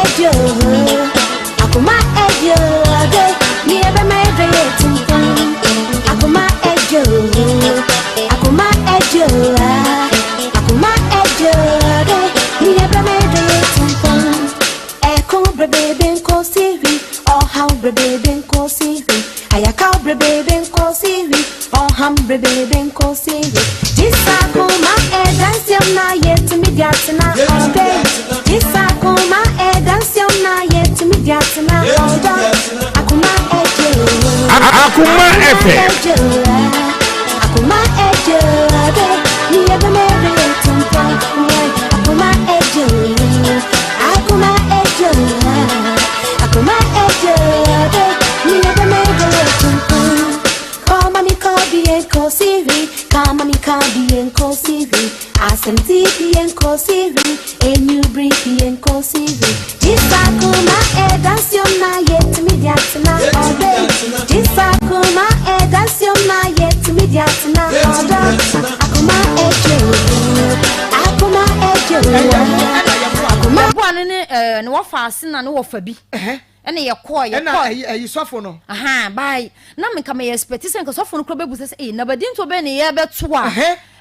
Ejo, akoma ejo, de ni ebe me de yetumpon. Akoma ejo, akoma ejo, ah. Akoma ejo, de ni ebe me de yetumpon. Eko brebe nko siri, ọhaw brebe nko siri, ayakaw brebe nko siri, ọham brebe nko siri. Jisa kuma edansiam na yetumi diatena ọdẹ. Jisa kuma edansiam na yetumi diatena ọdọ. Akoma ejo. Akoma FM. Ejo. Akoma ejo ọdẹ. Ni ebe mere etumpọ. Akoma ejo. Akoma ejo. Akoma ejo ọdẹ. Ni ebe mere etumpọ. Kọ́mọ mi kọ́ bí yẹn kò sí rí. Kọ́mọ mi kọ́ bí yẹn kò sí rí. Asẹ̀ntì bí yẹn kò sí rí. Enyubri bí yẹn kò sí rí. Jisakuma ẹ̀dánsiọ́nà yẹ tìmí di àtìná ọ̀dẹ́. Jisakuma ẹ̀dánsiọ́nà yẹ tìmí di àtìná ọ̀dọ́. Akoma ẹ̀jẹ̀ akoma ẹ̀jẹ̀ akoma. Yɛboa no ne ne wɔfa ase na ne wɔfa bi ɛne yɛkɔɔ ɛna yɛkɔɔ. Ɛyi sɔfo no. Aha, bye. Na menka meyɛ expect sɛ nka sɔfo no kora bɛbu sɛ sɛ nabadi nto bɛ ne yɛbɛto a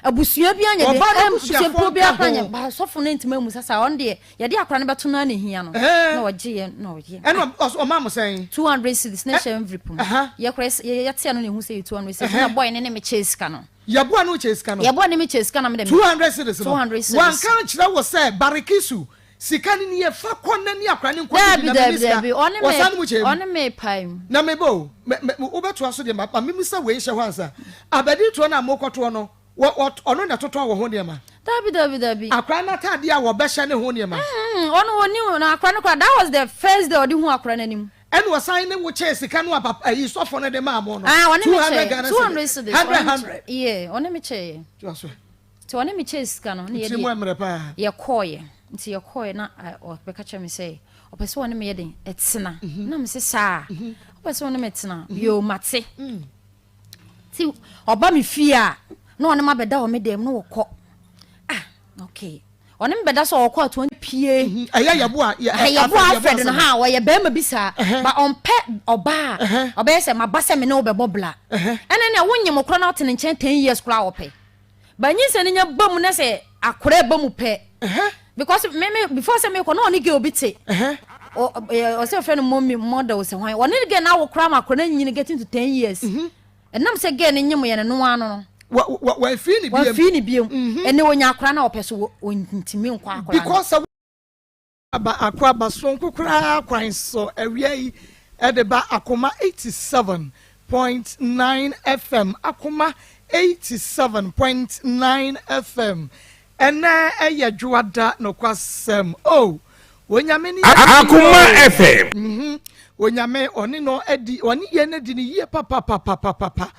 abusua bi anyɛ de Ɔbaa no abusuafoɔ abusuakuo bi nka akora ho. nyɛ ba sɔfo no ntumi amu sɛ saa ɔno deɛ yɛde akora no bɛto no a ne hia no na ɔgye yɛ na ɔyɛ. Ɛna ɔmaa mo sɛn? 200 cedis na ɛhyɛ envelope mu. Yɛkora yɛtea no na ɛhu sɛ yɛ 200 cedis na boy ne ne mekyɛɛ sika no. Yɛboa no kyɛ sika no. Yɛboa ne mekyɛɛ sika na mede 200 cedis no. 200 cedis. Wanka nkyerɛ wo sɛ Barikisu sika no ni yɛ fa kɔ na ni akora ne nkɔ Daabi. na Daabi. mene sika. Daabi, ɔne Wɔsan no mu me kyɛ mu. ɔne me pae mu. Na mebɔ o wobɛtoa so deɛ ma memisa wei nhyɛ hɔ ansa abadi toɔ no a mokɔtoɔ no ɔno na ɛtotɔ wɔ ho nneɛma? Daabi, daabi, daabi. Akora no atadeɛ a wɔbɛhyɛ ne ho nneɛma? Ɔno ɔni na akora no kora, that was the first day ɔde hu akora n'anim. Ɛna ɔsan ne wo kyɛɛ sika no a papa ayi sɔfo no de maa mo no? Ah, ɔne me 200 kyɛɛ Ghana 200 cedis. cedis. 100 Ɔne me 100. Yeah, ɔne me kyɛɛ. Toa so. Nti ɔne me kyɛɛ sika no ne Nti mu yɛde mmerɛ paa. Yɛkɔɔyɛ, nti yɛkɔɔyɛ na ɔbɛka kyerɛ me sɛ ɔpɛ sɛ ɔne me yɛ den ɛtena na me sɛ saa ɔpɛ sɛ ɔne me tena yo mate. Nti ɔba me fie a na ɔne ma bɛda wɔ me dɛm na wɔkɔ. Ah, okay, ɔne me bɛda sɛ ɔkɔ ato pie. Ɛyɛ yɛboa Yɛboa Alfred no ha, ɔyɛ bɛrima bi saa ba ɔmpɛ ɔbaa a ɔbɛyɛ sɛ maba sɛ me ne wo bɛbɔ bla. Ɛne nea wonyem korɔ na wote ne nkyɛn 10 years koraa wɔpɛ ba nyinsɛ no nya ba mu na sɛ akora ba mu pɛ because me before sɛ mekɔ na ɔne girl bi te ɔsɛ ɔfrɛ no mommy model sɛ hwan ɔne girl no awo koraa ma akora no nyini getting to 10 years ɛnam sɛ girl no nyem yɛ no noa no. Wafii ne biam. Wafii ne biam ɛne onya akora na ɔpɛ so ɔntumi nkɔ akora no. Because sɛ aba akɔ aba sonko koraa kwan so awia yi ɛde ba Akoma 87.9 FM, Akoma 87.9 FM. Ɛnɛ ɛyɛ Dwoada. Nokwasɛm o, Onyame ne Akoma FM. Onyame ɔne no adi, ɔne yɛn adi ne yie papapapapapa.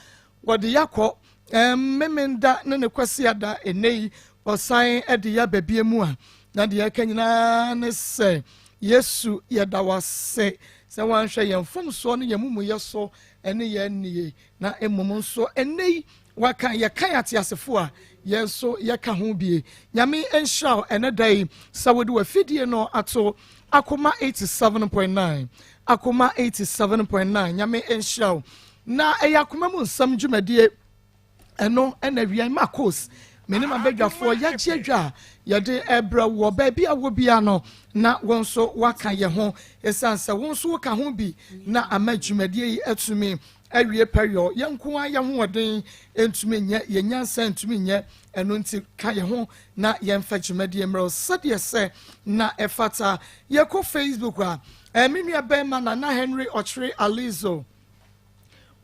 Wɔde yakɔ Memenda ne ne Kwasiada. Ɛnɛ yi ɔsan de yɛ ababie mu a na deɛ ɛka nyinaa ne sɛ Yesu, yɛda wase sɛ wanhwɛ yɛn mfomsoɔ ne yɛn mumuyɛ so ne yɛn nie na mmom nso ɛnɛ yi waka yɛka yɛ ateasefo a yɛn nso yɛka ho bie. Nyame nhyira wo ɛnɛ da yi sɛ wode wafidie no ato Akoma 87.9, Akoma 87.9. Nyame nhyira wo. Na ɛyɛ Akoma mu Nsɛm dwumadie ɛno ɛna awia Marcos me ne mabadwafoɔ yɛagye adwa a yɛde ɛbrɛ wɔ baabi a wɔ bia no na wɔn nso waka yɛn ho ɛsiane sɛ wɔn nso woka ho bi na ama dwumadie yi atumi awie pɛyɔ. Yɛn nko ara yɛn hoɔden ntumi nyɛ, yɛn nyansa ntumi nyɛ. Ɛno nti ka yɛn ho na yɛmfa dwumadie mmerɛw sɛdeɛ sɛ na ɛfata. Yɛkɔ Facebook a ɛmi nua bɛrima Nana Henry Ɔkyere Alizo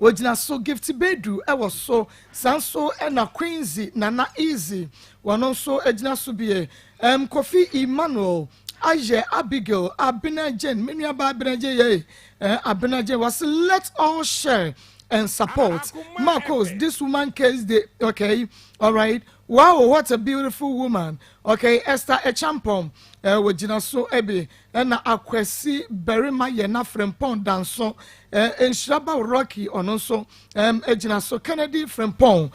ogyina so, Gift Bedu ɛwɔ so saa nso, ɛna Queensy Nana Easy wɔn nso gyina so bie. Kofi Emmanuel ayɛ, Abigail Abena Jane, me nua ba Abena Jane yɛ Abena Jane wɔsi let all share and support Marcos this woman case dey. Okay, all right. Wow, what a beautiful woman. Okay, Esther Echampong wɔgyina so ebi, ɛna Akwasi Barima yɛ n'Afrempɔn Danso, Nhyiraba Rocky ɔno nso gyina so, Kennedy Frempɔn,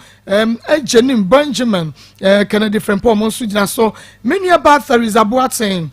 Jenim Benjamin, Kennedy Frempɔn mo nso gyina so. Me nua ba Theresa Boateng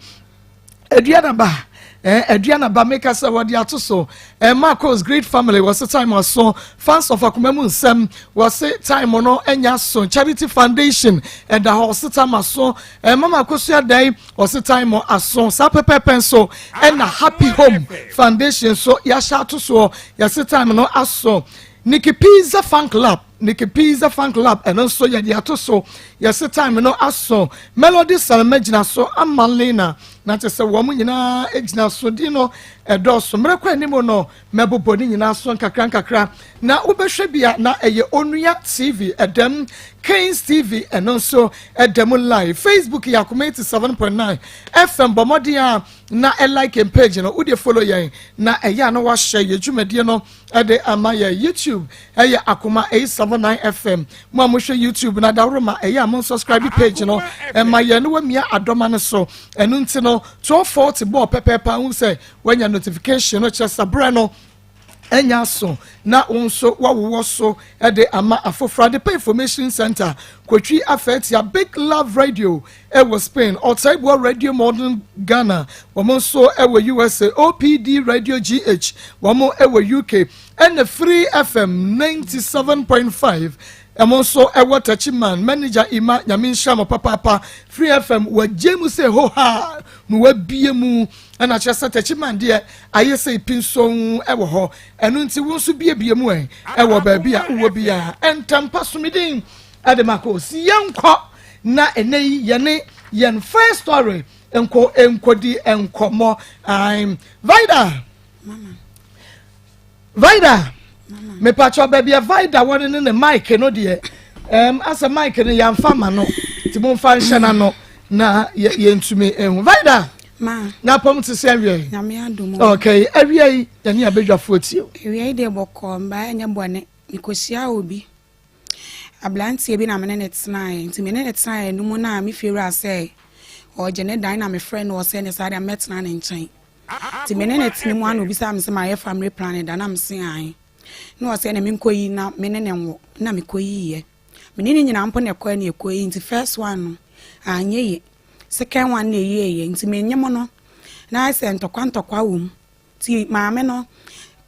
Aduanaba. Eh, Aduana ba meka sɛ wɔde ato so. Eh, Marcos Great Family wɔse time aso. Fans of Akoma mu nsɛm wɔse time no anya so. Charity Foundation ɛda hɔ wɔse time aso. Eh, Mama Akosua Dan wɔse time aso. Saa pɛpɛpɛ nso ɛna Happy Home Foundation nso yɛahyɛ ato soɔ yɛse time no aso. Nikki Pizza Fan Club Nikki Pizza Fan Club ɛno nso yɛde ato so yɛse time no aso. Melody Salma gyina so ama Lena Na kyerɛ sɛ wɔn nyinaa gyina so di no ɛdɔɔso. Mmerɛ kɔ anim no, mɛbobɔ ne nyinaa so nkakra nkakra. Na wobɛhwɛ bi a na ɛyɛ Onua TV ɛdɛm, Kings TV ɛno nso ɛda mu live. Facebook yɛ Akoma 87.9 FM. Bɔ mmɔden a na ɛlike yɛn page no, wodeɛ follow yɛn na ɛyɛ a na wahyɛ yɛn dwumadie no ɛde ama yɛ. YouTube ɛyɛ Akoma 879 FM. Mo a mohwɛ YouTube na daworo ma ɛyɛ a mo subscribe page no ɛma yɛ no wamia adɔma no so. Ɛno nti no 12:40 bɔɔ pɛpɛɛpɛ ahu sɛ wanya notification no, kyerɛ sɛ berɛ no ɛnya so na wo nso wawowɔ so ɛde ama afoforɔ. Adepa Information Center, Kotwi Afɛtia, Big Love Radio ɛwɔ Spain, Ɔtaiboa Radio Modern Ghana, wɔn nso ɛwɔ USA, OPD Radio GH, wɔn ɛwɔ UK, ɛna Free FM 97.5 ɛmo nso ɛwɔ Techiman. Manager Ima, Nyame nhyira mo papaapa. Free FM wɔgye mu sɛ ho ha na wabie mu, ɛna kyerɛ sɛ Techiman deɛ ayɛ sɛ epi nson ɛwɔ hɔ. Ɛno nti wo nso biebie mu ɛ ɛwɔ baabi a wowɔ bi a ɛntampa somidin ɛde ma kɔ si. Yɛnkɔ na ɛnɛ yi yɛne yɛn first story nkɔ nkɔdi nkɔmmɔ. Vida, Vida, mepatwɔ baabi a Vida wɔne ne ne mic no deɛ, asɛ mic no yɛmfa ma no nti momfa nhyɛ n'ano na yɛntumi ehu Vida. Ma. Na pɔm te sɛ awia yi? Nyame adom o. Okay, awia yi yɛne abadwafoɔ tie o. Awia yi deɛ bɔkɔɔ mbaa, ɛnyɛ bɔne. Mekɔhyia obi. Aberanteɛ bi na mene ne tenaeɛ. Nti mene ne tenaeɛ no mu na me fie wura sɛ ɔgye ne dan na mefrɛ no, ɔsɛ ne saa deɛ mɛtena ne nkyɛn. Nti mene ne tene mu ana obisa me sɛ mayɛ family planning da, na mese ae. Na ɔsɛ na menkɔyi na mene ne nwo na mekɔyiiɛ. Mene ne nyinaa mpo na ɛkɔɛ na ɛkɔyi, nti first one no anyɛ ye. Second one na ɛyieɛ, nti menyem no na ayɛ sɛ ntɔkwa ntɔkwa wɔ mu. Nti maame no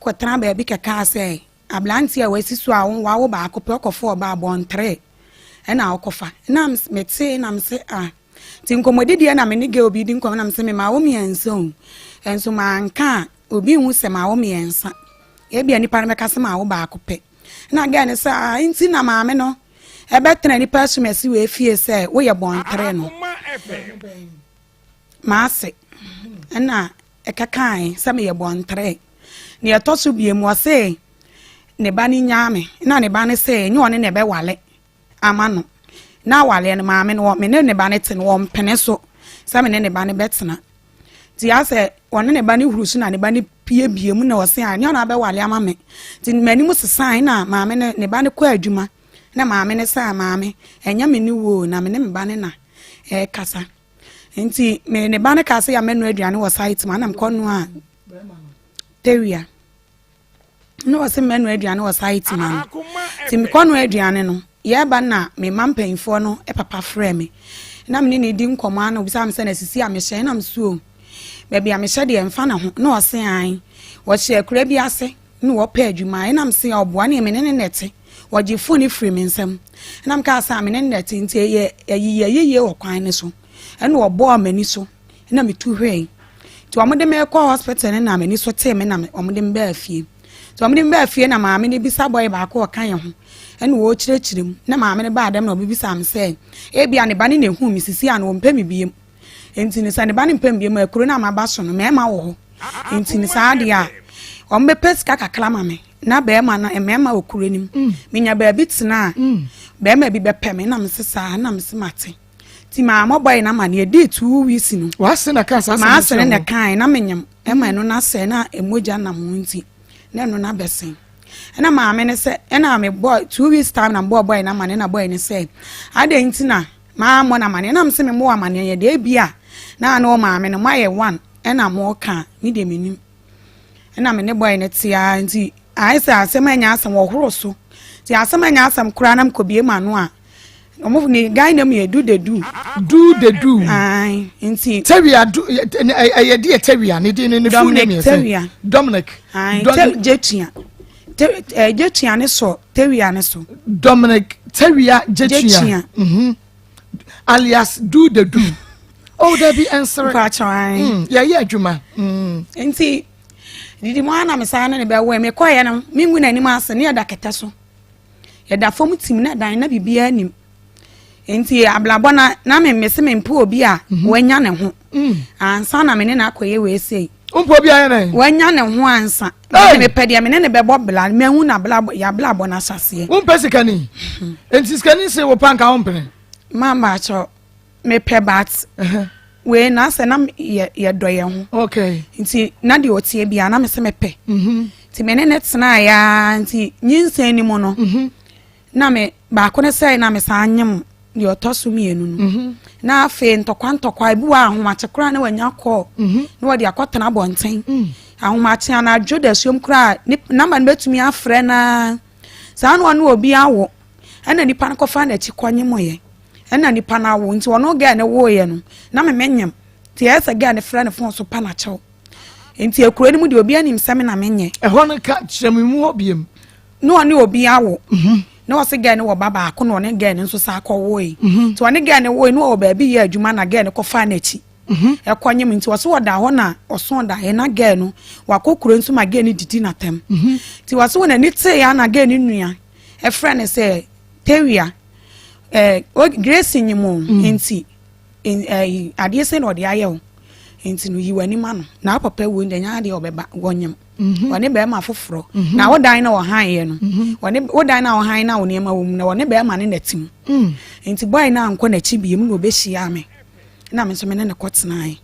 kɔtena baabi kɛkaa sɛ aberanteɛ a wasi so a wawo baako pɛ ɔkɔfa ɔbaa bɔntere ɛna ɔkɔfa na metee na mese ah, nti nkɔmmɔdidiɛ na me ne girl bi di nkɔmmɔ na mese me maa wo mmiɛnsa o, ɛnso manka a obi nhu sɛ maa wo mmiɛnsa, ebia nipa no bɛka sɛ maa wo baako pɛ. Na girl no sɛ ah, nti na maame no ɛbɛtena nipa asumasi wɔ efie sɛ woyɛ bɔntere no maase ɛna ɛkekae sɛ meyɛ bɔntere. Nea ɛtɔ so biem, ɔse ne ba no nyaa me na ne ba no sɛ ɛnyɛ ɔne na ɛbɛwale ama no na awaleɛ no maame no me ne ne ba no te no wɔmpene so sɛ me ne ne ba no bɛtena. Nti asɛ ɔne ne ba no huru so na ne ba no piebie mu na ɔse a ɛnyɛ ɔno abɛwale ama me. Nti m'anim sesan na maame no ne ba no kɔ adwuma na maame no sɛ maame ɛnyɛ me ne wo na me ne me ba no na ɛrekasa. Nti me ne ba no ka sɛ yɛamɛnoa aduane wɔ site mu anam kɔ noa tewia na ɔsɛ mɛnoa aduane wɔ site ma no. Nti mekɔ noa aduane no, yɛba na me ma mpanyinfoɔ no papa frɛ me na me ne ne di nkɔmmɔ ano bisa me sɛ na sisi a mehyɛ na mesuo baabi a mehyɛ deɛ mfa ne ho, na ɔse an wɔhyɛ akura bi ase na wɔpɛ adwuma, ɛnam se ɔboa ne me ne ne nɛte wɔgye phone firi me nsam ɛnam kaa sɛ me ne ne nɛte. Nti ɛyɛ ɛyiyɛ yiyie wɔ kwan ne so ɛna ɔbɔɔ m'ani so ɛna metu hwɛe. Nti wɔn de me kɔ hospital no na m'ani so tee me na wɔn de me baa fie. Nti wɔn de me baa fie na maame no bisa boy baako ɔka yɛn ho ɛna wɔrekyerɛkyerɛ mu na maame no baa dɛm na ɔbɛbisa me sɛ ebia ne ba ne na ehu me sisi a na wɔmpɛ me biem. Nti no sɛ ne ba ne mpɛ me biem a, akuro no a maba so no mmarima wɔ hɔ, nti no saa adeɛ a wɔn bɛpɛ sika kakra ma me na bɛrima no mmarima wɔ kuro no mu menya baabi tena a bɛrima bi bɛpɛ me. Na me se saa na me se mate. Nti maa mɔbɔ yi na ma ne yɛdii 2 weeks no. Wase na ka saa asɛm? Maa se ne na kae na menyam ɛma ɛno na sɛ na emogya nam ho nti na ɛno na bɛsen. Ɛna maame ne sɛ ɛna me bɔ 2 weeks time na mbɔ bɔyɛ na ma ne na bɔyɛ ne sɛ adɛn nti na maa mmɔ na amaneɛ na mese me mmɔ amaneɛ yɛ deɛ ebi a na ne maame no moayɛ one ɛna mo ka me deɛ menim. Ɛna me ne bɔyɛ ne te ara nti ayɛ sɛ asɛm anya asɛm wɔhoro so, nti asɛm anya asɛm koraa na mekɔbie mu ano a. Ɔmo ne guy name yɛ do the do. Do the do. Ayi nti. Tawia do ɛyɛ di yɛ Tawia ne din ne ne full name yɛ sɛ. Tawia. Dominic. Ayi Jetua. Jetua ne sɔ Tawia ne so. Dominic Tawia Jetua. Jetua. Mm-hmm. Alias do the do. Oh dabi ɛnsere. Mpakyɛw ayi. Mm, yɛyɛ adwuma. Mm. Nti didi mu ana mesan ne ne bɛwɔ mekɔɛ no mengu n'anim ase ne yɛda kɛtɛ so. Yɛda fam tim na dan na biribiara nim. Nti abrabɔ na na me mese me mpo obi a mhm. wanya ne ho. Mm. Ansa na me ne no akɔyɛ wei sei. Mpo obi ayɛ dɛn? Wanya ne ho ansa. Me mepɛ deɛ me ne ne bɛbɔ bla mahu na bla yɛabrabɔ no ahyɛseɛ. Wompɛ sikani? Mhm. Nti sikani se wo pa nka wompene? Ma mbaakyɛw mepɛ but wei na sɛ na yɛ yɛdɔ yɛn ho. Okay. Nti na deɛ ɔteɛ bia na mese mepɛ. Mhm. Nti me ne ne tenaeɛ ara nti nyinsɛn no mu no. Mhm. Na me baako no sɛe na mesan nyem deɛ ɔtɔ so mmienu no. Mhm. Na afei ntɔkwa ntɔkwa ebi wɔ ahomakye koraa na wanya kɔɔ mhm. na wɔde akɔtena abɔnten. Mm. Ahomakye anadwo dasuom koraa ne namba no bɛtumi afrɛ naa saa na ɔne obi awo ɛna nipa no kɔfa n'akyi kɔnyemoyɛ ɛna nipa no awo nti ɔno gɛɛ no woeɛ no na me menyem nti ɛyɛ sɛ gɛɛ no frɛ ne fon so pa n'akyɛw nti ekuro no mu deɛ obi anim sɛ me na menyɛ. Ɛhɔ no ka kyerɛ me mu hɔ biem. Na ɔne obi awo mhm. na ɔse gɛɛ no wɔ ba baako na ɔne gɛɛ no nso saa kɔwoe mhm. nti ɔne gɛɛ no woe na ɔwɔ baabi yɛ adwuma na gɛɛ no kɔfaa n'akyi mhm. ɛkɔ nyem nti ɔse ɔda hɔ na ɔso daeɛ na gɛɛ no wakɔ kuro nso ma gɛɛ no didi n'atɛm nti ɔse wɔ n'ani tee ya na gɛɛ no nua ɛfrɛ no sɛ tewia ɛɛ Grace nyim o mm. nti ɛyi adeɛ sɛ na ɔde ayɛ o nti no yi w'ani ma no na papa wuo deɛ nyɛ adeɛ ɔbɛba wɔnyem mhm. ɔne bɛrima foforɔ mhm. na wo dan na ɔhan yɛ no mhm. ɔne wo dan na ɔhan na wo nneɛma wɔ mu na ɔne bɛrima ne n'ati mu mm. nti bɔyɛ na ankɔ n'akyi biem na ɔbɛhyia me na me nso me ne ne kɔ tenae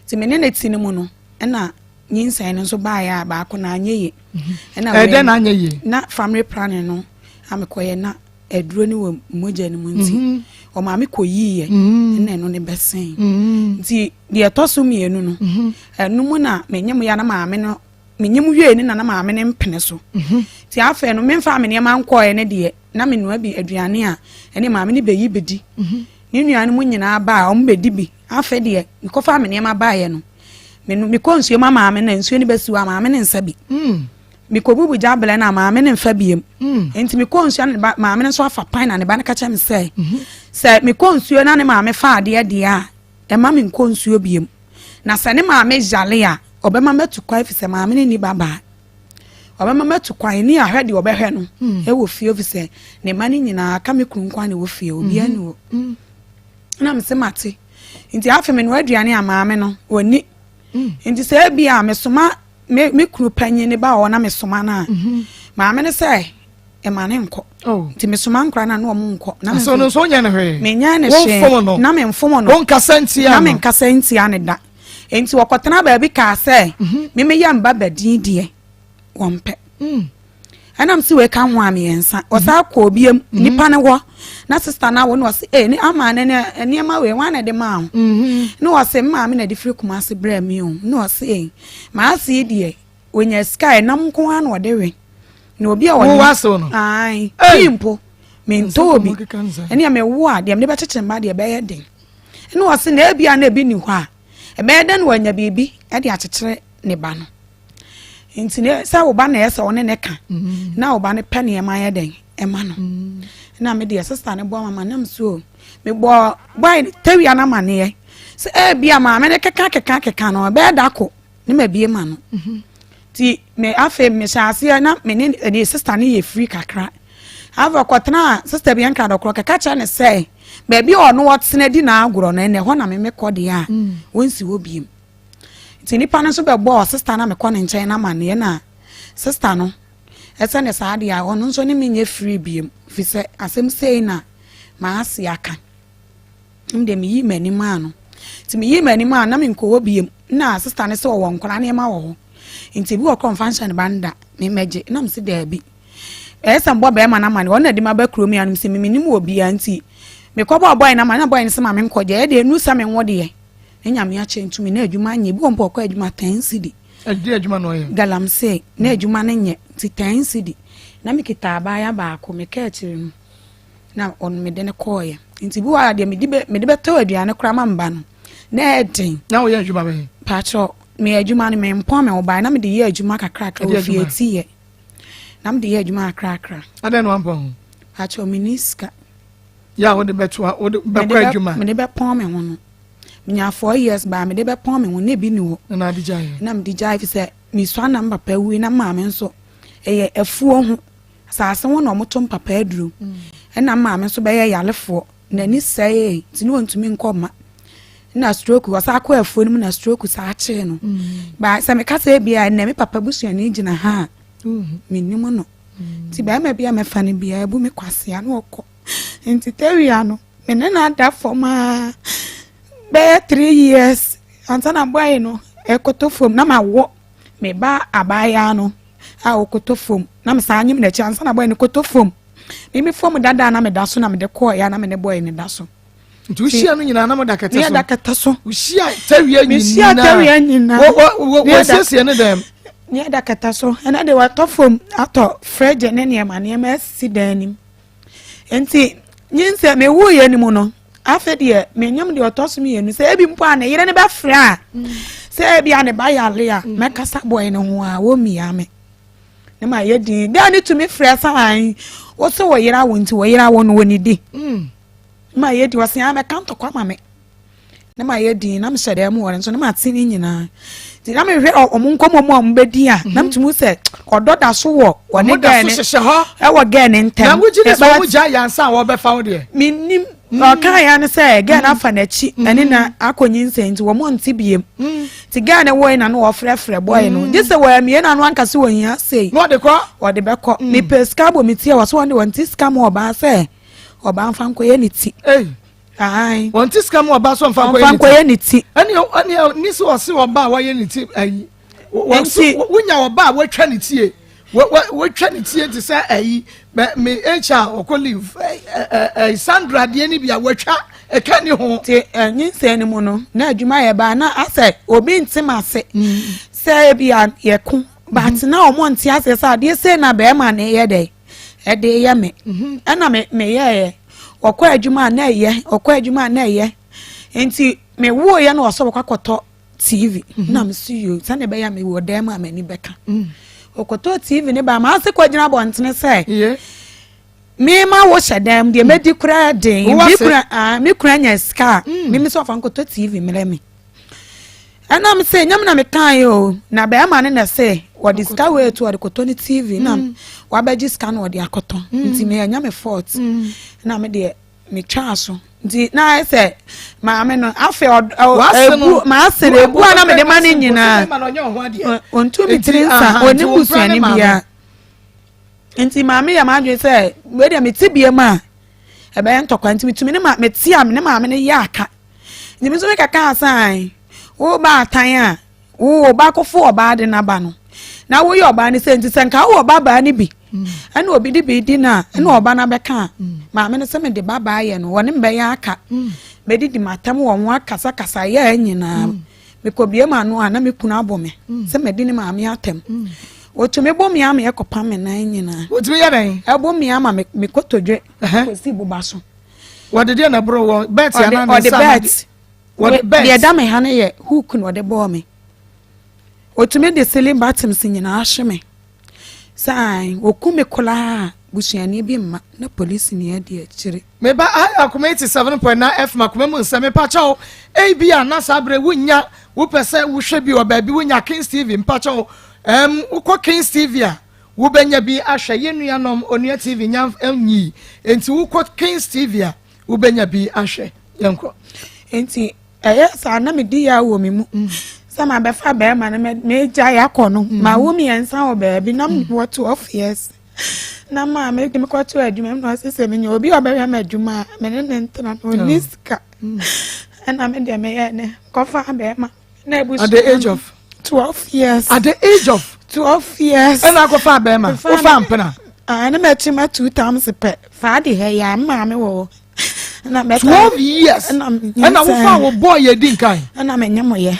nti me ne ne ti no mu no ɛna nyinsɛn no nso baeɛ a baako na anyɛ yie ɛna ɛdɛn na anyɛ yie na family planning no amekɔyɛ na aduro no wɔ mogya no mu nti mhm. ɔmaa me kɔyiiɛ mhm. ɛna ɛno ne bɛsen mhm. nti deɛ ɛtɔ so mmienu no ɛno mu na menyem ya na maame no menyem wie ne na na maame no mpene so nti afei no memfa me nneɛma nkɔɛ ne deɛ na menoa bi aduane a ɛne maame no bɛyi bɛdi ne nuanom nyinaa baa ɔmo bɛdi bi afei deɛ mekɔfa me nneɛma baeɛ no mekɔ nsuo ma maame no nsuo no bɛsi hɔ a maame no nsa bi mm. Mekɔbubu gya blɛ no a, maame no mfa biem. Mm. Nti mekɔ nsuo na maame no nso afa pan na ne ba no ka kyerɛ me sɛ, mhm. sɛ mekɔ nsuo na ne maame fa adeɛ deɛ a, ɛma me nkɔ nsuo biem. Na sɛ ne maame yale a, ɔbɛma matu kwan fi sɛ maame no nni babaa. Ɔbɛma matu kwan ne ahwɛ deɛ ɔbɛhwɛ no mm. ɛwɔ fie fi sɛ ne mma no nyinaa ka me kunu nkwa na ɛwɔ fie obiara ni hɔ. Mm. Na mese mate. Nti afei menoa aduane a maame no ɔnni. Nti sɛ ebi a mesoma me me kunu panyin ne ba wɔ hɔ na mesoma no a mhm. maame no sɛ ɛma ne nkɔ oh. nti mesoma nkora no a na ɔmo nkɔ na me nso nyɛ ne hwee menyɛ ne hwee na memfom no wonkasa ntia na menkasa ntia ne da nti wɔkɔtena baabi kaa sɛ mhm. me meyɛ mba badin deɛ wɔmpɛ mm. Ɛnam sɛ wei ka ho a mmiɛnsa ɔsan kɔ obiem mhm. nipa no hɔ na sista no awo na ɔse ee ne ama ne ne nneɛma wei wɔn na ɛde maa ho mhm. na ɔse mmaame na ɛde firi Kumasi brɛ mi o na ɔse ee maase yi deɛ onya sika ɛnam nko ara na ɔde we na obi a ɔne wo no ae pii mpo mentɔ obi ɛne mewo a deɛ mede bɛkyekyere mma deɛ ɛbɛyɛ den ɛna ɔse na ebi a na ebi ni hɔ a ɛbɛyɛ dɛ na wanya biribi ɛde akyekyere ne ba no nti ne sɛ wo ba na ɛyɛ sɛ wo ne ne ka mm-hmm. na wo ba no pɛ nneɛma yɛ dɛn ɛma no mm-hmm. na me deɛ sista no bɔ mama nam so mebɔ bɔe tawia no amaneɛ sɛ ebi a maame no keka keka keka no ɔbɛyɛ da ko ne ma bie ma no mm-hmm. nti me afei mehyɛ aseɛ na me ne ne sista no yɛ firi kakra afei ɔkɔtena sista bi nkra dɔkorɔ kɛka kyerɛ ne sɛ baabi a ɔno ɔtena di n'agorɔ no ɛnɛ hɔ na me mekɔ deɛ a mm. wɔnsi hɔ biem Nti nipa no nso bɛbɔɔ sista no a mekɔ ne nkyɛn no amanneɛ na sista no sɛ ne saa deɛ a ɔno nso ne me nyɛ free biem fi sɛ asɛm sei na maase aka. M deɛ meyii m'ani maa no. Nti meyii m'ani maa no na menkɔ hɔ biem na sista no sɛ ɔwɔ nkwadaa nneɛma wɔ hɔ. Nti ebi wɔ korɔ mfa nhyɛ ne ba no da memmɛgye na mese daabi. Ɛyɛ sɛ mbɔ bɛrima no amanneɛ ɔno na de maba kurom yi anom sɛ memenim wɔ biara nti mekɔbɔɔ bɔe no amanneɛ na bɔe no sɛ ma menkɔ deɛ ɛyɛ deɛ ɛnu sɛ menwo deɛ. Ne nyame akyɛ ntumi na adwuma nyɛ ebi wɔ mpo ɔkɔ adwuma ten cedi. Ɛdi adwuma na ɔyɛ. Galamsey na adwuma no nyɛ nti ten cedi na me kita abaayewa baako me ka akyire no. Na ɔno mede no kɔɔeɛ. Nti bi wɔ hɔ a deɛ mede bɛ mede bɛtɔ aduane koraa ma me ba no, na ɛyɛ den. Na woyɛ adwuma bɛn? Pakyɛ, meyɛ adwuma no, mempɔn me ho bae. Na mede yɛ adwuma kakrakra wɔ fie ti yɛ. Na mede yɛ adwuma kakrakra. Adɛn na wampɔn ho? Pakyɛ, menni sika. Yɛ a wode bɛtoa wode bɛkɔ adwuma. Mede bɛpɔn me ho no. Menya 4 years baa mede bɛpɔn me ho na ebi ni hɔ. Na ade gyae. Na mede gyae fi sɛ mesua na mpapa wui na maame nso ɛyɛ afuo ho asase ho na ɔmoto mpapa aduro. Ɛna maame nso bɛyɛ yarefoɔ n'ani sɛee nti ne wɔntumi nkɔ ma na stroke wɔsa akɔ afuo no mu na stroke saa kyee no. Ba sɛ meka sɛ ebia ɛnɛ me papa busuani gyina ha a, mennim no. Nti bɛrima bi a mɛfa no biara ebu me kwasea na ɔkɔ. Nti tawia no me ne no ada fam aa bɛyɛ 3 years ansa na boy no ɛkɔtɔ fam na ma wɔ me ba abaayaa no a ɔkɔtɔ fam na me saa anyim n'akyi ansa na boy no kɔtɔ fam. Mimi fam dada na meda so na mede kɔɔ ya na me ne boy no da so. Nti wohyia no nyinaa na mo da kɛtɛ so? Ne da kɛtɛ so. Wohyia tawia nyinaa? Mehyia tawia nyinaa. Wɔsiesie ne dɛm? Ne da kɛtɛ so. Ɛna de watɔ fam atɔ fridge ne nneɛma nneɛma asisi dan anim. Nti nyinsɛ mewu yɛ ne mu no, afei deɛ menyam deɛ ɔtɔ so mmienu sɛ ebi mpo a ne yere ne bɛfrɛ a, sɛ ebi a ne ba yare a, mɛkasa boy ne ho a wɔmmia me ne ma yɛ din gaa ne tumi frɛ san wo sɛ wɔ yere awo nti wɔ yere awo no wɔ ne di ma yɛ di ɔsɛn abɛka ntɔkwa ma me ne ma yɛ din na mehyɛ dɛm wɔ ne nso ne ma te ne nyinaa nti na mehwɛ ɔmo nkɔmɔ mu a ɔmo bɛdi a, na metumi sɛ ɔdɔ da so wɔ wɔne gɛɛ ne ɛwɔ gɛɛ ne ntɛm. Na wogye de sɛ ɔmo gya yansa a wɔbɛfa wo deɛ? Menim ɔka ya ne sɛ gɛɛ no afa n'akyi ɛne na akɔ nyinsɛn nti wɔn nte biem, nti gɛɛ ne wɔyi na no wɔfrɛfrɛ bɔyi no gye sɛ wɔamie na no ankasa wɔ hia sei. Na ɔde kɔ. Wɔde bɛkɔ. Mepɛ sika bɔ me ti a, wɔso wɔn de wɔn ti sika ma ɔbaa sɛ ɔbaa nfa nkɔyɛ ne ti. Wɔn ti sika mu ɔbaa so nfa nkɔyɛ ne ti. Ɛni ɛni ni sɛ ɔsi ɔbaa a wɔyɛ ne ti ayi wɔsi wonya ɔbaa a wɔatwa ne tie, wɔatwa ne tie te sɛ ayi mɛ me hr ɔkɔ leave ɛ ɛ Sandra deɛ ni bi a wɔatwa ɛka ni ho. Te nyinsɛn no mu no na adwuma yɛ baa na asɛ obi nte ma se sɛ ebi a yɛko but na wɔn nte aseɛ sɛ adeɛ sɛ na bɛrima ne yɛ dɛ ɛde yɛ me. Ɛna me meyɛɛ ɔkɔ adwuma a na ɛyɛ ɔkɔ adwuma a na ɛyɛ nti mewoo yɛ no ɔsɛ wɔkɔ akɔtɔ TV na me so yo sɛne ɛbɛyɛ a mewɔ dan mu a m'ani bɛka. Ɔkɔtɔ TV ne ba maa se kɔgyina abɔntene sɛ mema wo hyɛ dan mu deɛ mɛdi koraa den me kura nya sika a meme sɛ ɔfa nkɔtɔ TV mmerɛ me. Ɛnam sɛ nyam na mekaeɛ o na bɛrima no na sɛ wɔde sika wei to wɔde kɔtɔ ne TV na wabɛgye sika na wɔde akɔtɔ nti meyɛ me fault na me deɛ metwaa so nti na ayɛ sɛ maame no afei ebu maase no ebu a na mede ma ne nyinaa ɔntu tiri nsa ɔne busuani bia nti maame yɛ m'adwene sɛ wei deɛ mete bie mu a ɛbɛyɛ ntɔkwa nti metumi ne ma mete a ne maame no yɛ aka nti mi nso mi kaka asan wo ba atan a wo ba kɔfo ɔbaa de n'aba no na woyɛ ɔbaa no sɛ nti sɛ nka wowɔ ba baa no bi ɛna obi de bi di na ɛna ɔba no abɛka a, maame no sɛ mede ba baa yɛ no wɔne mbɛyɛ aka mɛdidi matam wɔn ho akasakasa yɛ nyinaa. Mekɔbie ma ano a na me kunu abɔ me sɛ madi ne maame atɛm. Wɔtumi bɔ me ama ɛkɔpam me nan nyinaa. Wotumi yɛ dɛn? Ɛbɔ me ama me kotodwe kɔsi boba so. Wɔde deɛ na ɛboro wɔ bɛt anaa ne nsa? Ɔde bɛt. Wɔde bɛt. Deɛ ɛda me ha no yɛ hook na ɔde bɔɔ me. Otumi de ceiling buttons nyinaa ahye me sɛ oku me koraa busuani bi mma na polisi ni adi akyire. Meba ayɛ Akoma 87.9 FM akoma mu nsɛm. Mepakyɛw, ebi a na saa berɛ wonya wopɛ sɛ wohwɛ bi wɔ baabi wonya Kings TV. Mpakyɛw, wokɔ Kings TV a wobɛnya bi ahwɛ. Yɛn nuanom Onua TV nya nyi nti wokɔ Kings TV a wobɛnya bi ahwɛ. Yɛnkɔ. Nti ɛyɛ saa na medi yɛ wɔ me mu sɛ mabɛfa bɛrima no megya yɛakɔ no ma wo mmiɛnsa wɔ baabi na mewɔ 12 years na maa me de mekɔto adwuma mu na ɔsɛ sɛ menya obi a ɔbɛhwɛ me adwuma a me ne ne ntena no ɔnni sika. Ɛna me deɛ meyɛ ne kɔfa bɛrima na abusua. At the age of? 12 years. At the age of? 12 years. Ɛna akɔfa bɛrima wofa mpena? Ɛne m'akyi ma two times pɛ fa de ha yi a maame wɔ hɔ. 12 years ɛna wofa wo boy yɛ di nkan? Ɛna menyɛ mo yɛ.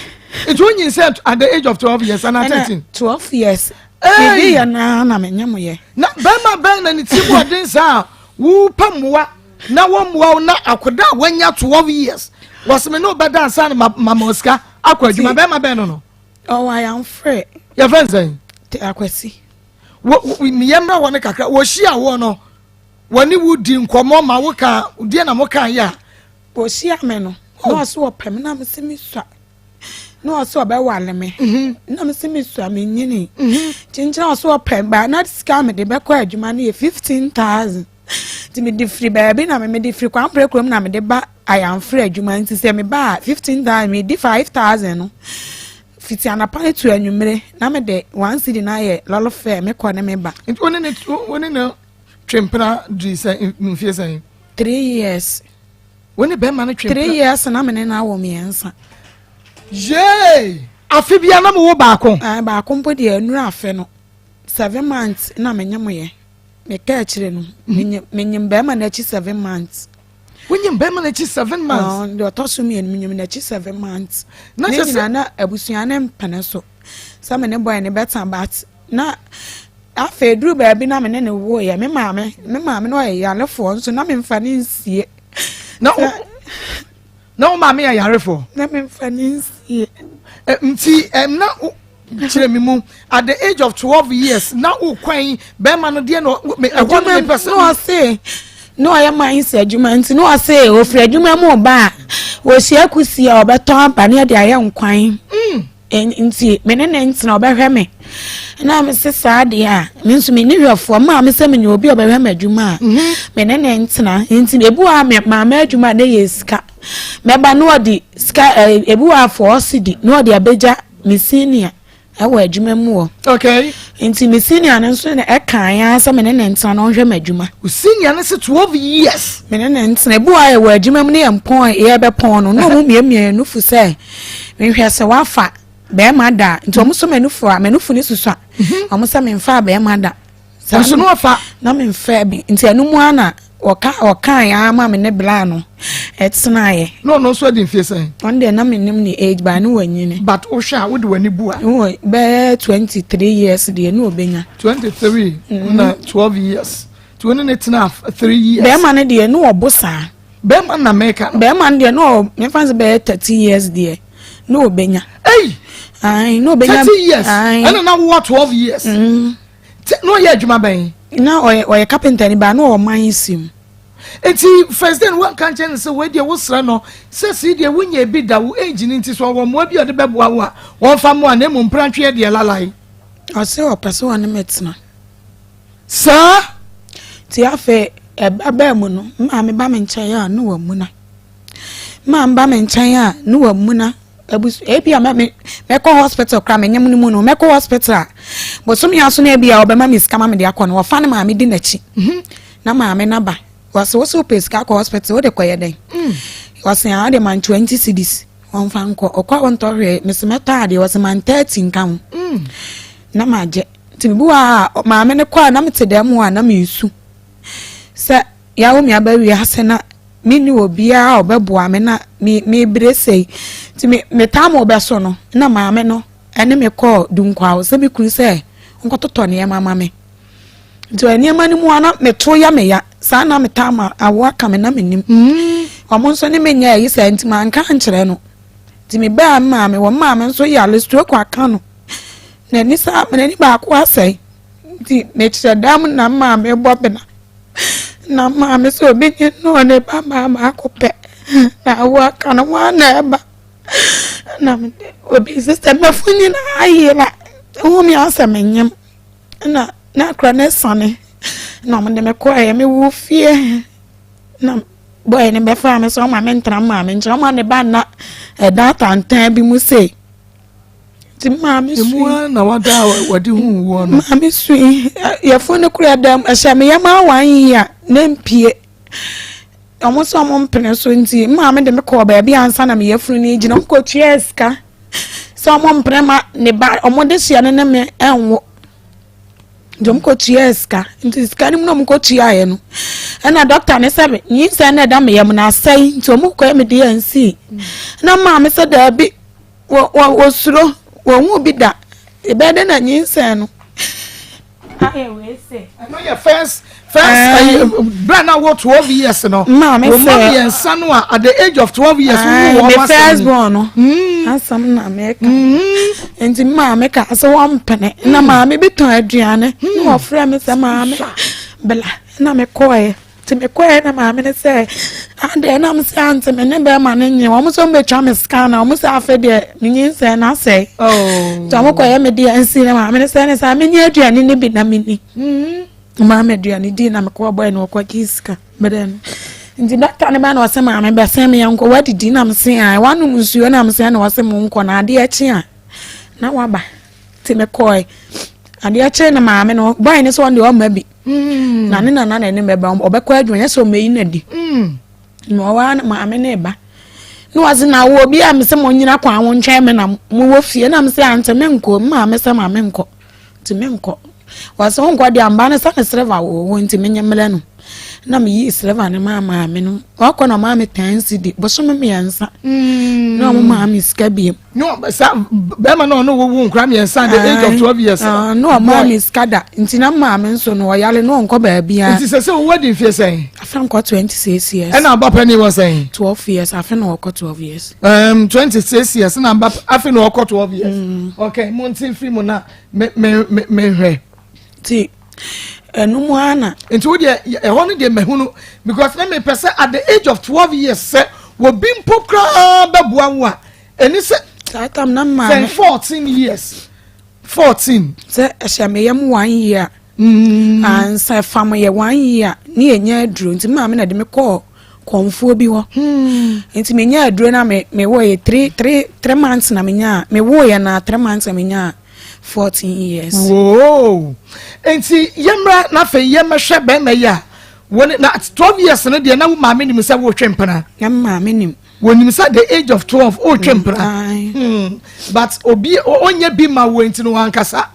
Nti wonyin sɛ at the age of 12 years ana 13? 12 years bibi yɛ naa na menyɛ mo yɛ. Na bɛrima bɛn na ne ti mu ɔden saa wopɛ mmoa? Na wɔmmoa wo na akoda a wanya 12 years wɔse me ne wobɛda ansa na mama sika akɔ adwuma bɛrima bɛn no no. Ɔwɔ ayamfrɛ. Yɛfrɛ no sɛn? Akwasi. Yɛmmra hɔ no kakra wɔhyia woɔ no wɔne wo di nkɔmmɔ ma woka deɛ na moka yɛ a. Wɔhyia me no na oh. ɔse ɔpɛ me na mese mesua na ɔse ɔbɛwale me mhm. na mese mesua menyini mhm. kyenkyena ɔse ɔpɛ ba na sika mede bɛkɔ adwuma no yɛ 15000 nti mede firi baabi na mede firi kwampere kurom na mede ba ayamfrɛ adwuma nti sɛ meba a 15000 medi 5000 no fiti anapa no to anwummere na mede one cedi no ayɛ lɔlɔ fɛ mekɔ ne meba. Nti wo ne ne wo ne ne twempena dii sɛ mfie sɛn? 3 years. Wo ne bɛrima no twempena? 3 years na me ne no awɔ mmiɛnsa. Yee! Afe bia na mo wo baako? Baako mpo deɛ nnuru afe no 7 months na menye mo yɛ. Meka akyire no menyim bɛrima no akyi 7 months. Wonyim bɛrima no akyi 7 months? Deɛ ɔtɔ so mmienu menyim n'akyi 7 months. Ne nyinaa na abusua ne mpene so sɛ me ne boy ne bɛtena, but na afei duru baabi na me ne ne woeɛ, me maame no ɔyɛ yarefoɔ nso na memfa ne nsie. Na wo maame yɛ yarefoɔ? Na memfa ne nsie. Nti na kyerɛ me mu, at the age of 12 years na wo kwan bɛrima no deɛ na ɛhɔ no mepɛ sɛ. Na ɔse na ɔyɛ mines adwuma nti na ɔse ofiri adwuma mu ba a wɔhyia kusi a ɔbɛtɔn aba ne yɛde ayɛ nkwan nti me ne ne ntena ɔbɛhwɛ me. Na me se saa deɛ a me nso me ni hwɛfoɔ maa me sɛ menya obi a ɔbɛhwɛ me adwuma a me ne ne ntena. Nti ebi wɔ a me maame adwuma a ne yɛ sika mɛba na ɔde sika ebi wɔ a 4 cedi na ɔde abɛgya me senior ɛwɔ adwuma mu wɔ. Nti me senior no nso na ɛka ya sɛ me ne ne ntena na ɔnhwɛ me adwuma. O senior no sɛ 12 years. Me ne ne ntena. Ebi wɔ a yɛwɔ adwuma mu ne yɛ mpɔn yɛbɛpɔn no na ɔmo miamia nufu sɛ mehwɛ sɛ wafa bɛrima da, nti ɔmo so m'anufu a m'anufu ne susua ɔmo sɛ memfa bɛrima da. Nso no wafa. Na memfa bi, nti ɛno mu ara na ɔka ɔka ya ama me ne bla no ɛtenaeɛ. Na ɔno nso adi mfie sɛn? Ɔno deɛ na menim ne age ba ne wanyini. But wohwɛ a wode w'ani bu a. Wɔ bɛyɛ 23 years deɛ ne ɔbɛnya. 23 na 12 years, nti wo ne ne tena 3 years. Bɛrima no deɛ ne ɔbo saa. Bɛrima na mɛka no. Bɛrima no deɛ ne ɔ mefa sɛ bɛyɛ 30 years deɛ ne ɔbɛnya. Ei! Ayi ne ɔbɛnya. 30 years ɛna na wowɔ 12 years na ɔyɛ adwuma bɛn? Na ɔyɛ carpenter ni ba na ɔwɔ man si mu. Nti first day no wanka nkyɛn no sɛ wei deɛ wosrɛ no sɛ sii deɛ wonya bi da wo age no nti sɛ ɔwɔ mmoa bi a ɔde bɛboa wo a wɔmfa mmoa, na mmom mprantweɛ deɛ lalae. Ɔsɛ ɔpɛ sɛ ɔne me tena. Saa. Nti afei ɛba bɛɛ mu no maame ba me nkyɛn a ne wamuna, maame ba me nkyɛn a ne wamuna abusu. Ebi a mɛ mɛkɔ hospital kora menyam no mu no mɛkɔ hospital a bosome aso no ebi a ɔbɛma me sika ma me de akɔ no wɔfa ne maame di n'akyi na maame naba wɔsɛ wɔsɛ wopɛ sika akɔ hospital wode kɔyɛ dɛn? Wɔsɛ a ɔde man 20 cedis wɔmfa nkɔ ɔkɔ a wɔntɔ hwee. Mesɛ mɛtɔ adeɛ, wɔsɛ man 30 nka ho na magye. Nti mebi wɔ a maame no kɔ a na mete dɛm hɔ a na mesu sɛ yɛawo me aba wiase na menni obiara a ɔbɛboa me na mebere sei. Nti me metaa ma ɔbɛso no na maame no ɛne me kɔɔ Dunkwaw sɛ me kunu sɛ nkɔtotɔ nneɛma ma me. Nti nneɛma no mu a na meto yɛ me ya saa na metaa ma awo aka me na menim ɔmo nso ne me nyɛ ayi saa nti manka nkyerɛ no. Nti mebaa me maame wɔ me maame nso yare stroke aka no n'ani saa n'ani baako asɛe. Nti mekyerɛ dam na maame bɔ bena na maame sɛ obi nye no ne ba maa baako pɛ na awo aka no wɔn na ɛba na mede obi sisɛ mɛfo nyinaa ayera ehu mi asɛ menyem na na akora ne sane na ɔmo de me kɔɛ me wo fie na bɔyɛ ne bɛfa me sɛ ɔma me ntena maame nkyɛn ɔma ne ba na ɛdan tantan bi mu sei nti maame sui. Emu ara na wada a wɔde hu woɔ no. Maame sui yɛfo no kura dɛm ɛhyɛ me yam awan yi a ne mpie ɔmo sɛ ɔmo mpene so nti maame de me kɔɔ baabi ansa na me yɛfunu no gyina ɔmo kɔ tua sika sɛ ɔmo mpene ma ne ba ɔmo de hyia no ne me ɛnwo nti ɔmo kɔ tua sika. Nti sika no mu na ɔmo kɔ tuaeɛ no ɛna dɔkta ne sɛ nyinsɛn na ɛda me yam na asɛe nti ɔmo kɔ yɛ me deɛ nsi na maame sɛ daabi wɔ wɔ wɔsuro wɔn ho bi da ɛbɛyɛ dɛ na nyinsɛn no. Ayɛ wei se. Ɛno yɛ first first ɛyi bere na wɔ 12 years no. Maame sɛ. Wɔn mmiɛnsa no a at the age of 12 years wo wɔ wɔn asɛm. Me first born no. Asɛm na mɛka. Nti maame ka sɛ wɔn mpene na maame bi tɔn aduane na wɔfrɛ me sɛ maame bla na mekɔɛ. Nti mekɔɛ na maame no sɛ adɛn na mesɛ ante me ne bɛrima no nye wɔn sɛ wɔbɛtwa me scan na wɔn sɛ afei deɛ menyinsɛn no asɛe oh. nti wɔn kɔyɛ me deɛ nsi na maame no sɛ ne saa menye aduane no bi na menni mm-hmm. maame aduane di na mekɔ bɔɛ no ɔkɔgye sika mmerɛ no nti dɔkta no ba na ɔsɛ maame bɛsɛn me yɛnkɔ wadidi na mese a wanom nsuo na mesɛ na ɔsɛ mo nkɔ na adeɛ kye a na waba nti mekɔe adeɛ kyee no maame no bɔe ne sɛ ɔno deɛ ɔmma bi mm. na ne nana na ɛne bɛba ɔbɛkɔ adwuma nyɛ sɛ ɔmɛyi no adi mm. na ɔwɔ na maame ne ba na wɔse na wɔ obi a mesɛ mo nyina kwan wo ntwɛn me na mowɔ fie na mesɛ ante menkɔ maame sɛ ma menkɔ nti menkɔ wɔsɛ wonkɔ deɛ amba no sɛ ne sereva wɔ hɔ nti menyɛ mmerɛ no na meyii sereva no maa maame no ɔkɔ na ɔmaa me tan si di bosome mmiɛnsa mm. na ɔmo maa me sika biem No, sa bɛrima na ɔno wowu nkura mmiɛnsa the age of 12 years. Ah, no ɔmaa mi sika da nti na maame nso no ɔyare no ɔnkɔ baabiara. Nti sɛ sɛ owó di mfie sɛn. Afe nkɔ 26 years. Ɛna aba panyin wɔ sɛn. 12 years afe na ɔkɔ 12 years. 26 years na aba afe na ɔkɔ 12 years. Okay, mo nti firi mu na me me me me hwɛ. Nti ɛno mu ara na. Nti wo deɛ ɛhɔ no deɛ mahunu because na mepɛ sɛ at the age of 12 years sɛ wɔbi mpo koraa bɛboa wo a ɛni sɛ. Saa tam na maame. Sɛ 14 years 14. Sɛ ɛhyɛ me yam one year. Ansa ɛfam yɛ one year ne yɛnya aduro nti maame na de me kɔɔ kɔnfoɔ bi hɔ. Nti menya aduro na me me wɔ yɛ 3 months na menya me wɔ yɛ na 3 months na menya 14 years. Whoa. Nti yɛmmra na afei yɛmmɛhwɛ bɛrima yi a wɔne na 12 years no deɛ na wo maame nim sɛ wotwe mpena. Na maame nim. Wɔnim sɛ the age of 12 wotwe mpena. But obi ɔnyɛ bi ma wo nti no wankasa.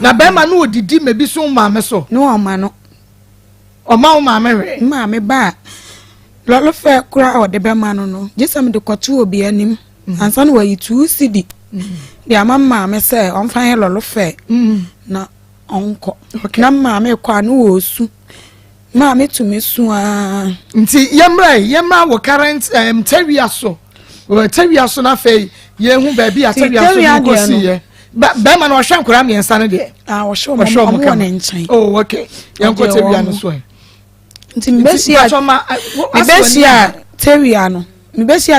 Na bɛrima no odidi ma bi so maame so. Ne ɔma no. Ɔma wo maame hwɛ. Maame ba a lɔre fare koraa a ɔde bɛma no, gye sɛ mede kɔto obi anim. Ansa na wayi 2 cedi de ama maame sɛ ɔmfa yɛ lɔre fare na ɔnkɔ. Na maame kɔ a ne wɔɔsu. Maame tumi su aa. Nti yɛmmra yi yɛmmra wɔ current tawia so wɔ tawia so na afei yɛhu baabi a tawia so no kɔsi yɛ bɛrima no ɔhwɛ nkwadaa mmiɛnsa no deɛ. Ah, ɔhwɛ wɔn, ɔmo wɔ ne nkyɛn. Oh, okay, yɛnkɔ tawia no so ɛ. Nti mebɛhyia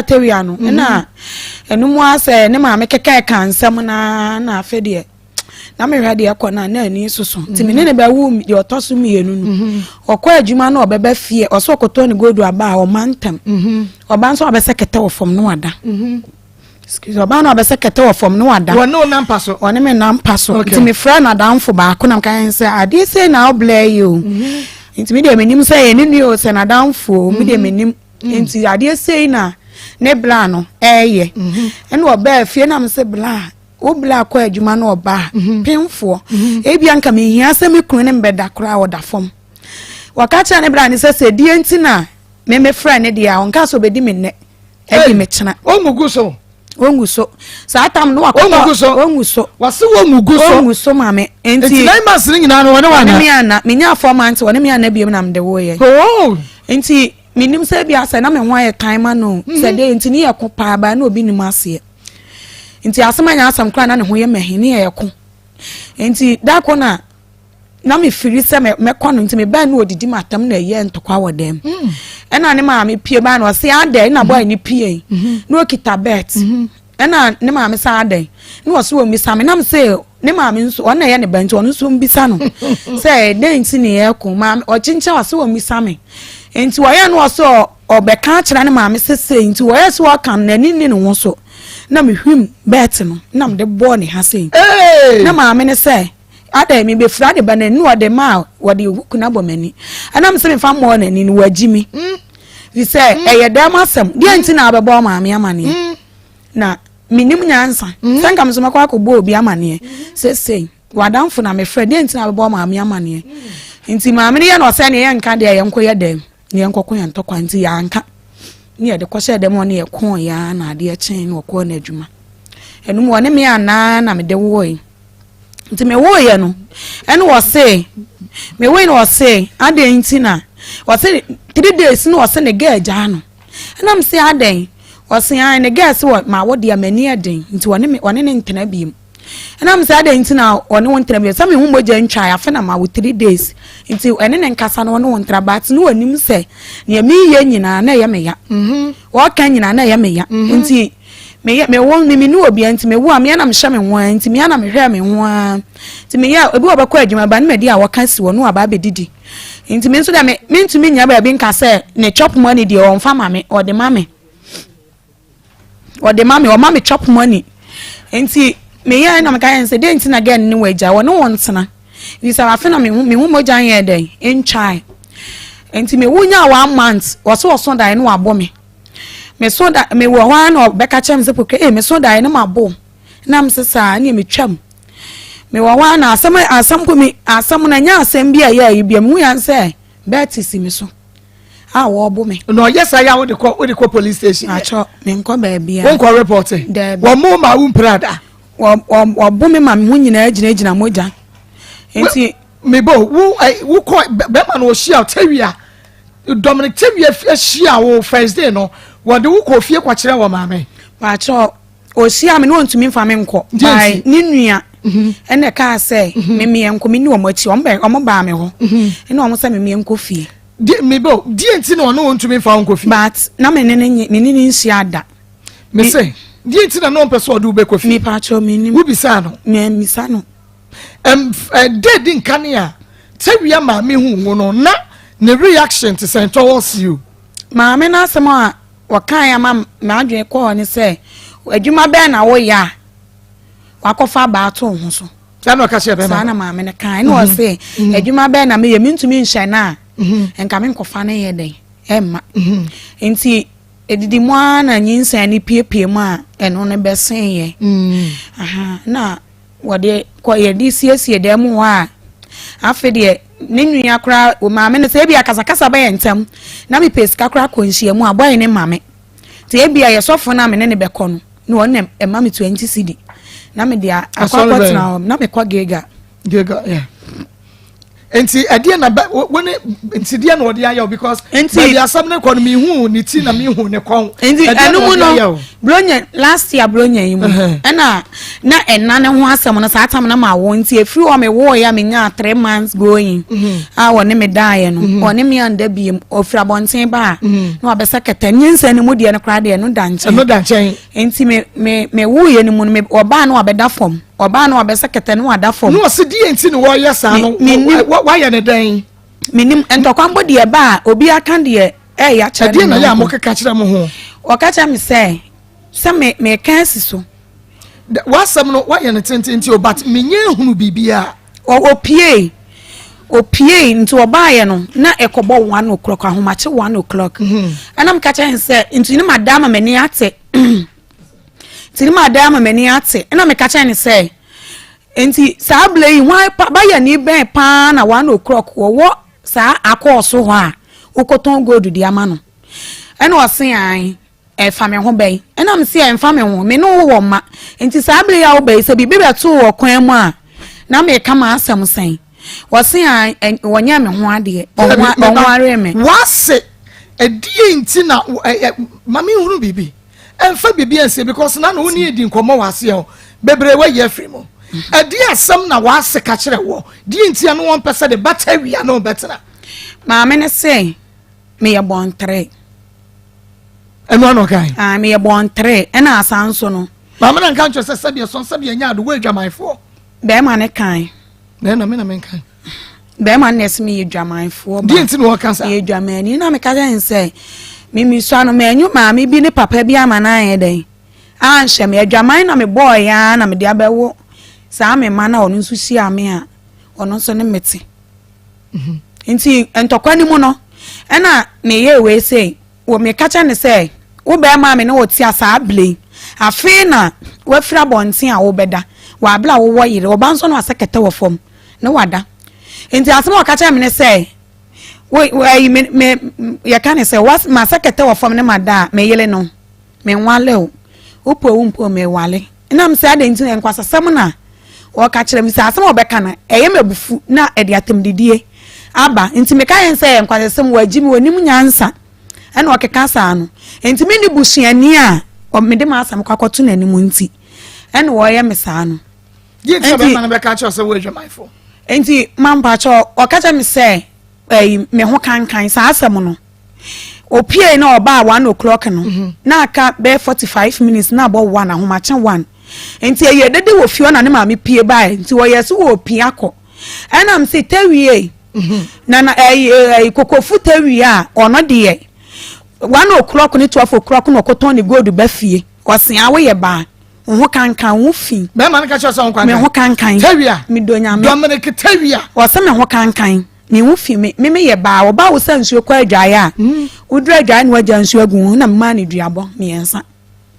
tawia no ɛna ɛno mu asɛ ne maame kɛkɛ ka nsɛm na afei deɛ na mehwɛ deɛ ɛkɔ no a na ani soso nti me ne ne bɛwo deɛ ɔtɔ so mmienu no. Ɔkɔ adwuma na ɔbɛba fie, ɔsɛ ɔkɔtɔ ne gold aba a ɔma ntɛm. Ɔba nso abɛsɛ kɛtɛ wɔ fam no wada. Excuse, ɔbaa no abɛsɛ kɛtɛ wɔ fam no wada. Wɔne wo nampa so? Ɔne me nampa so. Nti mefrɛ n'adamfo baako na meka sɛ adeɛ sei na woblɛ yi o. Nti me deɛ menim sɛ yɛ ne nua o, sɛ n'adamfo o, me deɛ menim. Nti adeɛ sei na ne bla no ɛɛyɛ. Ɛna ɔbaa fie na me sɛ bla wo bla akɔ adwuma na ɔbaa pemfoɔ ebia nka mehia sɛ me kunu ne mbɛda koraa ɔda fam. Wɔka kyerɛ ne bla ne sɛ die nti na me mefrɛ ne deɛ a ɔnka sɛ ɔbɛdi me nnɛ ɛdi me kyena. Ɔngugu so. Ɔngu so saa tam no wakɔtɔ. Ɔngugu so. Ɔngu so. Wɔse wɔngugu so. Ɔngu so maame. Nti 9 months no nyinaa no wɔne wana? Wɔne me ana. Menya 4 months wɔne me ana biom na mede woyɛ. Oh. Nti menim sɛ bi asɛ na me ho ayɛ tan ma no sɛ de nti ne yɛ ko paa baa na obi nim aseɛ. Nti asɛm anya asɛm koraa na ne ho yɛ mahi ne yɛ ko. Nti da ko na na mefiri sɛ mɛkɔ no nti mebɛn no odidi matam na ɛyɛ ntɔkwa wɔ dɛm. Ɛna ne maame pie baa na ɔse adɛn na bɔɔ ne pie na okita belt. Ɛna ne maame sɛ adɛn na ɔse wɔ mmisa me nam sɛ ne maame nso ɔno na ɛyɛ ne ba nti ɔno nso mbisa no sɛ dɛn nti ne yɛko. Maame ɔkyenkyɛn ɔse wɔ mmisa me nti wɔyɛ no ɔse ɔbɛka akyerɛ ne maame sɛ sei nti wɔyɛ sɛ ɔka no n'ani ne ne ho so na mehwim belt no na mede bɔɔ ne ha sei na maame ne sɛ adɛn mebɛfira ne ba n'ani na ɔde ma a wɔde huku no abɔ m'ani ɛnam sɛ mefa mmɔɔ n'ani no wagyi me fi sɛ ɛyɛ dɛm asɛm deɛ nti na abɛbɔ maame amanneɛ na menim nyansa sɛ nka me so mɛkɔ akɔbɔ obi amanneɛ sɛ sei wadamfo na mefrɛ deɛ nti na abɛbɔ maame amanneɛ. Nti maame no yɛ no ɔsɛ ne yɛnka deɛ yɛnkɔ yɛ dɛm ne yɛnkɔko yɛn ntɔkwa. Nti yɛanka ne yɛde kɔhyɛ dɛm hɔ ne yɛkɔɔ yɛa na adeɛ kyɛn na ɔkɔɔ n'adwuma. Ɛnum wɔne me anaa na mede wɔe. Nti mewoeɛ no, ɛna ɔse, mewoe no ɔse, adɛn nti na, ɔse 3 days na ɔse ne girl gyaa no. Ɛna me se adɛn? Ɔse ae ne girl se wɔ ma wo deɛ m'ani ɛden nti ɔne me ɔne ne ntena biem. Ɛna me se adɛn nti na ɔne wo ntena biem? Sɛ me ho mogya ntwae afe na ma wo 3 days nti ɛne ne nkasa na ɔne wo ntena, but ne wɔnim sɛ nea meyɛ nyinaa na ɛyɛ me ya. Wɔka nyinaa na ɛyɛ me ya. Nti meyɛ mewɔ me me ne obia nti mewo a mea na mehyɛ me ho ara, nti mea na mehwɛ me ho ara, nti meyɛ ebi wɔ bɛkɔ adwuma ba ne madi a wɔka si wɔ no aba abɛdidi, nti me nso dɛ me mentumi nya baabi nka sɛ ne chop money deɛ ɔmfa ma me, ɔde ma me, ɔde ma me, ɔma me chop money. Nti meyɛ na meka yɛn sɛ dɛn nti na girl ne wɔ agya wɔne wɔn ntena bisa afe na mehu mogya nyɛ dɛn ntwae. Nti mewu nya one month, wɔso ɔso dan no wabɔ me, meso da mewɔ hɔ ara na ɔbɛka kyerɛ me sɛ pokua ee meso daeɛ no mabo na me sɛ saa ɛne metwam. Mewɔ hɔ ara na asɛm asɛm po me asɛm no ɛnyɛ asɛm bi a ɛyɛ ayi bi a mehu yan sɛ bɛɛte si me so a wɔɔbo me. Na ɔyɛ saa yɛ a wode kɔ wode kɔ police station? Atwɔ menkɔ baabi a. Wonkɔ report? Daabi. Wɔn mo ma wo mpira da? Wɔbo me ma me ho nyinaa gyinagyina mogya nti. Mebo wo ɛ wokɔ bɛrima no ɔhyia tawia, Dominic Tawia ahyia wo first day no, wɔde wo kɔ fie kɔkyerɛ wɔ maame? Paakyɛ, ɔhyia me na ɔntumi nfa me nkɔ by ne nua ɛna ɛkaa sɛ memeɛ nkɔ, me ni wɔn akyi, wɔn bɛ wɔn baa me hɔ ɛna wɔn sɛ memeɛ nkɔ fie. Di mebo die nti na ɔno ɔntumi nfa wo nkɔ fie? But na me ne ne nye me ne ne nhyia da. Me se die nti na na ɔmpɛ sɛ ɔde wo bɛkɔ fie? Me paakyɛ, me nim. Wobisa no? Me misa no. Ɛda di nkane a Tawia maame hu wo no, na ne reaction te sɛn towards you? Maame no asɛm a wɔkae ama m'adwene kɔɔ ne sɛ, adwuma bɛn na woyɛ a wakɔfa abaa ato wo ho so? Saa na ɔka kyerɛ bɛrima? Saa na maame no kae. Ɛna ɔse, adwuma bɛn na meyɛ, mentumi nhyɛ no a, nka menkɔfa no yɛ dɛn ɛmma. Nti ɛdidi mu ara na nyinsɛn no piepie mu a ɛno no bɛseeɛ. Na wɔde kɔ yɛde siesie dan mu hɔ a, afei deɛ ne nua koraa maame no sɛ ebi akasakasa bɛyɛ ntɛm na mepɛ sika koraa kɔ nhyiamu a bɔyɛ ne maame nti ebi a yɛsɔfo no a me ne ne bɛkɔ no na wɔn na ɛma me 20 cedi na mede akɔ akɔtena hɔ na mekɔ Gilgal. Gilgal, yeah. Nti ɛdeɛ na bɛ wo ne nti deɛ na ɔde ayɛ o, because nti baabi asɛm ne kɔ no, mihu ne ti na mihu ne kɔn. Nti ɛno mu no, bronya last year bronya yi mu ɛna na ɛna ne ho asɛm no saa tam na ma wo, nti efiri hɔ me wo ya me nya 3 months going a wɔne me daeɛ no, wɔne me anda biem. Ofiri abɔnten ba a na wabɛsɛ kɛtɛ nyinsɛn ne mu deɛ no koraa deɛ ɛno da nkyɛn. Ɛno da nkyɛn. Nti me wo yɛ no mu no, me ɔbaa no wabɛda fam, ɔbaa no wabɛsɛ kɛtɛ no wada fam. Na ɔsi deɛ nti na wɔyɛ saa no, wayɛ ne dɛn? Menim ntɔkwa mbɔ deɛ ba a obi aka deɛ ɛyɛ akyerɛ. Ɛdeɛ na yɛ a mokeka kyerɛ mo ho? Ɔka kyerɛ me sɛ me meka asi so. W'asɛm no wayɛ no tententen o, but menyɛ ehunu biribiara. Opie opie nti ɔbaayɛ no na ɛkɔbɔ 1 o'clock, ahomakye 1 o'clock. Ɛna meka kyerɛ n sɛ nti ne ma da ama m'ani ate, nti ne ma da ama m'ani ate. Ɛna meka kyerɛ ne sɛ nti saa abila yi hwan pa bayɛ ne bɛn paa na 1 o'clock wɔwɔ saa akɔɔ so hɔ a wokɔtɔn gold de ama no? Ɛna ɔse an ɛfa me ho bɛn? Ɛna me se ɛmfa me ho, me ne wo wɔ mma, nti saa abere yi a woba yi sɛ biribi bɛto wɔ kwan mu a na meka ma asɛm sɛn? Wɔse a wɔnyɛ me ho adeɛ, ɔnware me. Wase ɛdeɛ nti na ma menhunu biribi ɛmfa biribi ansie, because na na wo ne yɛdi nkɔmmɔ wɔ aseɛ hɔ bebree wayi afiri mu. Ɛdeɛ asɛm na wase ka kyerɛ wɔ deɛ nti a no wɔmpɛ sɛ de bata wia ne wobɛtena? Maame ne sɛ meyɛ bɔntere. Ɛno ano kan? Ah, meyɛ bɔntere ɛna asan so no. Maame na nka nkyerɛ sɛ sɛdeɛ sɔn sɛdeɛ nya ado wɔ adwamanfoɔ? Bɛrima ne kan. Na ɛna me na menkan. Bɛrima no na ɛsɛ meyɛ dwamanfoɔ ba. Deɛ nti na wɔka saa? Meyɛ dwamani na meka kyerɛ ne sɛ memisua no manyu maame bi ne papa bi ama no anyɛ dɛn anhyɛ me adwaman na mebɔɔ ya na mede abɛwo saa me ma na ɔno nso hyia me a ɔno nso ne mete. Nti ntɔkwa no mu no ɛna meyɛ wei sei wɔ meka kyerɛ ne sɛ wo bɛrima a me ne wo te a saa abere yi afei na wafiri abɔnten a wobɛda wɔ abere a wowɔ yere ɔba nso no asɛ kɛtɛ wɔ fam ne wada. Nti asɛm a ɔka kyerɛ me ne sɛ wo ayi me yɛka ne sɛ was ma sɛ kɛtɛ wɔ fam ne ma da a me yere no me nwale o, wopɔ wo mpo me wale. Nam sɛ adɛn nti na nkwasasɛm na ɔka kyerɛ me sɛ asɛm a ɔbɛka no ɛyɛ me abufu na ɛde atɛmdidie aba. Nti meka yɛn sɛ ɛyɛ nkwaseasɛm, wagyi me, ɔnim nyansa ɛna ɔkeka saa no. Nti menni busuani a mede m'asɛm kɔ akɔto n'anim nti ɛna ɔyɛ me saa no. Deɛ nti na bɛrima no bɛka kyerɛ sɛ wo adwamanfo? Nti mampakyɛ ɔka kyerɛ me sɛ ɛyi me ho kankan saa asɛm no. Opiei na ɔbaa one o'clock no mhm. na aka bɛyɛ 45 minutes na abɔ one ahomakye one. Nti ɛyɛ dede wɔ fie hɔ na ne maame pie bae nti wɔyɛ so wɔ pie akɔ. Ɛna m se tɛwie mhm. na na ɛyi ɛyi kokofu tɛwie a ɔno deɛ 1 o'clock ne 12 o'clock na ɔkɔtɔn ne gold ba fie ɔsea woyɛ baa. Wo ho kankan, wo ho fi. Bɛrima no ka kyerɛ sɛ wo kankan. Me ho kankan. Tawia. Me dɔ nyame. Dominic Tawia. Ɔsɛ me ho kankan. Me ho fi me me meyɛ baa. Ɔbaa wo sɛ nsuo kɔ adwaeɛ a. Mm. Woduru adwaeɛ na wagya nsuo agu ho na memaa no duabɔ mmiɛnsa.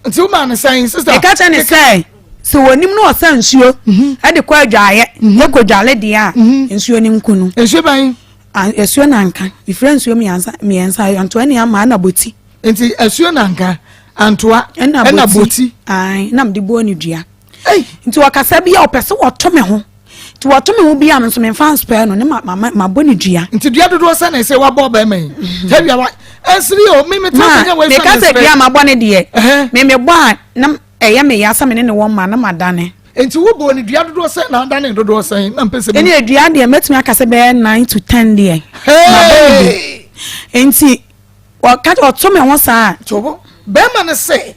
Nti wo maa no sɛn sister? Meka kyerɛ ne sɛ sɛ wɔnim na ɔsɛ nsuo mhm. de kɔ adwaeɛ mhm. kɔ dwale deɛ a mhm. nsuo no nku no. Nsuo bɛn? Nsuo nanka. Mefrɛ nsuo mmiɛnsa mmiɛnsa antoa ni ama na boti. Nti asuo nanka, antoa, ɛna boti. Ae, na mede bɔɔ ne dua. Nti ɔkasa bi a ɔpɛ sɛ wɔto me ho. Nti wɔto me ho bi a me nso memfa nspɛɛ no ne ma ma mabɔ ne dua. Nti dua dodoɔ sɛ na ɛsɛ wabɔ ɔbɛrima yi. Mhm. Tawia wa ɛnsiri o me me tena sɛ nyɛ wei sɛ meka sɛ dua mabɔ ne deɛ. Me mebɔ a na ɛyɛ me ya sɛ me ne ne wɔ mma na madane. Nti wobɔɔ ne dua dodoɔ sɛn na adane dodoɔ sɛn na mpɛ sɛ. Ɛne dua deɛ mɛtumi aka sɛ bɛyɛ 9 to 10 deɛ. Mabɔ ne bi. Nti Ɔka ɔto me ho saa. To bɛrima no sɛ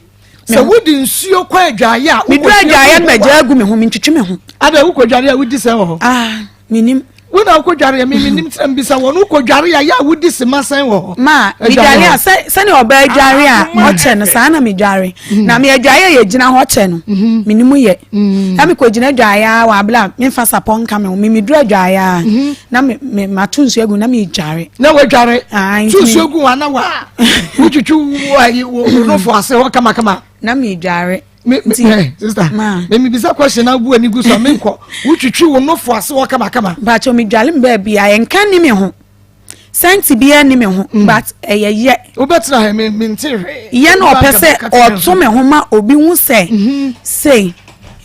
sɛ wode nsuo kɔ adwaeɛ a meduru adwaeɛ no magya agu me ho mentwitwi me ho. Ada wokɔ dware a wodi sɛ wɔ hɔ? Ah, menim. Wo na wokɔ dware a menim sɛ mbisa wɔn wokɔ dware a yɛ a wodi sima sɛn wɔ hɔ? Ma medware a sɛ sɛnea ɔbaa dware a ɔkyɛ no saa na medware. Mm. Na me adwaeɛ yɛ gyina hɔ kyɛ no mm-hmm. menim yɛ. Mm. Na mekɔgyina adwaeɛ a wɔ abla memfa sapɔ nka me ho me meduru adwaeɛ a mm-hmm. na me me mato nsuo agu na medware. Na wadware to nsuo gu wa na wa wotwitwi wo ayi wo nofo ase hɔ kamakama. Na medware. Me me eh, sister me me bisa question na bu ani gu so me nkɔ wotwitwi wo nofo ase hɔ kamakama. Bàtò medware me baabi a nka ni me ho sɛnti biara ni me ho mm. but ɛyɛ yɛ. Wobɛtena ha me me nte hwee. Yɛ na ɔpɛ sɛ ɔto me ho ma obi hu sɛ mhm. sei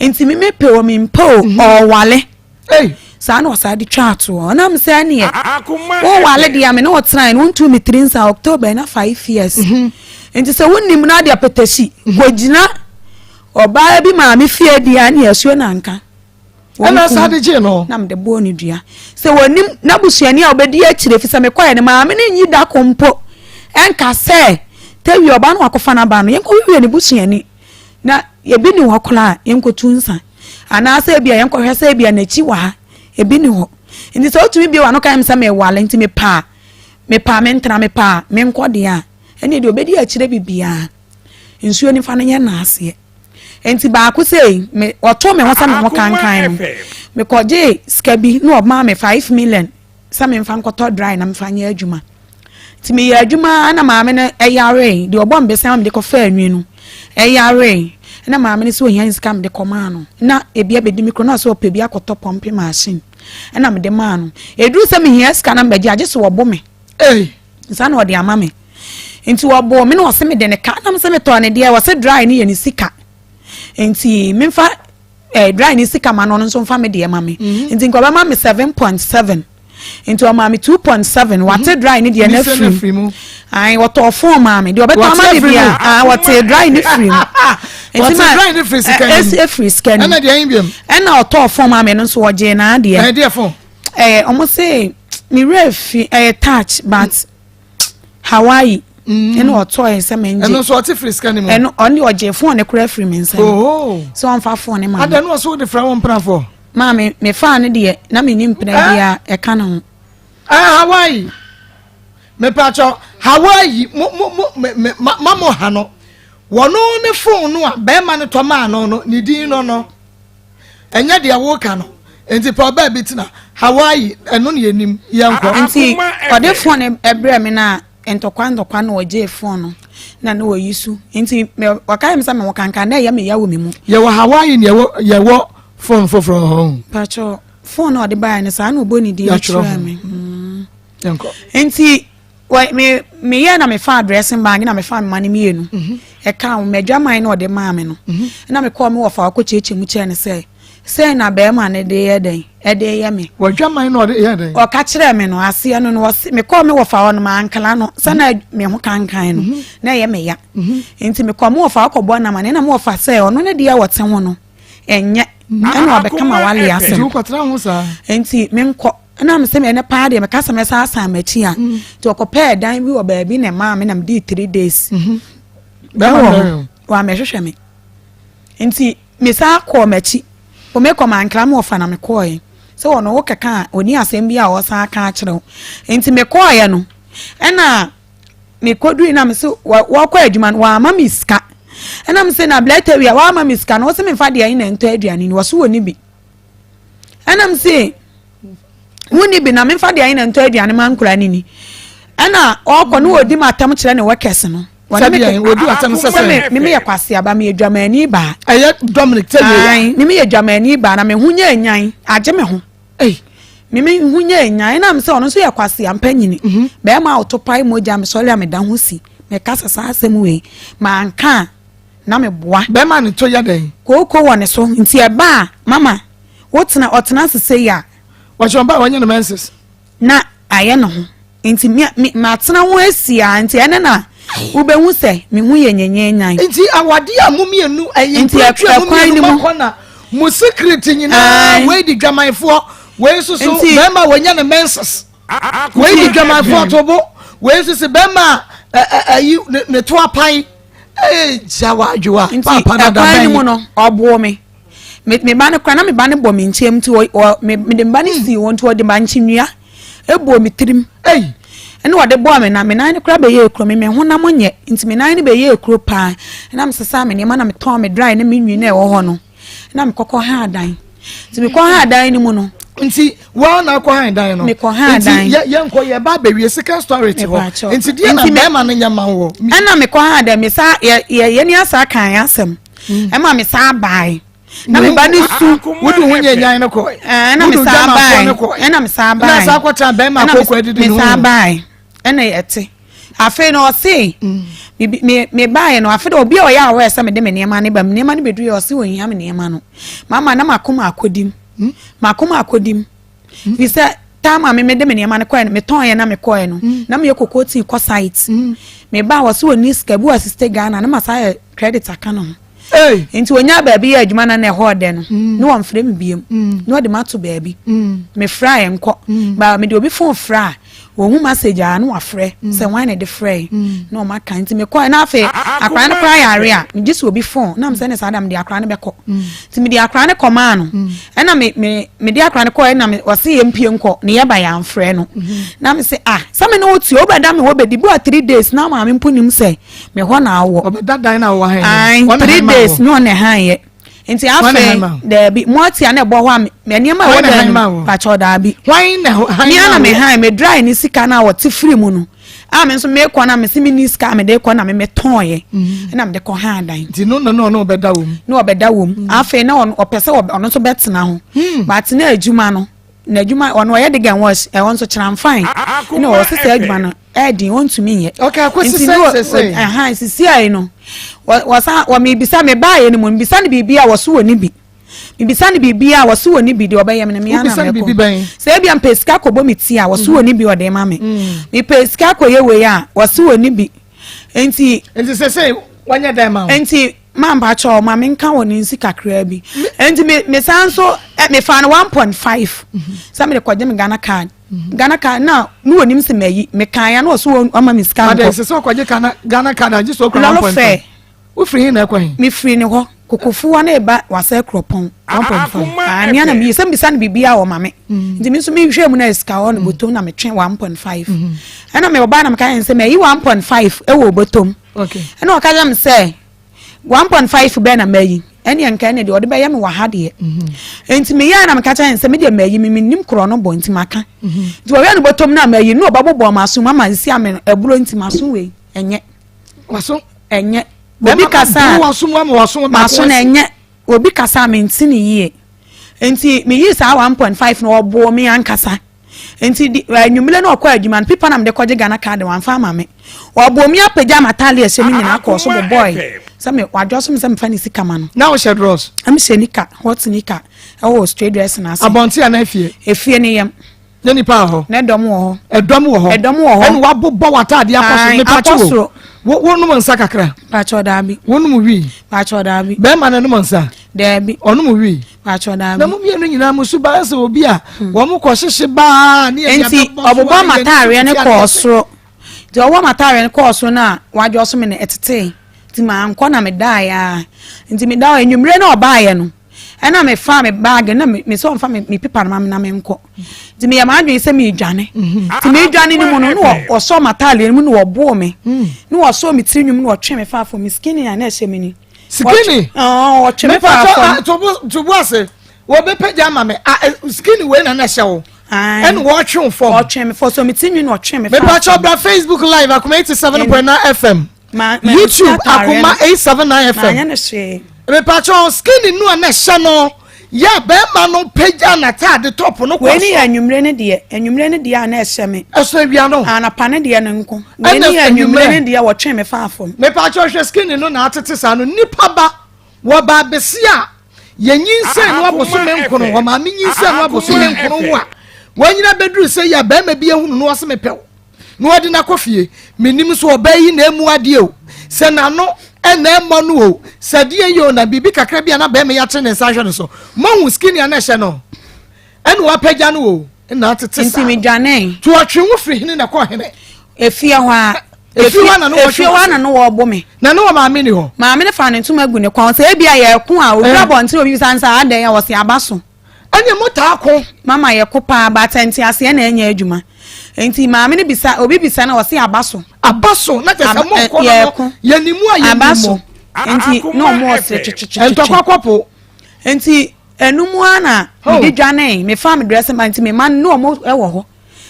nti me mepɛ o me mpɛ o mhm. ɔwale. Saa na ɔsaa de twaa toɔ. Ɔnam sɛ ɛneɛ wowale deɛ a me ne wo tenae no wontuu me tiri nsa October na 5 years. Mhm. Nti sɛ wonim no ade apɛtɛsi kɔgyina ɔbaa bi maame fie deɛ a ne asuo na nka. Ɛna saa de gyee no. Na mede bɔɔ ne dua. Sɛ wɔnim n'abusuani a ɔbɛdi akyire fi sɛ mekɔɛ no maame no nyi da ko mpo ɛnka sɛ tawi ɔbaa no wakɔfa no aba no yɛnkɔhwehwɛ ne busuani na ebi ni hɔ koraa yɛnkɔtu nsa. Anaasɛ ebia yɛnkɔhwɛ sɛ ebia n'akyi wɔ ha, ebi nni hɔ. Nti sɛ wotumi bue w'ano ka kyerɛ me sɛ meware nti mepɛ a, mepɛ a mentena, mepɛ a menkɔ deɛ a, ɛnneɛ deɛ ɔbɛdi akyire biribiara, nsuo nifa no nyɛ n'aseɛ. Nti baako sei, me, ɔtoo me ho sɛ me ho kankan no, mekɔgyee sika bi na ɔmaa me 5 million sɛ memfa nkɔtɔ dry na memfa nyɛ adwuma. Nti meyɛ adwuma na maame no yaree, deɛ ɔbɔ me bɛsɛn ma mede kɔfaa nwi no yaree, na maame no sɛ ohia ne sika mede kɔmaa no, na ebi abɛdi me kuro na ɔsɛ ɔpɛ bi akɔtɔ pɔmpe machine, ɛna mede maa no. Ɛduru sɛ mehia sika na mbɛgye agye sɛ wɔbo me. Nsa na ɔde ama me. Nti wɔboo me na ɔse mede ne ka, na mesɛ metɔɔ ne deɛ, wɔse dry no yɛ ne sika. Nti memfa eh, dry ne sika ma no, ɔno nso mfa me deɛ ma me. Mhm. Nti nka ɔbɛma me 7.7. Nti ɔmaa me 2.7 wate mhm. dry ne deɛ no afiri mu. Ayi wɔtɔɔ phone maa me deɛ ɔbɛtɔ ama me bia ah wɔte dry ne firi mu. Nti ma dry ne firi sika ni. Efiri sika ni. Ɛna deɛ ɛyin biam. Ɛna ɔtɔɔ phone maa me no nso ɔgye n'adeɛ. Ɛyɛ deɛ phone. Ɛyɛ ɔmo se me werɛ fi ɛyɛ touch but Hawaii. Mm. Ɛna ɔtɔɔ yɛ sɛ mɛngye. Ɛno nso ɔte firi sika ni mu. Ɛno ɔne ɔgye phone ne kora firi mi nsam. Sɛ ɔnfa phone ne ma. Adɛ no ɔso de fira wɔn mpenafoɔ. Maame, mefaa no deɛ, na menni mpena eh? biara ɛka ne ho. Eh, Hawaii. Mepakyɛ Hawaii, mo mo mo me me ma ma mo ha no. Wɔno ne phone no a bɛrima no tɔ maa no no, ne din no no. Ɛnyɛ deɛ woka no. Nti pɛ ɔbaa bi tena Hawaii, ɛno ne yɛnim, yɛnkɔ. Nti ɔde phone brɛ me na Ntɔkwa ntɔkwa na ɔgyee phone no na na ɔyi su nti me ɔka yɛ me sɛ me ho kankan na ɛyɛ me ya wɔ me mu. Yɛwɔ Hawaii na yɛwɔ yɛwɔ phone foforɔ wɔ hɔ. Patrɔ phone na ɔde baeɛ no saa na ɔbɔ ne din kyerɛ me. Mm. Nti wɔ me meyɛ na mefa dressing bag na mefa mma no mmienu mhm. ɛka ho m'adwaman na ɔde maa me no mhm. na mekɔɔ me wɔfa ɔkɔ kyerɛkyerɛ mu kyerɛ no sɛ. Sei na barima no de yɛ dɛn? Ɛde yɛ me. W'adwaman na ɔde yɛ dɛn? Ɔka kyerɛɛ me no, aseɛ no no, ɔse, mekɔɔ me wɔfa hɔ no, mankla no, sɛ na me ho kankan no, na ɛyɛ me ya. Nti mekɔɔ me wɔfa hɔ kɔbɔɔ no amanneɛ, na me wɔfa sɛ ɔno ne deɛ ɔte ho no, ɛnyɛ, ɛna ɔbɛka m'awaleɛ asɛm. Nti wokɔtena ho saa? Nti menkɔ. Ɛna mese me ɛnɛ paa deɛ meka sɛ mɛsan asan m'akyi a, nti ɔkɔpɛɛ dan bi wɔ baabi na ɛmaa me na medii 3 days. Bɛrima Ɛwɔ no hɔ, wammɛhwehwɛ me. Nti mesan kɔɔ m'akyi. O mekɔ mankra me wɔfa na mekɔɔɛ. Sɛ ɔno wo kɛka a ɔni asɛm bi a ɔsan aka akyerɛ wo. Nti mekɔɔɛ no ɛna mekɔdui na mese wɔkɔ adwuma no wɔama me sika. Ɛna mese na blɛtawia wɔama me sika no wɔse memfa deɛ na ntɔ aduane ni wɔso wɔni bi. Ɛna mese wonni bi na memfa deɛ na ntɔ aduane ma nkora no ni. Ɛna ɔkɔ no wɔdi m'atam kyerɛ ne workers no. Sɛdeɛ wɔdi w'asɛm sɛ sɛ. Me meyɛ kwaseaba, meyɛ dwamani baa. Ɛyɛ Dominic Tɛwia. Ae, me meyɛ dwamani baa na me ho nyɛ nyan, agye me ho. Ei. Me me ho nyɛ nyan, ɛnam sɛ ɔno nso yɛ kwasea mpanyini. Bɛrima a ɔto pae mogya, mesɔre a meda ho si. Meka sɛ saa asɛm wei, manka a, na meboa. Bɛrima ne to yɛ dɛn? Kooko wɔ ne so, nti ɛba a, mama, wotena, ɔtena ase sei a. Wɔkyerɛ ɔba a wɔnyɛ no menses. Na ayɛ ne ho. Nti me me matena ho asi a nti ɛne na wobɛhu sɛ me ho yɛ nyanyanyan. Nti awadeɛ a mo mmienu ɛyi Nti mpratwa mo ɛkwan mmienu no mu. makɔ na mo secret nyinaa Ae. wei di dwamanfoɔ wei nso so Nti- bɛrima wɔnya ne menses wei di dwamanfoɔ to bo wei nso so bɛrima a ɛ ɛ ɛyi ne ne to apan ee gya wadwoa Nti paapa na da ɛkwan no mu bɛn no ɔboo me. Me me ba no koraa na me ba no bɔ me nkyɛn mu nti ɔ ɔ me mede me ba no sii hɔ nti ɔde bankye nnua ebɔɔ me tirim. Ei. Ɛna ɔde bɔɔ me nan, me nan no koraa bɛyɛɛ kuro, me me honam nyɛ nti me nan no bɛyɛɛ kuro paa. Ɛna mesesaa me nneɛma na metɔn me dry ne me nwi na ɛwɔ hɔ no. Ɛna mekɔkɔ haa dan. Nti mekɔ haa dan no mu no. Nti wɔn na akɔ han dan no. Mekɔ haa dan. Nti yɛ yɛnkɔ yɛ ba abɛwie second story ti hɔ. Nti deɛ na bɛrima no nyɛ ma wɔ. Ɛna mekɔ haa dan me saa yɛ yɛ yɛne asa kan asɛm. Ɛma me saa baae. Na me ba no su. Wodi ho nyɛ nyan no kɔ. Ɛna me saa baae. Ɛna me saa baae. Ɛna saa kɔtena bɛrima akoko adidi no. Me saa baae. Ɛna yɛte. Afei na ɔse me me baeɛ no afei de obi a ɔyɛ aware sɛ mede me nneɛma no ba me nneɛma no bɛduru yɛ ɔse ɔhia me nneɛma no mama na makoma akɔdim makoma akɔdim fi sɛ time a me mede me nneɛma no kɔɛ no metɔn yɛ na mekɔɛ no na meyɛ koko tii kɔ site me ba ɔse ɔni sika bi wɔ siste Ghana na masa yɛ credit aka no ho nti onya baabi yɛ adwuma na na ɛhɔ ɔdɛ no na wɔmfrɛ me biem na ɔde mato baabi mefrɛ a ɛnkɔ ba mede obi phone frɛ a wɔhu message a na wafrɛ sɛ hwan na ɛde frɛ na ɔma ka nti mekɔ na afei akwaraa no koraa yare a megye sɛ obi phone na mesɛ ne saa da mede akwaraa no bɛkɔ nti mede akwaraa no kɔmaa no ɛna me me mede akwaraa no kɔɛ na me ɔse yɛ mpie nkɔ ne yɛba yɛamfrɛ no na me sɛ ah sɛ me ne wo tie wobɛda me hɔ bɛdi bi wa 3 days na maame mpo nim sɛ me hɔ na awɔ ɔbɛda dan na wɔ han ae 3 days ne ɔne han yɛ nti afei daabi mɔtia na ɛbɔ hɔ a me nneɛma a ɛwɔ dan no pakyɛw daabi me ana me han me dry ne sika no a wɔte firi mu no a me nso mekɔ na mese me ni sika a mede kɔ na me metɔn yɛ ɛna mede kɔ han dan. Nti no na ɔno ɔbɛda wɔ mu. Na ɔbɛda wɔ mu afei na ɔpɛ sɛ ɔno nso bɛtena ho but na adwuma no na adwuma ɔno ɔyɛ dig and wash ɛwɔ nso kyerɛnfan na ɔwɔ sisi adwuma no ɛɛdin ɔntumi nyɛ. Ok akosi sɛ sese. Ɛhan sisi ayi no wɔsan wɔ mibisa mi baa yɛ no mu mibisa no biribi a wɔso wɔ ne bi mibisa no biribi a wɔso wɔ ne bi deɛ ɔbɛyɛ mi no mi ana mɛkɔ sɛ ebi a mpɛ sika kɔ bɔ mi ti a wɔso wɔ ne bi ɔde ma mi mepɛ sika kɔ yɛ wei a wɔso wɔ ne bi nti. Nti sese wɔnyɛ dɛn ma wo. Nti maa mpakyɛw ma mi nka wɔ ne nsi kakraa bi nti mi mi san so ɛ mi fa no 1.5 sɛ mi de kɔgye mi Ghana card. Ghana card na ne wɔ nim sɛ mɛyi mi kan ya na ɔso wɔ ɔma mi sika nkɔ. Adɛ sɛ sɛ ɔkɔgye Ghana Ghana card agye sɛ ɔkura 1.5. Wofiri hin na ɛkɔ hin. Mi firi ne hɔ kokofuwa na eba wasɛ kuropɔn. 1.5. Amia na mi yi sɛ mbisa no biribi a ɔma mi nti mi nso mi hwɛ mu na sika hɔ na bɔtɔm na mi twe 1.5 ɛna mi ɔbaa na mi ka yɛn sɛ mɛyi 1.5 ɛwɔ bɔtɔm ɛna ɔka kyerɛ mi sɛ 1.5 bɛɛ na mɛyi ɛne nka ɛne deɛ ɔde bɛyɛ mi wɔ ha deɛ nti mi yɛ na mi ka kyerɛ yɛn sɛ mi deɛ mɛyi mi mi nim korɔ no bɔ nti ma ka nti wɔyɛ no bɔtɔm na mɛyi na ɔba bɔbɔ ɔmo aso mu ama nsi ame ɛburo nti ma so wei ɛnyɛ waso ɛnyɛ obi kasa waso mu ama waso maso na ɛnyɛ obi kasa mi nti ne yie nti mi yi saa 1.5 na ɔboɔ mi ankasa. Nti di anwummere na ɔkɔ adwuma no pipa na mede kɔgye Ghana card wamfa ama me. Ɔbɔ mi apagya m'ataade a ɛhyɛ me nyinaa kɔɔ so bobɔe sɛ me wadwo so me sɛ mefa ne sika ma no. Na wohyɛ drawers? Na mehyɛ nika hot nika ɛwɔ straight dress no ase. Abɔnten anaa efie? Efie ne yam. Ne nipa wɔ hɔ? Ne dɔm wɔ hɔ. Ɛdɔm wɔ hɔ? Ɛdɔm wɔ hɔ. Ɛna wabobɔ w'ataade akɔ soro. Mepa akɔ soro. Wo wonom nsa kakra? Pakyɛ daabi. Wonom wii? Pakyɛ daabi. Bɛrima no nom nsa? Daabi. Ɔnom wii? Pakyɛ daabi. Na mo mmienu nyinaa mo suban sɛ obi a hmm. wɔn kɔ hyehye baa ne yɛ Nti ɔbobɔ m'ataareɛ no kɔɔ soro. Nti ɔwɔ m'ataareɛ no kɔɔ soro no a wadwo so me no ɛtetee. Nti mankɔ na medaeɛ a. Nti medaeɛ anwummerɛ na ɔbaeɛ no. Ɛna mefaa me baage na me sɛ ɔmfa me pepa no ma me na menkɔ. Nti meyɛ m'adwene sɛ meredwane. Nti meredwane no mu no na ɔsɔɔ m'ataadeɛ no mu na ɔboo me. Na ɔsɔɔ me tiri nwom na ɔtwe me faa fam. Me skinny a na ɛhyɛ me ni. Skinny? Ɔtwe me faa fam. Tubu ase wɔbɛpagya ama me skinny wei na na ɛhyɛ wo. Ɛna wɔtwe wo fam. Ɔtwe me fam so me tiri nwi na ɔtwe me faa fam. Mepakyɛ bra Facebook live Akoma 87.9 FM. YouTube akoma 879 FM. Mepakyɛ skinny no a na ɛhyɛ no yɛ bɛrima no pagya n'ataade top no kɔ so. Wei ne yɛ anwummere ne deɛ anwummere ne deɛ a na ɛhyɛ me. Ɛso awia no. Anapa ne deɛ no nko. Wei ne yɛ anwummere ne deɛ wɔtwe me faa fam. Mepakyɛ hwɛ skinny no na atete saa no nipa ba wɔ ba abɛsi a yɛnyinsɛn no abosome nkono wɔ maame nyinsɛn no abosome nkono wo a wɔnyina bɛduru sɛ yɛ bɛrima bi ehunu no ɔse mepɛw. na ɔde no akɔ fie. Mennim sɛ ɔbaa yi na ɛmu adeɛ o, sɛ n'ano na ɛmmɔ no o, sɛ deɛ yɛ o, na biribi kakra bi a na bɛrima yi atene ne nsa ahwɛ no so. Moahu skinny a na ɛhyɛ no? Ɛna wapagya no o, na atete saa. Nti medwanee. To ɔtwe ho firi hene na ɛkɔ hene. Efie hɔ a. Efie hɔ na no wɔtwe. Efie hɔ na no wɔbɔ me. Na ne wɔ maame ni hɔ. Maame no fa ne ntoma gu ne kɔn sɛ ebi a yɛko a obi abɔnten obi bisa nsa adɛn a wɔsi aba so. Ɛne mo taa ko. Mama yɛ ko paa but nteaseɛ na ɛnyɛ adwuma nti maame no bisa obi bisa na ɔse aba so. Aba so na kyerɛ sɛ mo ko no no yɛ ne mu a yɛ aba so nti na ɔmo ɔsere twetwetwetwe. Ntɔkwa kɔpo. Nti ɛnu mu ara na mede dwanee mefa me dressing bag nti me ma no na ɔmo ɛwɔ hɔ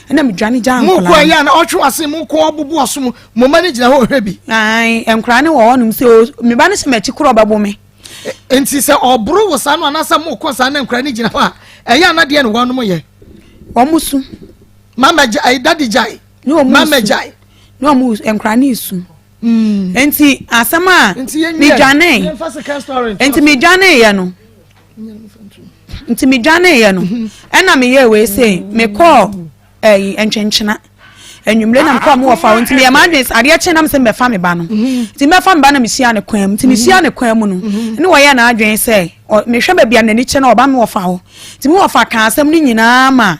ɛna me dwane gyaa nkɔla. Mo ko ɛyɛ na ɔtwe ase mo ko ɔbobo ɔsom mo ma no gyina hɔ ɔhwɛ bi. Ae nkɔla no wɔ hɔ nom sɛ me ba no hyɛ m'akyi korɔ ɔbɛbo me. Nti sɛ ɔboro wo saa no anaasɛ mokɔ saa na nkura no gyina hɔ a, ɛyɛ ana deɛ na wɔnom yɛ? Wɔn su. Mama gyae, dadi gyae. Ne wɔn Mama gyae. Ne wɔn nkura no su. Mm. Nti asɛm a medwane. Nti medwane yɛ no. Nti medwane yɛ no. Mhm. Ɛna meyɛ wei sei mekɔɔ ɛyi ntwentwena anwummere na mekɔɔ mo wɔfa hɔ nti meyɛ m'adwene sɛ adeɛ kye na mesɛ mebɛfa me ba no mhm. nti mɛfa me ba na mehyia ne kwan mu nti mehyia mhm. ne kwan mu no mhm. ne wɔyɛ n'adwene sɛ mehwɛ baabi a n'ani kyɛ na ɔba me wɔfa hɔ nti me wɔfa ka asɛm no nyinaa ma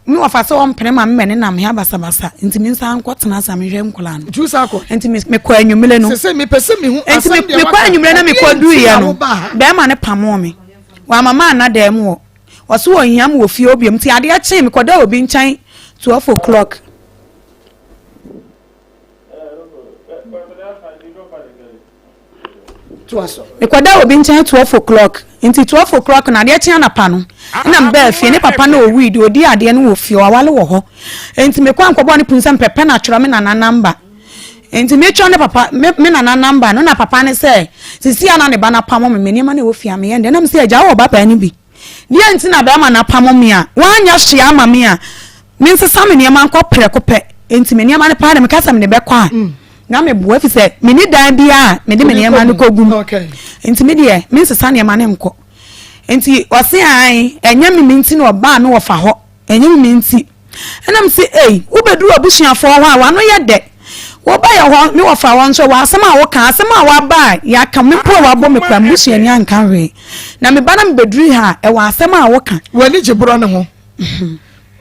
me wɔfa sɛ ɔmpene ma me ne nam he abasabasa nti me nsa nkɔ tena ase a mehwɛ nkɔla no nti mekɔ anwummere no nti mekɔ anwummere na mekɔ duiɛ no bɛrima no pamoo me wama ma ana dan mu hɔ Ɔse ɔnhia me wɔ fie hɔ biom nti adeɛ kyee mekɔdaa obi nkyɛn 12 o'clock. Mekɔdaa obi nkyɛn 12 o'clock nti 12 o'clock no adeɛ kyee anapa no ɛna mebaa fie ne papa no ɔwui deɛ ɔdi adeɛ no wɔ fie ɔawale wɔ hɔ nti mekɔ ankɔbɔɔ ne pon sɛ mepɛpɛ no atwerɛ me nana number. Nti metwa ne papa me me nana number no na papa ne sɛ sisi a na ne ba no apamo me me nneɛma na ɛwɔ fie a meyɛ ndɛ na me sɛ agya wɔ ba baa no bi deɛ nti na bɛrima no apamo me a wanyɛ hwee ama me a mensesa me nneɛma nkɔ prɛko pɛ nti me nneɛma no paa de meka sɛ mede bɛkɔ a mm. na meboa fi sɛ meni dan biara a mede me nneɛma no kɔgu mu nti me deɛ mensesa nneɛma no nkɔ nti ɔse an ɛnyɛ me me nti na ɔbaa me wɔfa hɔ Ɛnyɛ me nti. Ɛna mese, Ei, wobɛduru abusuafoɔ hɔ a, w'ano yɛ dɛ. Wobaeɛ hɔ, me wɔfa hɔ nso, wɔ asɛm a woka, asɛm a woaba a yɛaka, me mpo a wɔabɔ me koraa, me busuani anka hwee. Na meba na mebɛduru ha a, ɛwɔ asɛm a woka. W'ani gye borɔ no ho.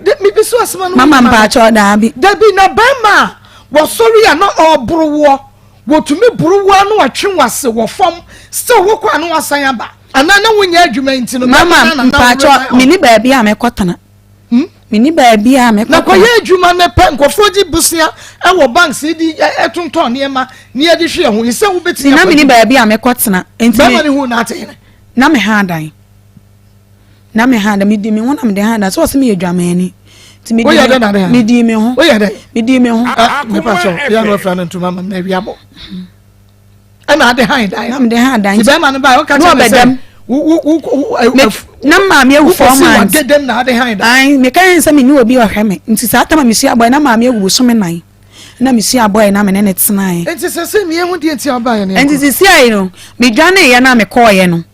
De, mebisa asɛm a no Mama mpaakyɛw, daabi. Dabi, na bɛrima a wɔsɔre a na ɔreboro woɔ, wɔtumi boro woɔ a na watwe wo ase wɔ fam, still wokɔ a na wasan aba. Anaa na wonyɛ adwuma nti no. Mama mpakyɛ mini baabi a mekɔtena. Hmm? Mini baabi a mekɔtena. Na kɔyɛ adwuma no pɛ nkurɔfoɔ gye bosea wɔ banks di ɛtontɔn nneɛma ne yɛde hwɛ ho sɛ wobɛtumi. Na mini baabi a mekɔtena. Nti bɛrima ne hu na ate hene. Na me ha adan. Na me ha adan medi me ho na mede ha adan sɛ ɔsɛ meyɛ dwamani. Nti medi Woyɛ dɛ na de ha. Medi me ho. Woyɛ dɛ. Medi me ho. Mepa kyɛw yɛ no afira no ntoma ma na awia bɔ. ɛna ade han dan na mede han dan ti bɛrima no baa ɔka kyerɛ ne sɛ Na maame awu 4 months. Ae, meka yɛn sɛ menni obi ɔhwɛ me. Nti saa tam a mehyia bɔe na maame awu bosome nan. Na mehyia bɔe na me ne ne tenae. Nti sɛ sɛ mmiɛ ho deɛ nti abaeɛ no. Nti sisi ayi no, medwaneeɛ na mekɔɔeɛ no.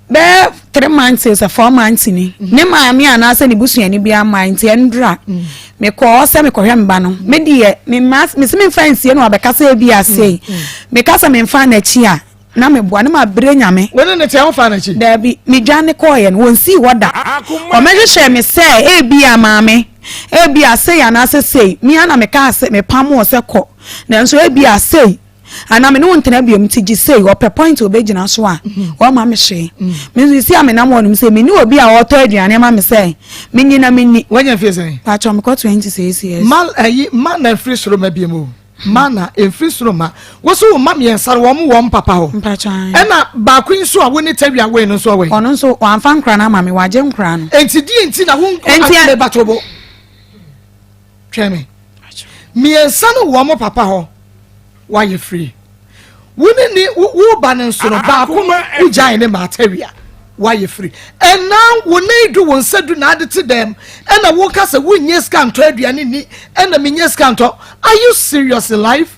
Bɛyɛ 3 months sɛ 4 months ni. Ne maame anaasɛ ne busuani bi ama nti ɛndura. Mekɔɔ sɛ mekɔhwɛ me ba no. Me deɛ, me ma mesi memfa nsie no abɛka sɛ ebi asei. Meka sɛ memfa n'akyi a, na meboa ne ma bere Nyame. Wɔne ne tia wofa n'akyi? Daabi, medwane kɔɔeɛ no, wɔnsii hɔ da. Ɔmɛhwehwɛ me sɛ ebi a maame, ebi a sei anaasɛ sei. Me ara na mekaa sɛ mepam wo sɛ kɔ. Nanso ebi a sei anaa me ne wo ntena biom nti gye sei. Ɔpɛ point a obɛgyina so a, ɔmma me hwee. Me nso seesei a menam hɔ nom sɛ menni obi a ɔretɔ aduane ama me sɛ menyi na menni. Wanya mfie sɛn? Pakyɛ mekɔ 26 years. Ma ayi ma na mfiri soro ma biom o. Ma na mfiri soro ma. Wo so wo mma mmiɛnsa no wɔn wɔ mpapa hɔ. Mpakyɛ ae. Ɛna baako yi nso a wo ne Tawia wei no nso wɔ he? Ɔno nso wamfa nkora no ama me, wagye nkora no. Enti deɛ nti na wo Enti meba to bo. Twɛn me. Mmiɛnsa no wɔ mo papa hɔ, wayɛ free. Wo ne ne wo ba no nso no baako no wogyae ne ma Tawia, wayɛ free. Ɛna wo nan du wo nsa du na ade te dɛm ɛna woka sɛ wonyɛ sika ntɔ aduane ni ɛna menyɛ sika ntɔ. Are you serious in life?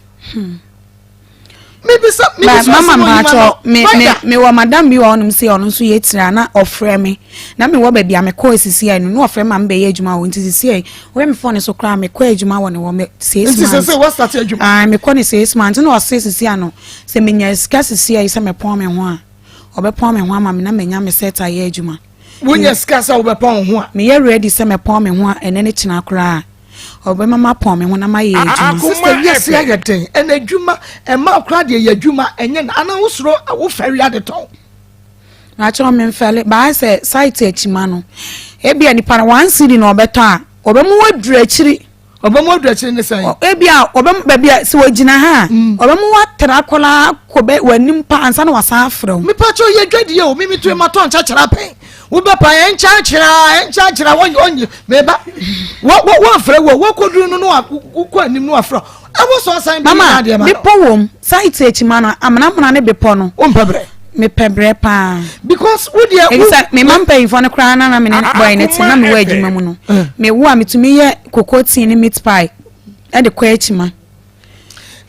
Mebisa mebisa mama mpakyɛ me me me wɔ madam bi wɔ hɔnom sɛ ɔno nso yɛ tiri a na ɔfrɛ me na mewɔ baabi a mekɔɔ sisi a no na ɔfrɛ ma mebɛyɛ adwuma wɔ nti sisi a wɔyɛ me phone so koraa mekɔ adwuma wɔ ne wɔ me 6 months. Nti sɛ sɛ wɔstart adwuma? Ah, mekɔ ne 6 months na ɔse sisi a no sɛ menya sika sisi a yi sɛ mɛpɔn me ho a ɔbɛpɔn me ho ama me na manya me set ayɛ adwuma. Wonya sika sɛ wobɛpɔn wo ho a? Meyɛ ready sɛ mɛpɔn me ho a ɛnɛ ne kyena koraa ɔbɛma mapɔn me ho na mayɛ adwuma. Sister wiase ayɛ den ɛna adwuma ɛma koraa deɛ yɛ adwuma ɛnyɛ na ana wosoro wofɛre ade tɔn. Akyerɛ me mfɛle baa sɛ site akyima no ebia nipa no 1 cedi na ɔbɛtɔ a ɔbɛmu waduru akyiri. Ɔbɛmu waduru akyiri ne sɛn? Ebia ɔbɛmu baabi a sɛ wɔgyina ha a ɔbɛmu watra koraa kɔ bɛ w'anim pa ansa na wasan afrɛ wo. Mepa kyɛw yɛ dwadie o mimi to ma tɔn kyakyera pɛn wobɛpa ɛnkyɛnkyerɛ ɛnkyɛnkyerɛ wɔnyɛ ɔnyɛ meba wɔ wɔ wɔnfrɛ wɔ wɔkɔduru no no wokɔ anim no afrɛ ɛwɔ sɛ ɔsan bi Mama adeɛ ma no. Bepɔ wom site akyima no amanamana ne bepɔ no. Wompɛ brɛ? Mepɛ brɛ paa. Because wo deɛ wo. Efisɛ me mma mpanyinfoɔ no koraa na na me ne boy no te na mewɔ adwuma mu no. Mewo a metumi yɛ cocoa tea ne meat pie ɛde kɔ akyima.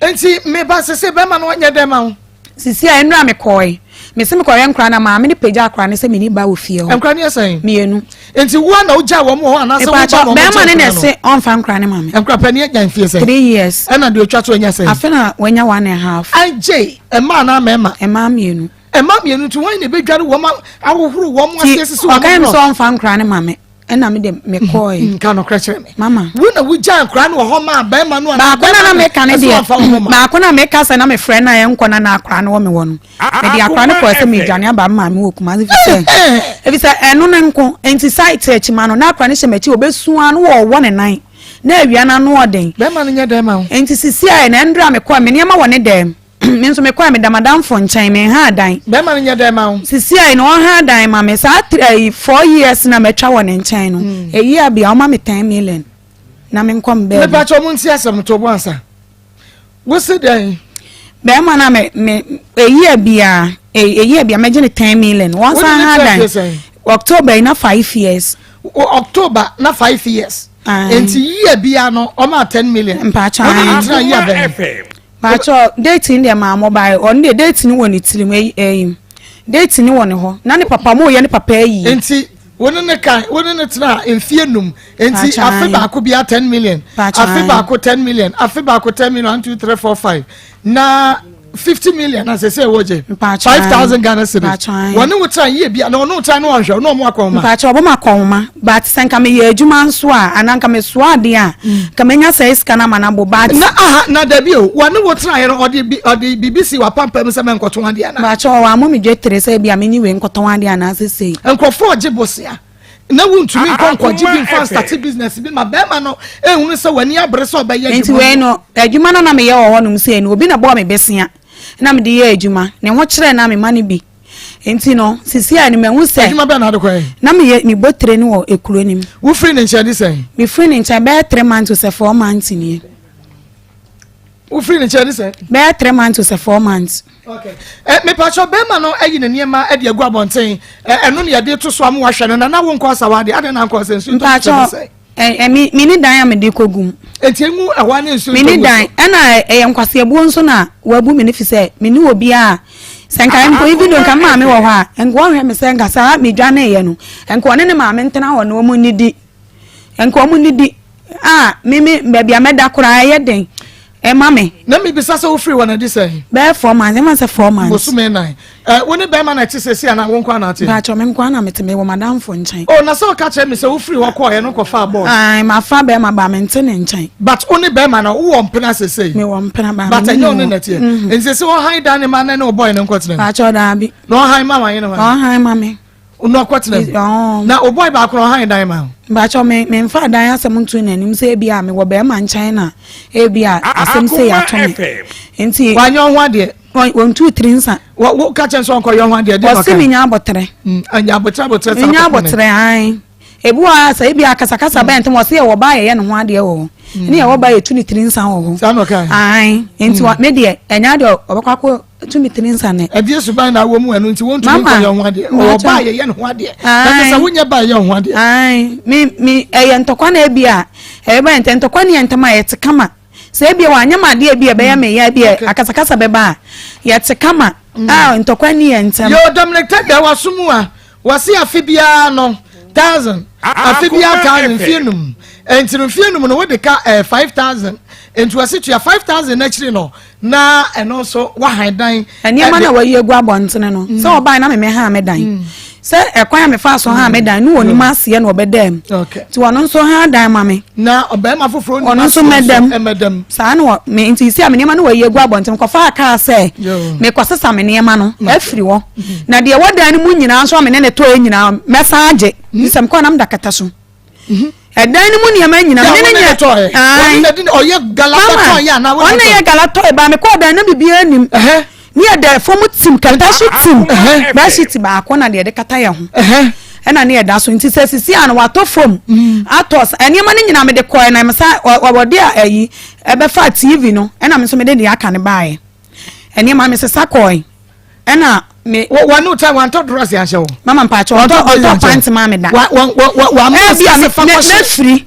Nti meba sese bɛrima no ɔnyɛ dɛn ma wo? Sisi a nnura mekɔe. Mese mekɔhwɛ nkora na maame no pagya akora no sɛ menni ba wɔ fie hɔ. Nkora no yɛ sɛn? Mmienu. Nti wo na wogyaa wɔn wɔ hɔ anaasɛ wo ba na wɔn Bɛrima no na ɛse ɔmfa nkora no ma me. Nkora panin anya mfie sɛn? 3 years. Ɛna deɛ otwa to anya sɛn? Afe na wanya 1.5. Agye mmaa anaa mmarima? Mmaa mmienu. Mmaa mmienu nti wɔn na ebedware wɔn ahohoro wɔn ase asisi wɔn. Ɔka yɛn sɛ ɔmfa nkora no ma me ɛna me de mekɔɛ. Nka nɔkorɛ kyerɛ me. Mama. Wo na wogyaa nkora no wɔ hɔ maa bɛrima no anaa? Baako na na meka ne deɛ baako na meka sɛ na mefrɛ na ɛnkɔ na na akora no wɔ me wɔ no. Mede akora no kɔɔ sɛ medwane aba me maame wɔ Kumasi fi sɛ efisɛ ɛno ne nko nti site akyima no na akora no hyɛ m'akyi obɛsua no wɔwɔ ne nan na awia no ano ɔden. Bɛrima no nyɛ dɛn ma wo? Nti sisi a na ɛndra mekɔɔ me nneɛma wɔ ne dɛm. Me nso mekɔɛ meda madamfo nkyɛn menha dan. Bɛrima no nyɛ dɛn ma wo? Sisi a na ɔha dan ma me saa 3 4 years na matwa wɔ ne nkyɛn no. Eyi a bia ɔma me 10 million na menkɔ me baabi. Mepa kyɛ ɔmo nti asɛm to bo ansa. Wosi dɛn? Bɛrima na me eyi a bia eyi a bia mɛgye ne 10 million. Wɔn san ha dan. October yi na 5 years. October na 5 years. Nti year bia no ɔma 10 million. Mpakyɛ. Wɔn ni tena year bɛn? Mpakyɛ date ni deɛ maa mobile ɔno deɛ date ni wɔ ne tirim ɛyi ɛyi date ni wɔ ne hɔ na ne papa mo yɛ ne papa ayi. Nti wɔn ne kan wɔn ne tena mfie num nti afe baako bia 10 million afe baako 10 million afe baako 10 million, one, two, three, four, five na 50 million na sɛ ɛwɔ gye 5,000 Ghana cedis wɔne wo tena yie bia na ɔno wo tena no ɔnhwɛ ɔno ɔmo akɔnma. Mpakyɛ ɔbɔ ma akɔnma but sɛ nka meyɛ adwuma nso a anaa nka mesoa adeɛ a nka menya sɛ sika no ama no abo but. Na aha na dabi o wɔne wo tena yɛ no ɔde bi ɔde biribi si wapampam sɛ mɛnkɔtɔn adeɛ ana. Mpakyɛ ɔwɔ amɔ mi dwe tere sɛ ebi a menyi wei nkɔtɔn adeɛ anaasɛ sei. Nkurɔfoɔ ɔgye bosea na wuntumi nkɔ nkɔgye bi nfa start business bi ma bɛrima no ehunu sɛ w'ani abere sɛ ɔbɛyɛ adwuma. Nti wei no adwuma no na meyɛ wɔ hɔnom sei no obi na bɔɔ me besia na mede yɛ adwuma ne ho kyerɛ na mema no bi nti no sisi a no mahu sɛ. Adwuma bɛn na ade kɔɛ? Na meyɛ mebɔ tire no wɔ ekuro no mu. Wofiri ne nkyɛn de sɛn? Mefiri ne nkyɛn bɛyɛ 3 months sɛ 4 months nie. Wofiri ne nkyɛn ne sɛ? Bɛyɛ 3 months o sɛ 4 months. Okay. Mepatwɛ, bɛrima no ayi ne nneɛma de agu abɔnten, ɛno ne yɛde to so ama wahwɛ no, na na wo nkɔ asawa deɛ, adɛn na nkɔ sɛ nsuo tɔ so Mpakyɛ, sɛ ɛ ɛ mi mi ni dan a mede kɔ gum. Enti engu ɛhɔ a ne nsuo Mi tɔ ni gu dan so. Ɛna ɛyɛ nkwaseabuo nso na wabu mi ne fi sɛ mi ni obi a sɛ nka mpo, even though nka me maame wɔ hɔ a, nka ɔhwɛ mi sɛ nka saa mi dwa ne yɛ no, nka ɔne ne maame ntena hɔ na wɔn nidi, nka wɔn nidi a mi mi baabi a mɛda koraa ɛyɛ den ɛma mi. Na mebisa sɛ wofiri wɔ no de sɛ? Bɛyɛ 4 months, ɛma sɛ 4 months. Bosome 4. Wo ne bɛrima na ɛte sɛ si anaa wo nkɔ anaate? Mpakyɛ, mi nkwa na mete, mi wɔ madamfo nkyɛn. O, na sɛ woka kyerɛ me sɛ wofiri hɔ kɔɔyɛ no kɔfaa bɔɔl. Ayi, ma fa bɛrima ba, mi nte ne nkyɛn. But wo ne bɛrima no, wowɔ mpena sesei? Mi wɔ mpena ba. But mi ɛnyɛ wo ne wɔ. nɛteɛ nti sɛ wɔhan dan ne ma ne ne wo bɔɔl no nkɔtena mu? Mpakyɛ, daabi. Na ɔhan ma wanyɛ ne hwan? Ɔhan ma mi. Na ɔkɔtena mu? Ɔɔ. Na wo bɔɔl baako no, ɔhan dan ma wo? Mpakyɛ, me memfa dan asɛm nto n'anim sɛ ebi a mewɔ bɛrima nkyɛn na ebi a asɛm sɛ yɛato me nti. Wanyɛ wo ho adeɛ? Wɔntu tiri nsa. Wo ka kyerɛ sɛ ɔnkɔyɛ ho adeɛ de? Ɔse menya abɔterɛ. Anya abotire, abotire saa. Menya akɔkɔ ne. Abɔterɛ an ebi wɔ ha sɛ ebi akasakasa bɛn ntɛm, ɔse yɛwɔ ba yɛyɛ ne ho adeɛ wɔ hɔ ne yɛwɔ ba yɛtu ne tiri nsa wɔ hɔ. Saa na ɔka? An nti me deɛ, ɛnyɛ adeɛ ɔbɛkɔ akɔ tu me tiri nsa nɛ. Ɛdeɛ suban na awɔ mu ɛno nti wɔntumi Mama, nkɔyɛ ho adeɛ? Ɔwɔ ba a yɛyɛ ne ho adeɛ na kyerɛ sɛ wonyɛ ba a yɛyɛ ho adeɛ. Ae, me ɛyɛ ntɔkwa na ebi a ɛbɛba yɛn ntɛm, ntɔkwa ne yɛn ntɛm a yɛte kama. Sɛ ebi a wanyɛ ma adeɛ bi a ɛbɛyɛ me ya bi a, akasakasa bɛba a, yɛte kama a ntɔkwa ne yɛn ntɛm. Yo, Dominic Tɛdɛ waso mu a wɔse afe biara no 1,000, afe biara 1,000, mfie 5, nti no mfie 5 no wode ka 5,000, nti wɔse tua 5,000 n'akyiri no na ɛno nso wahan dan. Nneɛma na wayi egu abɔntene no sɛ ɔbaa na meme ha me dan sɛ ɛkwan a mefa so ha me dan ne wɔnim aseɛ na ɔbɛda mu, nti ɔno nso ha dan ma me. Na ɔbɛrima foforɔ ɔno nso mɛdam. Mɛdam. Saa na me nti si a me nneɛma no wɔyi egu abɔntene kɔfa kaa sɛ mekɔsesa me nneɛma no afiri hɔ, na deɛ ɛwɔ dan no mu nyinaa nso a me ne ne tɔɔ nyinaa mɛsan agye sɛ mekɔ nam da kɛtɛ so, ɛdan no mu nneɛma nyinaa me ne ne nyɛ. Ayi, ɔyɛ gala tɔn yɛ ana? Ɔno yɛ gala tɔn ba, mekɔ dan no bibiara nim ne yɛ da fam tim, kɛtɛ so tim, bedsheet baako na deɛ yɛde kata yɛ ho ɛna ne yɛ da so. Nti sɛ sisi a no watɔ fam atɔ nneɛma no nyinaa mede kɔɛ na mesa ɔwɔde a ɛyi ɛbɛfa TV no, ɛna me nso mede deɛ aka ne baeɛ, nneɛma mesesa kɔɛ ɛna me. Wɔn ne ta wɔn antɔ drɔs ahyɛ wo? Mama, mpakyɛ, ɔtɔ pant maa mi da. Wa wa wa wa ama sika sɛ fa kɔhyɛ. Mɛfiri.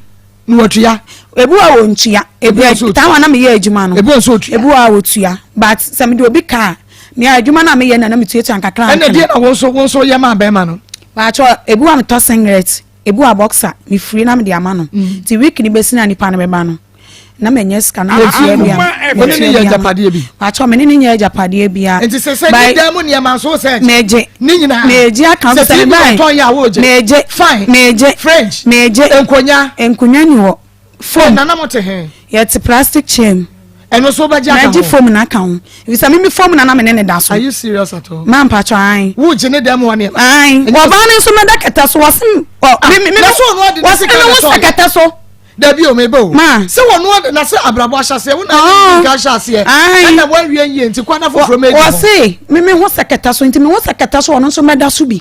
Na watua? Ebi wa wɔ ntua, ebi tawa na meyɛ adwuma no. Ebi wɔ nso otua. Ebi wa wɔ but sɛ mede obi kaa mea adwuma no a meyɛ na metuatua nkakra. Ɛna deɛ na wɔn nso yɛ maa bɛrima no? Mpakyɛ, ebi wa metɔ singlet, ebi wa boxer, mefiri na mede ama no, ti week ni bɛsi na nipa no bɛba no na manya sika na metua bi a. Wɔne ne yɛ agyapadeɛ bi? Mpakyɛ, mene ne nyɛ agyapadeɛ bia. Nti sɛ ne dan mu nneɛma nso sɛ? Megye. Ne nyinaa? Megye aka sɛ sɛ TV mebae. ɔtɔn yɛ a, wogye? Megye. Fine. Megye. Fridge? Megye. Nkonya? Nkonya ni hɔ, foam. Nana, mo te he? Yɛte plastic chair mu. Ɛno nso wobɛgye aka ho? Megye foam na aka ho efisɛ mimi foam na mene ne da so. Are you serious at all? Ma mpakyɛ, ae. Wogye ne dan mu hɔ nneɛma? Ae, ɔbaa no nso mɛda kɛtɛ so, wɔse me na so ɔno ade ne wɔse sika me na ho ɛtɔn sɛ yɛ? Kɛtɛ so. Dabi o, mebe o. Ma. Sɛ wɔn ade na sɛ abrabɔ ahyɛ aseɛ, wo na Ah. ɛde nka ahyɛ aseɛ. Ae. Ɛna wɔawie yie nti kwan na foforɔ mɛ di ho. Wɔse mimi ho sɛ kɛtɛ so, nti me ho sɛ kɛtɛ so, ɔno nso mɛda so bi.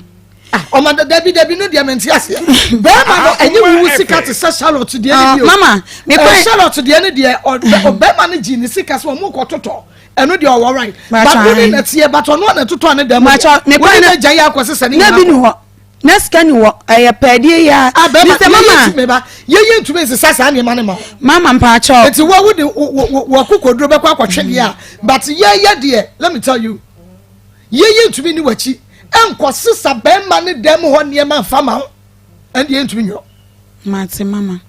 Ah, ɔma dabi dabi no deɛ mente aseɛ. Bɛrima no ɛnyɛ wuwu sika te sɛ Charlotte deɛ ne bi o. Mama, me kwan- Charlotte deɛ ne deɛ, ɔbɛrima no gye ne sika sɛ ɔmo kɔ totɔ, ɛno deɛ ɔwɔ right. Macho, But wo ne ae. na teɛ, but ɔno a na totɔ ne dɛm. Macho, me wo kwan ne na- na gya yɛ akɔ sisa ne na bi nyinaa ni kɔ. hɔ na sika ni hɔ, ɛyɛ pɛɛdeɛ yi a. Ah, bɛrima Mr. yɛyɛ Mama. ntumi ba, yɛyɛ ntumi nsesa saa nneɛma ne ma wo. Mama, mpakyɛ. Nti wo de wo akokoduro bɛkɔ akɔtwe deɛ a, but yɛyɛ deɛ, let me tell you, yɛyɛ ntumi ni w'akyi ɛnkɔ sisa bɛrima ne dɛm hɔ nneɛma nfa ma wo, ɛn deɛ ntumi nyɔ. Mate, mama.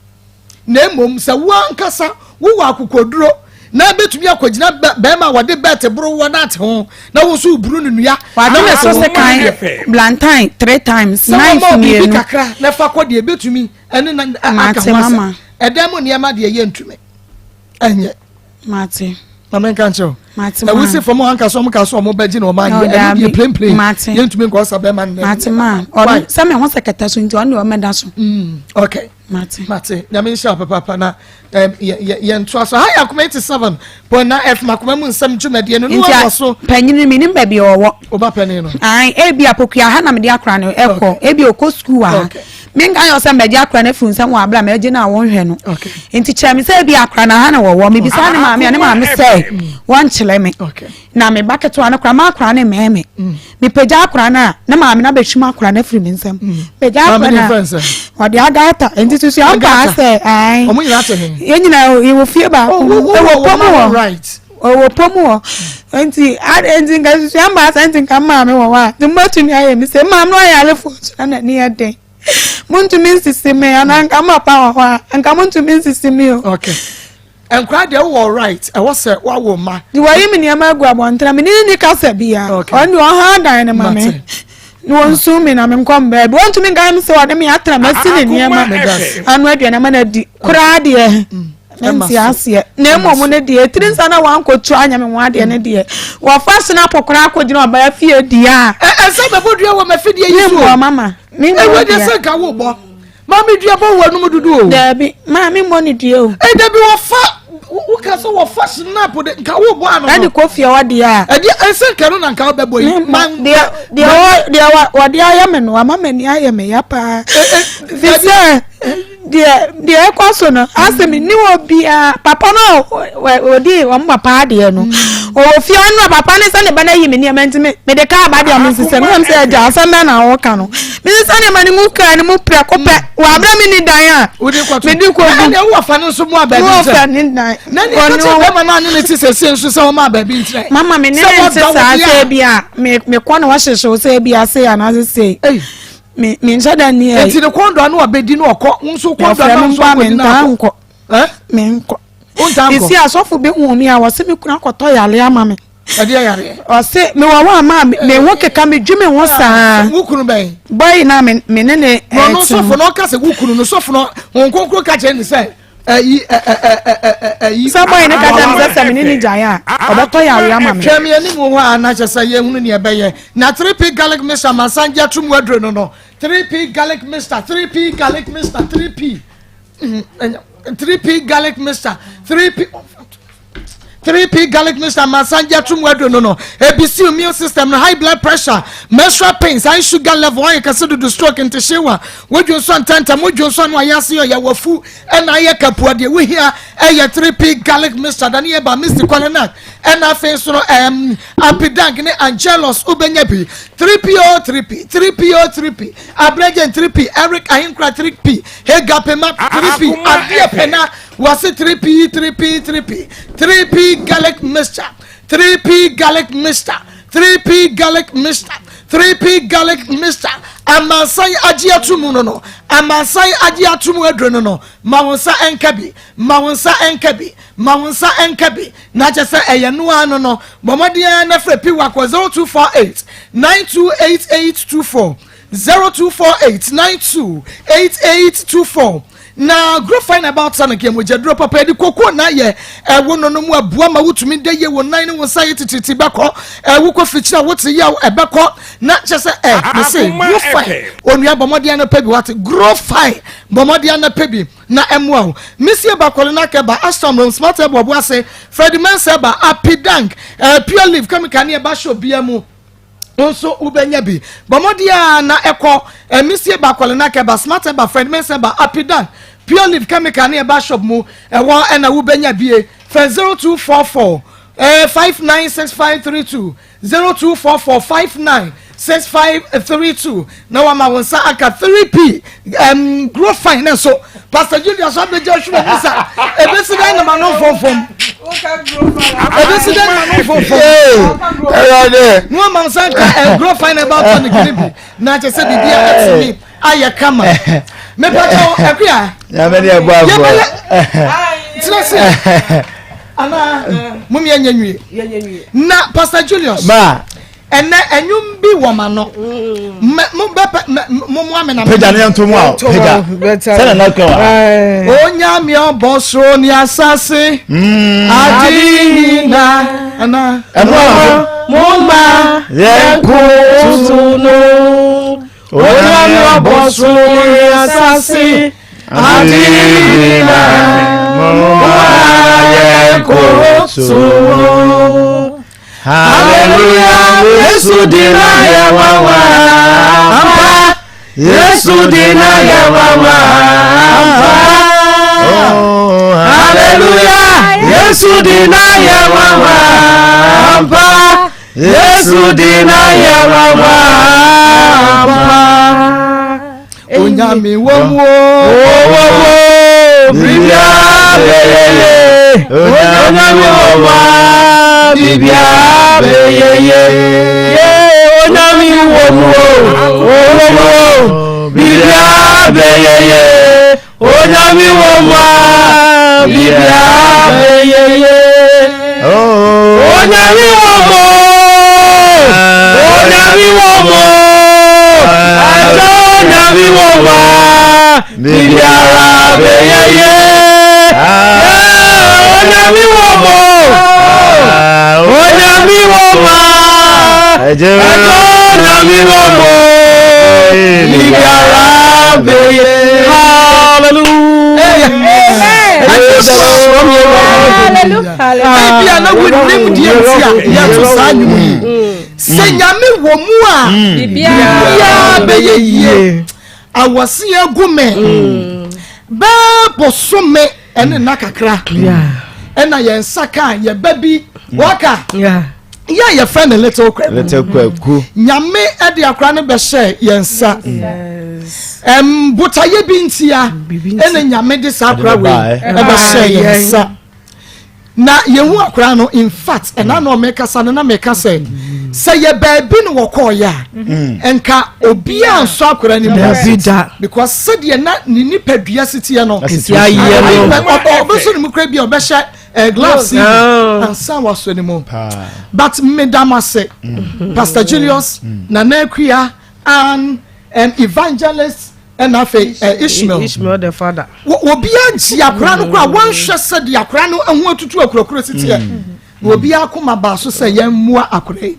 Na mmom sɛ wo ankasa wowɔ akokoduro na bɛtumi akɔgyina bɛrima a wɔde bɛɛte boro wɔ n'ate ho na wo nso woburu no nnua. Wade me so na sekan blantan three times. Sɛ knife wɔma wo biribi mmienu. kakra na fa kɔ deɛ, bɛtumi ɛne na Mate, aka ho asɛm. Mama. Ɛdan mu nneɛma deɛ, yɛ ntumi ɛnyɛ. Mate. Ma menka nkyerɛ wo. Ɛwo si fam anka so ɔmo ka so ɔmo bɛgye na ɔmo anyɛ ɛno deɛ plain plain yɛntumi nkɔ ɔsa bɛrima no. Mate ma ɔno sɛ me ho sɛ kɛtɛ so nti ɔno deɛ ɔmɛda so. Okay. Mate. Mate. Nyame nhyira papaapa na yɛntoa so. Ha yɛ Akoma 87.9 FM Akoma mu nsɛm dwumadie no. Nti a so. Panyini mi nim baabi ɔwɔ. Oba panin no. Ayi ebi apokua ha na mede akora no ɛkɔ ebi okɔ sukuu ha. Menka nyɛ sɛ mbɛgye akora no afiri nsɛm wɔ abere a mɛgye no a wɔnhwɛ no. Nti kyerɛ me sɛ ebi akora no ha na wɔwɔ. Mebisa ne maame a ne maame sɛ wɔnkyerɛ me. Na me ba ketewa no koraa m'akora no mmɛn me. Mm. Mepagya akora no a ne maame no abɛhwim akora no afiri me nsam. Mm. Pagya akora no a ɔde agata nti susu ampa sɛ ae. Yɛn nyinaa yɛwɔ fie baako oh, mu. Ɛwɔ pɔm wɔ. Ɔwɔ pɔm hɔ. Nti nti nka susu ampa sɛ nti nka maame wɔ hɔ a nti mmatumi ayɛ me sɛ maame no ɔyarefo nso na n'ani yɛ den. Montumi nsisi me anaa nka mapa wɔ hɔ a nka montumi nsisi me o. Okay. Nkwadaa deɛ wowɔ right ɛwɔ sɛ wawo mma. De wayi me nneɛma agu abɔntene me ne ne ni kasa bia. Ɔno deɛ ɔha dan no ma me. Na ɔnsu me na me nkɔ mbaa bi. Ɔntumi nka me sɛ ɔde me atena masi ne nneɛma ano aduane ama no adi koraa deɛ. Mente aseɛ. Na mmom no deɛ tiri nsa na wankɔtu anyɛ me ho adeɛ no deɛ wɔfa sinapo koraa akɔgyina ɔbaa fie deɛ a. Ɛsɛ bɛbɔ dua wɔ m'afidie yi so. Ne mmɔ mama. Ɛwɔ deɛ sɛ nka wo bɔ. Maame dua bɔ wɔ anum dodo o. Daabi, maame mmɔ ne dua o. Ɛ dabi wɔfa woka sɛ wɔfa snap de nka wo bɔ ano. Ɛde kɔ fie hɔ deɛ a. Ɛdeɛ ɛsɛ nka no na nka wobɛbɔ yi. Deɛ deɛ deɛ wɔde ayɛ me no ama m'ani ayɛ me ya paa. Fi sɛ Deɛ deɛ ɛkɔ so no asɛ me ni wɔ biara papa no a ɔdi wɔn papa adeɛ no ɔwɔ fie ɔno a papa no sɛ ne ba no ayi me nneɛma nti me mede kaa ba deɛ me nsesɛ me nam sɛ agya asɛm bɛn na wɔka no me nsesɛ nneɛma no mu kaa no mu prɛko pɛ wɔ abere me ni dan a mede kɔ gu ɛna wɔ fa no nso mu abaabi nkyɛn wɔ fa ne dan na ne ɛka kyerɛ bɛrima no ane ne te sɛ sie nso sɛ wɔma abaabi nkyerɛ mama me ne ne nte saa sɛ bi a me mekɔ na wɔhyehyɛ sɛ bi ase anaasɛ sei Me me nhyɛ da ni ɛ. Eti ne kɔn dɔ ano abedi no ɔkɔ nso kɔn dɔ ano nso akɔdi na akɔ. Nkɔ. Ɛ? Me nkɔ. Wontaa nkɔ. Esi asɔfo bi hu mi a wɔsi mi kunu akɔtɔ yare ama mi. Ɛdeɛ yareɛ. Ɔsi mi wɔ hɔ a maa mi ho keka mi dwi mi ho saa. Wo kunu bɛn? Bɔyi na mi mi ne ne ɛɛ ti. Ɔno sɔfo na ɔka sɛ wo kunu no sɔfo no wɔn nkonkoro ka kyerɛ ne sɛ ɛyi ɛyi. Sɛ bɔyi ne ka kyerɛ mi sɛ sɛ mi ne ne gyae a ɔbɛtɔ yare ama mi. Hwɛ mi anim hɔ a na kyerɛ sɛ yɛhunu nea ɛbɛyɛ na 3P garlic mixture masan gye atum aduro no no 3P garlic mixture 3P garlic mixture 3P 3P garlic mixture 3P 3P garlic mixture masan gye atum aduro no no ebisi immune system no high blood pressure menstrual pains high sugar level ayɛ kɛse dodo stroke ntehyewa wodwo nso ntɛntɛm wodwo nso ano ayɛ ase ɔyɛ wafu ɛna ayɛ kapua deɛ wohia ɛyɛ 3P garlic mixture dane yɛ ba misty kɔlɛnak ɛna afei nso no ɛm apidank ne angelos wobɛnya bi 3P o 3P 3P o 3P abrɛgyen 3P eric ahenkura 3P hegapema 3P adeɛ pɛna wɔse 3P 3P 3P 3P garlic mixture 3P garlic mixture 3P garlic mixture 3P garlic mixture amansan agye ato mu no no amansan agye ato mu aduro no no ma wo nsa nka bi ma wo nsa nka bi ma wo nsa nka bi na kyɛ sɛ ɛyɛ noa no no bɔ mmɔden ara na frɛ piwa kɔ 0248 928824 0248 928824 Na Grofine about sa no nka mogya duro papa yɛde koko na ayɛ ɛwo no no mu aboa ma wotumi da yie wo nan ne wo nsa yɛ tititi bɛkɔ ɛwo kɔ fikyiri a wote yaw ɛbɛkɔ na kyɛ sɛ ɛ me se Grofine onua bɔ mmɔden anɔpa bi wate Grofine bɔ mmɔden anɔpa bi na ɛmoa wo mesie ba kɔle na kɛba Ashton Rome Smart ɛbɔ ɔbo ase Freddie Mensah ɛba Apidank ɛɛ Pure Leaf chemical ne ɛba hyɛ obia mu Wo nso wobɛnya bi. Bɔ mmɔden ara na ɛkɔ Misie ba Kɔlenak ɛba Smart ɛba Fred Mensah ɛba Apidan Pure Leaf Chemical ne ɛba shop mu ɛwɔ ɛna wobɛnya bie. Fɛ 0244 596532 0244 596532 na wama wo nsa aka 3P um, grow fine ne nso Pastor Julius abɛgya ahwere mu sa ebesi dɛn na ma no mfomfom ebesi dɛn na ma no mfomfom ɛwɛde na wama nsa nka eh, grow fine ɛba tonic ne bi na kyɛ sɛ biribi a ɛtumi ayɛ kama mepatɔ akuya nyame ne ɛbɔ aboɔ yɛbɛyɛ tena se anaa mom yɛnyɛ nwie na Pastor Julius ma. Ɛnɛ ɛnwom bi wɔ ma no. Mɛ mo bɛ pɛ mɛ mo mo amena. Pagya ne yɛn mu a pagya. Sɛ na ka wa. Onyame ɔbɔ soro ne asase. Mm. Ade nyina ana. Ɛmo a mo ma yɛn ko tutu no. Onyame ɔbɔ soro ne asase. Ade nyina mo ma yɛn ko tutu no. Hallelujah, Yesu di na yɛ wawa. Ampa, Yesu di na yɛ wawa. Ampa. Oh, hallelujah, Yesu di na yɛ wawa. Ampa, Yesu di na yɛ wawa. Ampa. Onyame wo mu o. Wo wo bibia beyeye. Onyame wo wa bibia beyeye. Onyame wo mu o. Wo wo bibia beyeye. Onyame wo wa bibia beyeye. Onyame wo mu. Onyame wo mu. Ajo onyame wo wa bibiara beyeye. Onyame wo mu. Onyame wo wa. Ajo onyame wo mu. Bibiara beyeye. Hallelujah. Ebia na wonim deɛ nti a yɛto saa nnwom yi. Sɛ Nyame wɔ mu a, biribiara bɛyɛ yie. Awɔse agu me bɛɛ bosome ɛne nna kakra ɛna yɛn nsa kaa yɛ ba bi wɔka yɛ a yɛfrɛ no Little Kwaku. Little Kwaku. Nyame ɛde akora no bɛhyɛ yɛn nsa. Ɛm botaeɛ bi ntia ɛna Nyame de saa akora wei ɛbɛhyɛ yɛn nsa. Na yɛhu akora no in fact ɛna na ɔmɛkasa no na mɛka sɛ sɛ yɛ baabi na wɔkɔɔyɛ a nka obiara nsɔ akora no mu because sɛdeɛ na ne nipadua si teɛ no ɔbɛsɔ ne mu kora bi a ɔbɛhyɛ eh, gloves yi ansa wasɔ ne mu but meda mo ase mm. Pastor Julius mm. Nana Akua and um, evangelist ɛna afei eh, Ishmael Ishmael the father obiara gye akora no koraa wɔnhwɛ sɛ de akora no ho atutu akurakura si teɛ mm. na obiara koma baa so sɛ yɛn mmoa akora yi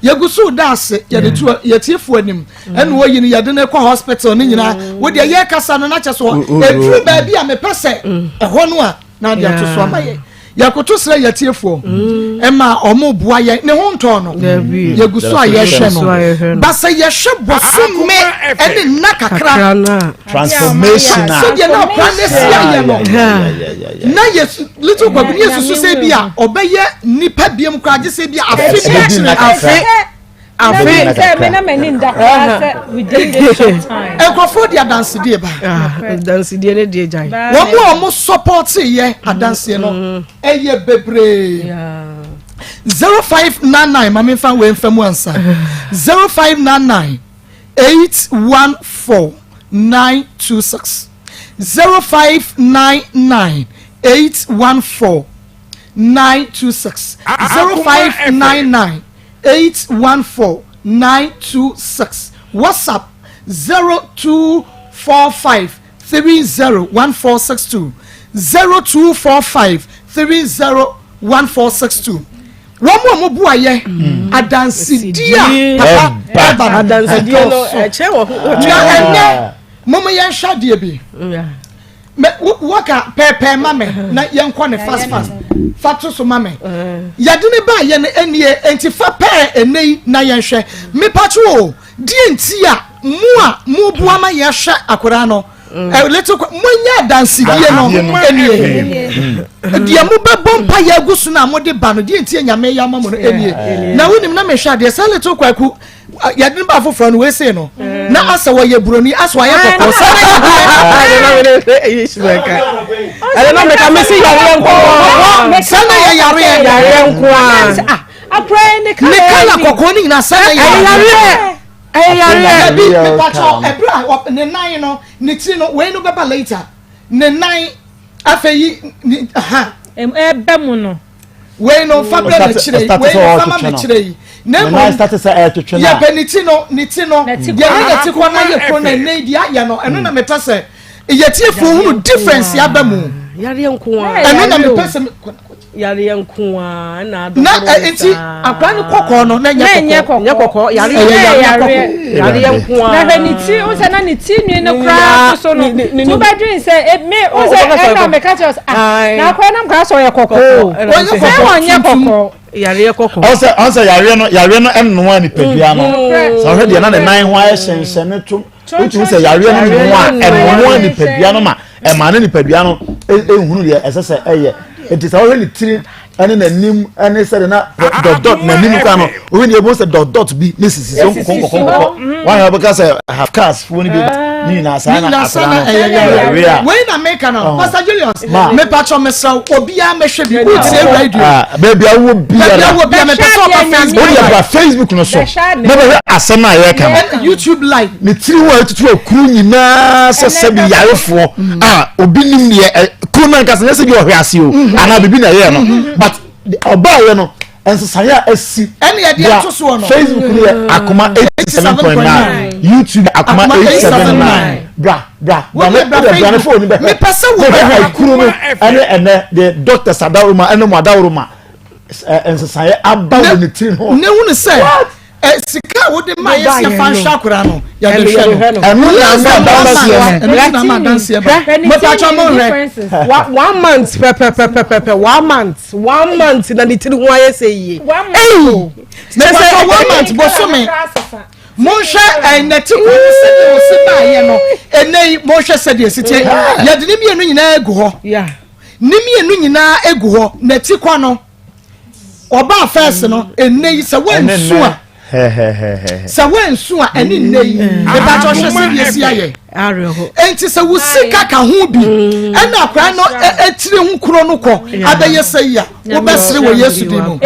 yɛgu so da ase yɛde to yɛtiefo anim ɛna wɔyi no yɛde no kɔ hospital no nyinaa wodeɛ yɛkasa no na kyɛ so ɛduru baabi a mepɛ sɛ ɛhɔ no a na ade ato so ama yɛ yɛkoto srɛ yɛtiefoɔ ɛma ɔmo boa yɛn ne ho ntɔɔ no yɛgu so a yɛhwɛ no ba sɛ yɛhwɛ bosome ɛne nna kakra transformation a sɛdeɛ na ɔkora ne si ayɛ no na yɛ little kwaku ne yɛsusu sɛ bi a ɔbɛyɛ nipa biam koraa gye sɛ bi a afe bi akyerɛ afe afe nkurɔfoɔ de adansedie ba ah, adansedie ne deɛ gyae wɔn a wɔn sɔpɔte yɛ adanseɛ no mm. ɛyɛ bebree 0599 maame nfa wei nfa mu ansa 0599 814 926 0599 814 926 0599 814 926 WhatsApp 0245 30 1462 0245 30 1462 wɔn a wɔn bu ayɛ mm. adansidie a papa ɛba no ɛdɔɔso na ɛnɛ mo mo yɛn hwɛ adeɛ bi. Mɛ wɔka pɛɛpɛɛ ma me na yɛnkɔ ne fast fast fa to so ma me yɛde ne ba yɛ no ɛnie nti fa pɛɛ ɛnɛ yi na yɛnhwɛ mepatwo o deɛ nti a mo a moboa ma yɛhwɛ akwadaa no little moanya adansedie no ɛnie deɛ mobɛbɔ mpa yɛ agu so no a mode ba no deɛ nti a nyame yɛ ama mo no ɛnie na wonim na mehwɛ adeɛ sɛ little kwaku yɛde no ba foforɔ no wei no na asɛ wɔyɛ buroni asɛ wɔayɛ kɔkɔɔ sɛ ɛna meka mesi yareɛ nko sɛ na yɛ yareɛ yareɛ nko a ne kala kɔkɔɔ no nyinaa sɛ na yɛ yareɛ ɛyɛ yareɛ ɛbi mepatɔ ɛberɛ a ne nan no ne tiri no wei no bɛba later ne nan afei yi ne ha ɛbɛ mu no wei no fa brɛ m'akyire yi wei no fa ma m'akyire yi Na mmom yɛpɛ ne ti no, ne ti no, deɛ ne ne ti kɔ na yɛ kuro na ɛnɛ yi deɛ ayɛ no, ɛno na mepɛ sɛ yɛtiefoɔ hunu difference aba mu. Ɛno na mepɛ sɛ yareɛ nko ara na adɔ na nti akora no kɔkɔɔ no na ɛnyɛ kɔkɔɔ nyɛ kɔkɔɔ yareɛ ɛyɛ yareɛ kɔkɔɔ yareɛ nko ara na hwɛ ne ti n sɛ na ne ti nwi no koraa soso no tu bɛ dwen sɛ e me n sɛ ɛna meka kyerɛ sɛ ah na akora nam koraa sɛ ɔyɛ kɔkɔɔ sɛ ɔnyɛ kɔkɔɔ yareɛ kɔkɔɔ ɔsɛ ɔsɛ yareɛ no yareɛ no ɛnoa nipadua no sɛ ɔhwɛ deɛ na ne nan ho ayɛ hyɛnhyɛn ne to wotumi sɛ yareɛ no noa ɛnoa nipadua no ma ɛma ne nipadua no ehunu deɛ ɛsɛ sɛ ɛyɛ nti sɛ ɔhwɛ ne tiri ɛne n'anim ɛne sɛde na dot dot n'anim kora no obi ne ebu sɛ dot dot bi ne sisi so nkɔkɔ nkɔkɔ nkɔkɔ wɔn a wɔbɛka sɛ half cars fuo no bi ne nyinaa saa na akora no yareɛ a wei na meka no Pastor Julius mepatwɔ mesrɛ obiara mɛhwɛ bi wotie radio baabi a wɔ biara baabi a wɔ biara mepɛ sɛ ɔba Facebook o de aba Facebook no so na bɛhwɛ asɛm a yɛreka no YouTube live ne tiri ho a ɛtutu akuru nyinaa sɛ sɛbi yarefoɔ mm. a obi nim deɛ kuru no ankasa nyɛ sɛ bi ɔhwɛ ase o mm-hmm. anaa biribi na ɛyɛ no mm-hmm. but ɔbaayɛ no nsesaeɛ a asi ɛne ɛde ato soɔ no Facebook no yɛ akoma 87.9 YouTube akoma 879 bra bra bra ne bra ne phone bɛhwɛ mepɛ sɛ wo bɛhwɛ akuru no ɛne ɛnɛ de doctors adaworoma ɛne mo adaworoma nsesaeɛ aba wɔ ne tiri ho. Ne hu ne sɛ sika a wode ma yɛ sɛ fa nhwɛ akora no yɛde hwɛ no. Ɛno na ama adanseɛ no. Ɛno na ama adanseɛ ba. Mepatwa mo nhwɛ. One month pɛpɛpɛpɛpɛ one month one month na ne tiri ho ayɛ sɛ yie. Eyi mepatwa one month bosome. Monhwɛ ɛnɛte kwan no sɛdeɛ ɔsi baayɛ no ɛnɛ yi monhwɛ sɛdeɛ esi tie yɛde ne mmienu nyinaa egu hɔ. Ne mmienu nyinaa egu hɔ n'ati kɔ no ɔbaa fɛs no ɛnɛ yi sɛ wɔnsu a sɛ wɔnsu a ɛne nnɛ yi ɛbɛtɔ hwɛ sɛ deɛ si ayɛ enti sɛ wo sika ka ho bi mm. ɛna akwaraa no etiri ho kuro no kɔ abɛyɛ sɛ yi a wobɛsere wɔ yesu din mu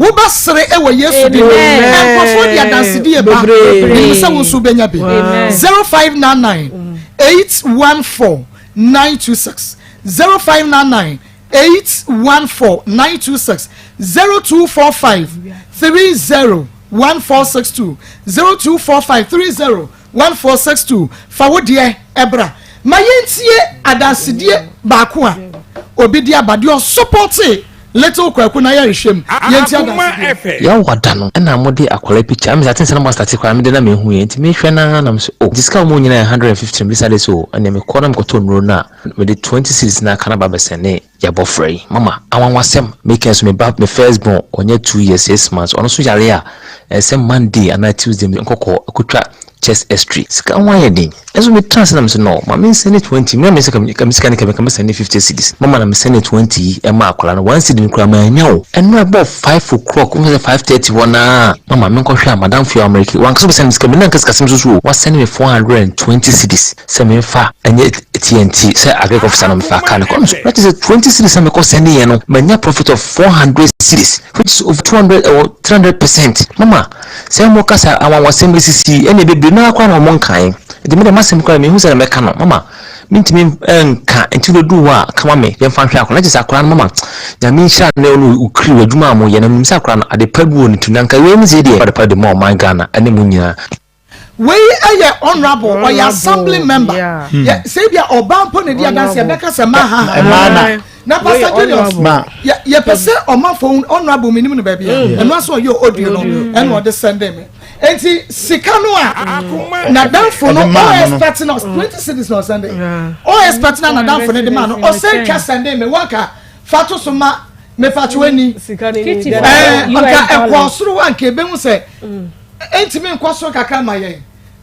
wobɛsere wɔ yesu din mu nkurɔfoɔ de adansedie ba nim sɛ wo nso wobɛnya bi 0599 814 926 0599 814 926 0245 30 1462 0245 30 1462 Fa wo deɛ bra ma yɛntie adansedie baako a obi de aba deɛ ɔsopɔtee Little Kwaku na yɛrehwɛ mu yɛntie adansedie. Yawa da no ɛna mo de akwadaa picture ɛmi sɛ aten sɛ na mo asate koraa me de na me hu yɛ nti me hwɛ naa na me sɛ oh nti sika a wɔn nyinaa yɛ 150 na me decide sɛ oh ɛnna me kɔ na me kɔtɔ nnuro no a me de 20 cedis na aka na ba bɛsɛne yɛabɔfra yi mama anwanwasɛm meka nso me ba me first born ɔnyɛ 2 years 6 months ɔno nso yare a ɛsɛ Monday anaa Tuesday me nkɔkɔ akɔtwa chest x-ray sika ho ayɛ den ɛnso me tena ase na me sɛ no ma me nsɛne 20 me na me sɛ ka me sika ne ka me ka me sɛne 50 cedis mama na me sɛne 20 yi ɛma akwadaa no 1 cedi no koraa mannya o ɛno ɛbɔ 5 o'clock mo sɛ 5:30 hɔ naa mama me nkɔhwɛ a madam fia Amerika wankasa bɛsɛne me sika me na nka sikasɛm so so o wasɛne me 420 cedis sɛ memfa nyɛ TNT sɛ agric officer no mefa car no kɔ na kyerɛ sɛ 20 cedis na mekɔ sɛne yɛ no manya profit of 400 cedis which is over 200 or 300%. Mama sɛ mo kasa anwanwasɛm esisi ɛna bebree naa koraa na wɔn nkae nti me deɛ m'asɛm koraa mehu sɛ na mɛka no mama mentumi nka nti wobɛduru hɔ a kama me yɛmfa nhwɛ akora na kyerɛ sɛ akora no mama nyame nhyira ne ɔne okiri wɔ adwuma a moyɛ na menim sɛ akora no ade pa bi wɔ ne tiri na nka wei ne sɛ deɛ ade pa de ma ɔman Ghana ɛne mo nyinaa. Wei yɛ honourable ɔyɛ assembly member yɛ sɛ ebi a ɔbaa mpo na di adansi ɛbɛka sɛ ma ha ha na pastor Julius yɛ pɛ sɛ ɔmanfo honourable mi nim no baabi a ɛno aso ɔyɛ audio no ɛna ɔde sɛnde mi nti sika no a n'adanfo no ɔ expect na 20 cedis na ɔsɛnde ɔ expect na n'adanfo no de ma no ɔsɛn twa sɛnde mi wanka fa to so ma mepatwo ani ɛɛ nka ɛkɔ soro wa nka ebehu sɛ. Ɛntumi nkɔ soro kakra ma yɛn?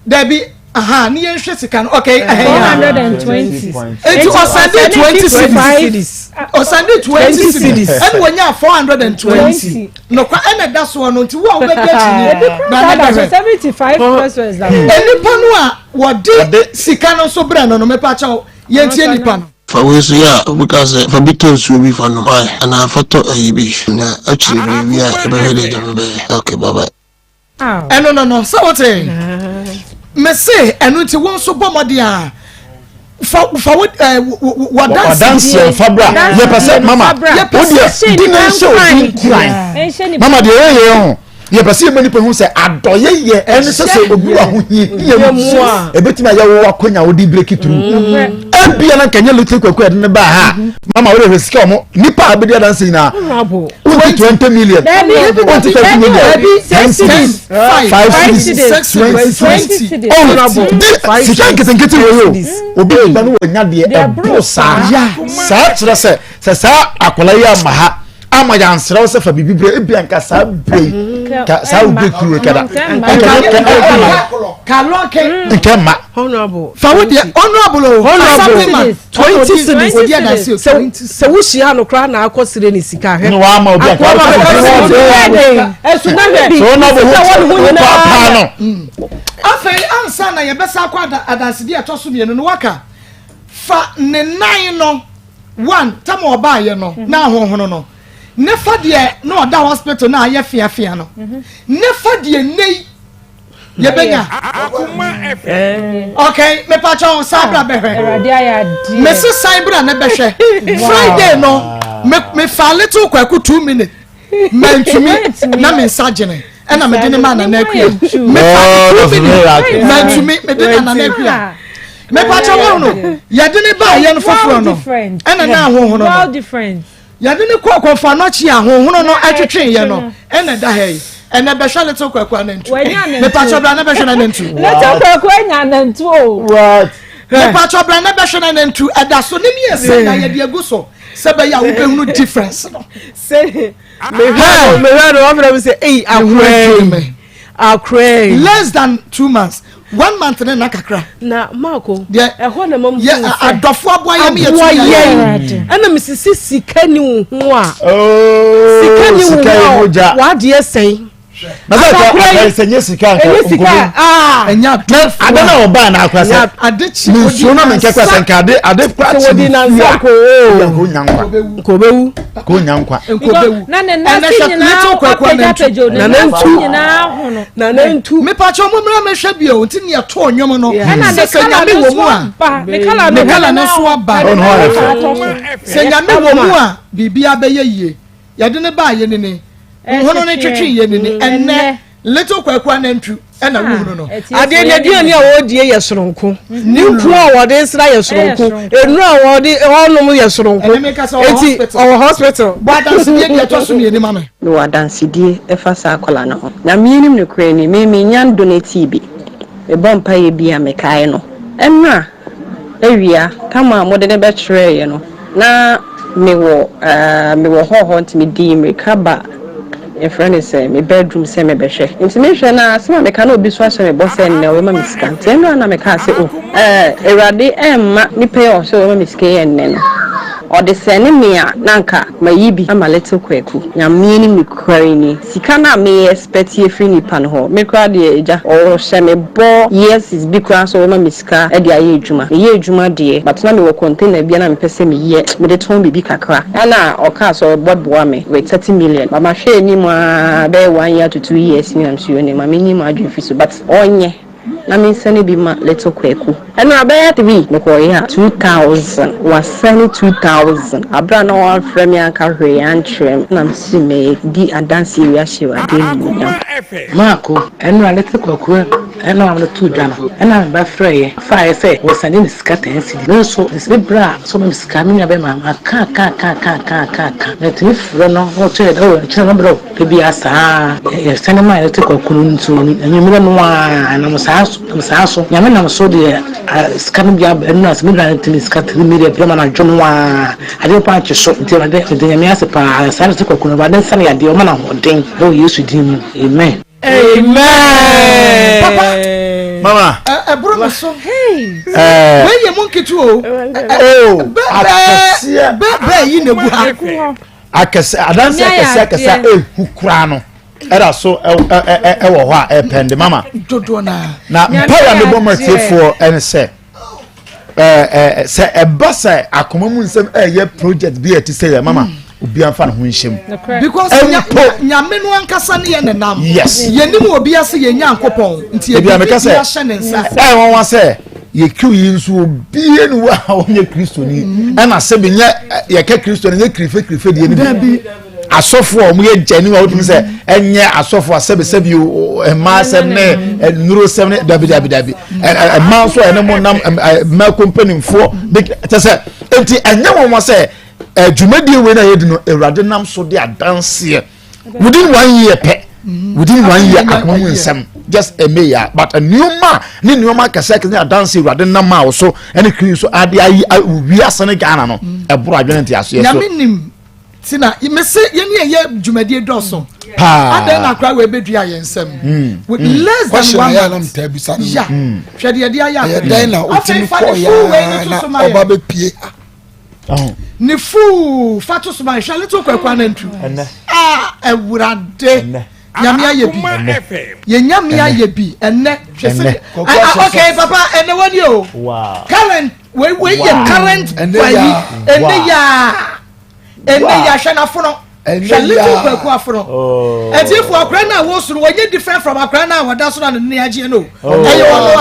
Dabi, aha, ne yɛn hwɛ sika no. Okay, ɛhɛn ya. 420. Eti ɔsande 20 cedis. Ɔsande 20 cedis. Ɛna wɔnya 420. Nokwa ɛna ɛda soɔ no nti wo a wobɛdi akyi ni. Na ne bɛhwɛ. 75 pesos da. Nipa no a wɔde sika no nso brɛ no no mepa kyɛw yɛntie nipa no. Fa wei nso yɛ a, obi ka sɛ, fa bi tɔ nsuo bi fa nom ae, anaa fa tɔ ayi bi, na akyire no yɛwie a yɛbɛhwɛ deɛ Nyame bɛyɛ. Ok, bye bye. Ɛno no no, sɛ wote? Mese ɛno nti wo nso bɔ mmɔden a fa fa wo ɛɛ wadanseɛ fa bra yɛpɛ sɛ mama wo deɛ di ne nhyɛ obi nkuran mama deɛ ɛyɛ yɛ ho. Yɛpɛ sɛ yɛma nipa hu sɛ adɔyɛ yɛ ɛne sɛ sɛ obi wɔ ahohiahia mu a ɛbɛtumi ayɛ wo akonya wode break through. Mm-hmm. Ebia na nkɛnyɛ little kwaku ɛde ne baa ha mm-hmm. mama wode hwɛ sika ɔmo nipa a bɛdi adanse nyinaa wonti 20 million, wonti 30 million, 10 cities, 5 cities, 20 cities. Oh, di sika nketenkete wɔ yi o, obi nipa no wɔ nya deɛ ɛboro saa saa kyerɛ sɛ sɛ saa akwadaa yi ama ha ama yansrɛ wo sɛ fa biribi brɛ ebi anka saa brɛ yi mm. ka saa wo break through kada nkɛ mma fa wo deɛ honorable o honorable 20 cities sɛ wohyia no koraa na akɔ sere ne sika hwɛ ne wa ama obi anka ɛso na hwɛ sika wɔ ne ho nyinaa. Afei ansa na yɛbɛsa akɔ adansedie ɛtɔ so mmienu no waka fa ne nan no. One, tam a ɔbaayɛ no na ahonhono no, ne fa deɛ na ɔda hospital na ayɛ feafea no, ne fa deɛ nnɛ yi yɛbɛnya. Okay, mepakyɛ san bra bɛhwɛ. Mese san bra ne bɛhwɛ. Friday no, me fa little Kwaku 2 minutes. Mantumi na me nsa gyene ɛna mede ne ma Nana Akua. Mefa 2 minutes mantumi mede na Nana Akua. Mepakyɛ wɔn no yɛde ne ba yɛn foforɔ no ɛna na ahohono no yɛde ne kɔ kɔfa n'ɔkyi ahohono no ɛtwetwe yɛ no ɛna ɛda ha yi ɛna bɛhwɛ little Kwaku anantu. Mepakyɛ bra na bɛhwɛ n'anantu. Little Kwaku anya anantu o. Mepakyɛ bra na bɛhwɛ n'anantu ɛda so ne mmiɛnsa na yɛde agu so sɛ bɛyɛ a wobɛhunu difference no. Sɛ mehwɛ no mehwɛ no wɔfrɛ mi sɛ eyi akora yi akora yi. Less than 2 months, one month ne na kakra. Na Maako ɛhɔ na mam hu sɛ adɔfo aboa yɛn mi yɛ tu yɛ ɛna mesisi sika ni wo ho a sika ni wo ho a wadeɛ sɛn. Na sɛ akora sɛ nye sika nka nkobi ade na ɔbaa na akora sɛ nsuo na menkɛ kora sɛ nka ade ade kora kyi ne fia nko nya nkwa nkobewu ko nya nkwa nkobewu na ne nase nyinaa apagyapagya ne nase nyinaa hono na ne ntu mepakyɛ mo mmra mɛhwɛ bio nti ne yɛtoo nnwom no sɛ sɛ Nyame wɔ mu a ne kala no so aba sɛ Nyame wɔ mu a biribiara bɛyɛ yie. Yɛde ne baa yɛ nini nhono ne twetwe yɛ nini ɛnɛ little Kwaku anantwi ɛna wuhunu no. Adeɛ ne aduane a wɔredie yɛ soronko, ne nku a wɔde nsra yɛ soronko, nnuro a wɔde ɔnom yɛ soronko, eti ɔwɔ hospital. Bɔ adansedie deɛ ɛtɔ so mmienu ma me. Mewɔ adansedie ɛfa saa akwadaa no ho. Nyame anim nokorɛ ni, me mennya ndonatee bi. Mebɔ mpaeɛ bi a mekae no. Ɛnora awia tam a mode no bɛkyerɛeɛ no, na mewɔ eh, mewɔ hall hɔ nti medii mmirika ba yɛfrɛ no sɛ me bedroom sɛ mebɛhwɛ. Nti mehwɛ no a, asɛm a meka na obi nso ahyɛ me bɔ sɛ nnɛ ɔbɛma me sika. Nti ɛnora na mekaa sɛ oh, eh, Awurade ɛmma nipa yi a ɔsɛ ɔbɛma me sika yi ɛnnɛ no, ɔde sɛne me a na anka mayi bi ama little Kwaku. Nyame anim nokware ni, sika no a me expect afiri nipa no hɔ, me koraa deɛ agya, ɔhyɛ me bɔ years bi koraa sɛ ɔbɛma me sika de ayɛ adwuma. Meyɛ adwuma deɛ, but na mewɔ container bi a na mepɛ sɛ meyɛ, mede tɔn biribi kakra. Ɛna ɔkaa sɛ ɔbɛboa me with 30 million, but mahwɛ anim ara bɛyɛ one year to 2 years ni na mese yoo, ma menyi m'adwene mfiri so, but ɔnyɛ na mensɛne bi ma little Kwaku. Ɛno abɛyɛ three mekɔɔyɛ a 2000 wasɛne 2000 aberɛ a na wamfrɛ me anka hwee ankyerɛ me na mese medi adanseɛ wei ahyɛ Awurade animuonyam. Maako, ɛno a little Kwaku ɛna ɔma no too dwa no ɛna me ba frɛeɛ faeɛ sɛ wɔsɛnde no sika 10 cedi me nso mese me bra sɛ ɔma me sika me nua bɛma maka aka aka aka aka aka aka matumi frɛ no na ɔkyerɛ dɛ oh kyerɛ no brɛ wo da biara saa yɛsɛne maa little Kwaku no nso anwummerɛ no ara nam saa so nam saa so Nyame nam so deɛ sika no bi aba ɛno na sɛ me nua no tumi sika 3 million brɛ ma no anadwo no ara adeɛ mpo ankye so nti Awurade meda Nyame ase paa saa little Kwaku no Awurade nsa no yadeɛ ɔma no ahoɔden ɛwɔ Yesu din mu amen. Amen. Papa. Mama. Ɛboro me so. Wei yɛ mu nketewa o. Oh, akɛseɛ. Bɛɛ yi na egu ha. Akɛse adanse akɛse akɛse a ehu koraa no ɛda so ɛwɔ hɔ a ɛpɛnde mama. Dodoɔ naa. Na mpaeɛ a mebɔ ma atiefoɔ ɛne sɛ ɛɛ sɛ ɛba sɛ akoma mu nsɛm ɛyɛ project bi a ɛte sɛ yɛ mama obi anfa ne ho nhyɛ mu. Because Nyame no ankasa ne yɛ nenam. Yes. Yɛnim obi ase yɛ Nyankopɔn nti yɛ biribi bi ahyɛ ne nsa. Ɛyɛ wɔn wa sɛ yɛ kiw yi nso obie ne wa a wɔnyɛ Kristoni ɛna sɛbi nyɛ yɛkɛ Kristoni nyɛ kirife kirife deɛ ne bi. Asɔfo a wɔyɛ gyani a wotumi sɛ ɛnyɛ asɔfo a sɛbisɛbi mmaa asɛm ne nnuro sɛm ne dabi dabi dabi mmaa nso a ɛne mo nam mmaa kompanimfoɔ de kyɛ sɛ nti ɛnyɛ wɔn wɔ sɛ dwumadie wei na yɛdi no awurade nam so de adanseɛ within one year pɛ within one year akoma mu nsɛm just ɛmɛ ya but nneɛma ne nneɛma akɛse akɛse ne adanse awurade nam a ɔso ɛne kiri so ade ayi wiase ne Ghana no ɛboro adwene nte aseɛ so. Nyame nim ti na mese yɛn ni ɛyɛ dwumadie dɔɔso paa adɛn na akora wei bɛdua yɛn nsam with less than one month ya hwɛ deɛ ɛde ayɛ akora dɛn na otimi kɔ ya na ɔba bɛ pie ha ne fuu fa to so ma hwɛ little kwaku anantu a awurade nyame ayɛ bi yɛ nyame ayɛ bi ɛnɛ hwɛ sɛ okay papa ɛnɛ wani o current wei wei yɛ current wayi ɛnɛ yaa ɛnɛ yɛ ahwɛ n'afono hwɛ little kwaku afono ɛtiefo akora no a wɔsoro wɔnyɛ different from akora no a wɔda so na ne ne agyeɛ no ɛyɛ wɔn a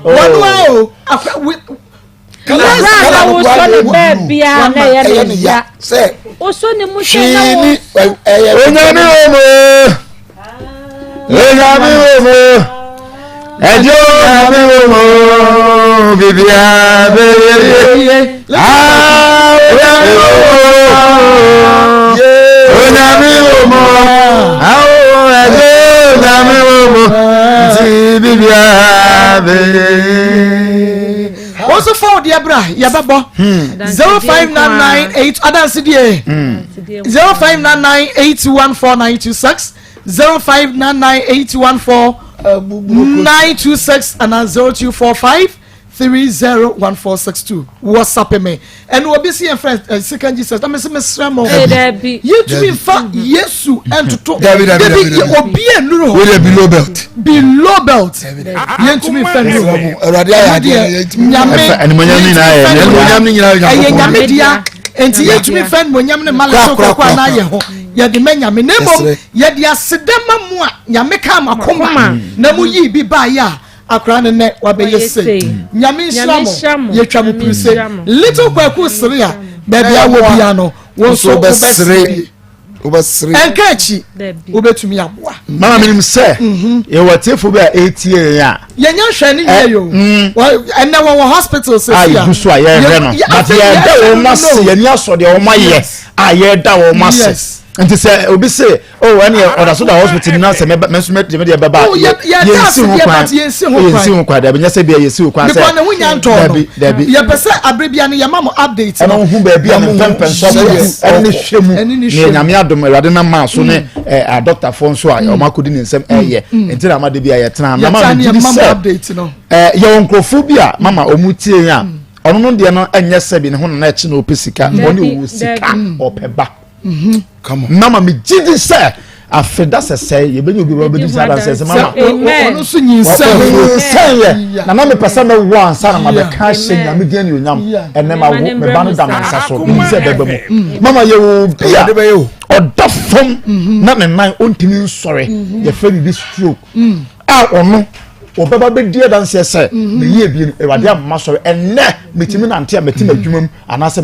wɔn a o akora wi. Abira na wosɔ ne baabiara na ɛyɛ ne ya wosɔ ne mu sɛ na wɔ. Onyame wo mu Onyame wo mu ɛdi onyame wo mu bibia bɛyɛ yie ah onyame wo mu onyame wo mu awo ɛdi onyame wo mu nti bibia bɛyɛ yie. Wo nso fa wo deɛ bra yɛbɛbɔ 05998 adansedie 0599814926 0599814926 anaa 0245 301462 whatsapp me ɛna obi si yɛn fɛ eh, second jesus na mesi mesrɛ mo yɛntumi nfa yesu ntoto dabi obi anuru hɔ wei below belt below belt yɛntumi nfa nuru hɔ awurade ayɛ adeɛ yɛntumi nyame animonyam nyinaa yɛ animonyam nyinaa yɛ ɛyɛ nyame dea nti yɛntumi nfa animonyam ne male so kɔkɔ anaa yɛ ho yɛde ma nyame na mmom yɛde aseda ma mu a nyame ka ma koma na mu yii bi baayɛ a akora no nɛ wabɛyɛ sei nyame nhyira mo yɛtwa mo piri se little kwaku sere a baabi a wɔ bia no wo nso wobɛsere wobɛsere ɛnka akyi wobɛtumi aboa mama menim sɛ mhm. yɛwɔ atiefo bi a ɛtie yɛn a yɛnya nhwɛ ne nyɛ yo mm. ɛnɛ wɔwɔ hospital sɛ a yɛgu so a yɛhwɛ no but yɛda wɔn ase yɛni asɔ deɛ wɔn ayɛ a yɛda wɔn ase nti sɛ obi se oh ɛne ɔda so da hospital na sɛ mɛba mɛnso mɛ deɛ bɛba oh, yɛnsi ho kwan yɛnsi ho kwan dabi nyɛ sɛ bia yɛsi ho kwan sɛ because ne ho nya ntɔɔ dabi dabi yɛpɛ sɛ abere bia no yɛma mo update ɛna ho baabi a ne mpɛmpɛn so akɔdu ɛne ne hwɛ mu ne nyame adom awurade nam maa so ne mm. ɛ adɔktafoɔ nso a mm. wɔn akɔdi ne nsɛm ɛyɛ mm. nti na ama de bi a yɛtena na ma mi gyi sɛ ɛ yɛwɔ nkurɔfoɔ bi a mama wɔn tie yɛn a ɔno no deɛ no ɛnyɛ sɛbi ne ho nana ɛkyi na ɔpɛ sika ɔne ɔwɔ sika ɔpɛ ba. Mhm. Mama me gye di sɛ afeda sɛsɛe yɛbɛnya obi bɛdi sɛ adanseɛ sɛ mama ɔno nso nyinsɛn nyinsɛn yɛ na na mepɛ sɛ mɛwo ansa na mabɛka ahyɛ nyame din anuonyam ɛnɛ ma wo me ba no da me nsa so menim sɛ ɛbɛba mu mm. mama yɛwɔ obi a ɔda fam mm-hmm. na ne nan ɔntumi nsɔre mm-hmm. yɛfrɛ biribi stroke mm. a ɔno ɔbɛba bɛdi adanseɛ sɛ mm-hmm. meyɛ bi no awurade amma sɔre ɛnɛ metumi nante a mɛte m'adwuma mu anaasɛ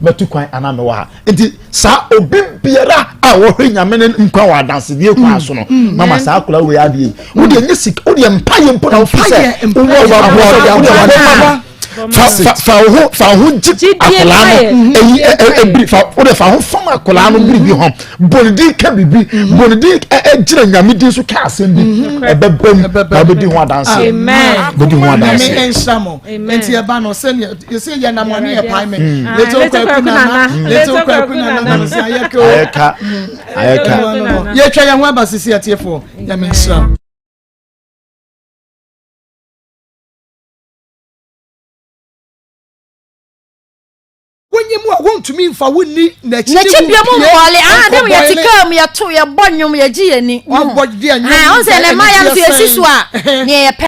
mɛtu kwan anaa mewɔ ha nti saa obi biara a wɔhwɛ nyame ne nkwa wɔ adansedie kwan mm. so no mm. mama saa akora wei adeɛ yi wodeɛ nyɛ sika wodeɛ mpayɛ mpo na wofi sɛ wowɔ fa fa wo ho fa wo ho gye akwadaa no eyi ebiri fa o de fa ho fam akwadaa no biribi ho bɔnedi ka biribi bɔnedi gyina nyame din so ka asɛm bi ɛbɛbɛ mu na ɔbɛdi ho adanse bɛdi ho adanse. Nyame nhyira mo nti ɛba no sɛnea yɛsɛ yɛ nam ɔne yɛ pae me mm. little kwaku nana mm. little kwaku nana na sɛ ayɛ ka o ayɛ ka ayɛ ka yɛtwa yɛn ho aba sisi atiefoɔ nyame nhyira. Wonye mu a wontumi nfa wo nni n'akyi ne N'akyi wo biom mpie mbɔɔle ah nkɔ dɛm yɛte bɔɔle. kaa mu yɛto yɛbɔ nnwom yɛgye yɛn ani. Wabɔ deɛ nnwom Ah ɔn sɛ na mmaa yɛ nso yɛsi so a nea yɛpɛ.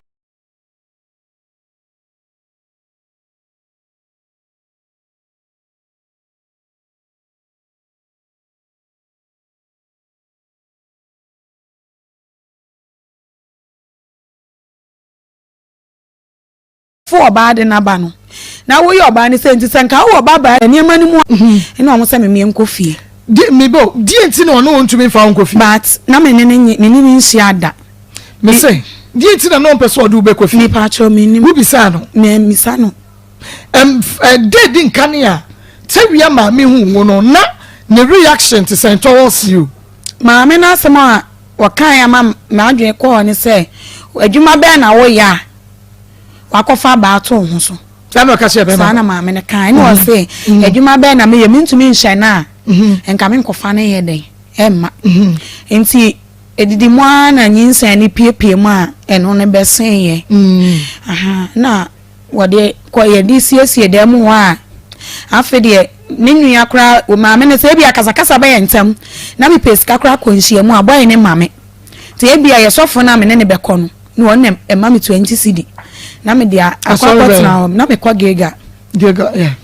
ɔbaa de n'aba no na woyɛ ɔbaa no sɛ nti sɛ nka wowɔ ba baa nneɛma no mu a ɛna ɔmo sɛ me meɛ nkɔ fie. Di me bo deɛ nti na ɔne wo ntumi nfa wo nkɔ fie. But na me ne ne nye me ne ne nhyia da. Me se deɛ nti na na ɔmpɛ sɛ ɔde wo bɛkɔ fie. Mepaakyɛw me nim. Wo bisaa no. Me misa no. Ɛm ɛda edi nkane a Tawia maame hu wo no na ne reaction te sɛn towards you? Maame no asɛm a ɔkae ama m'adwene kɔɔ ne sɛ adwuma bɛn na woyɛ a wakɔfa abaa ato wo ho so. Saa na ɔka kyerɛ bɛrima. Saa na maame no kae. Ɛna ɔse mm-hmm. adwuma bɛn na meyɛ mentumi nhyɛ no a mm-hmm. nka menkɔfa no yɛ dɛn ɛmma. Mm-hmm. Nti edidi mu ara na nyinsɛn no piepie mu a ɛno no bɛsen yɛ. Mm. Na wɔde kɔ yɛde siesie dan mu hɔ a afei deɛ me nua koraa maame no sɛ ebi akasakasa bɛyɛ ntɛm na mepɛ sika koraa kɔ nhyiamu a bɔyɛ ne maame nti ebi a yɛ sɔfo no a me ne ne bɛkɔ no na wɔn na ɛma me 20 cedi na me de akɔ akɔtena hɔ na mekɔ Gilgal. Gilgal yeah.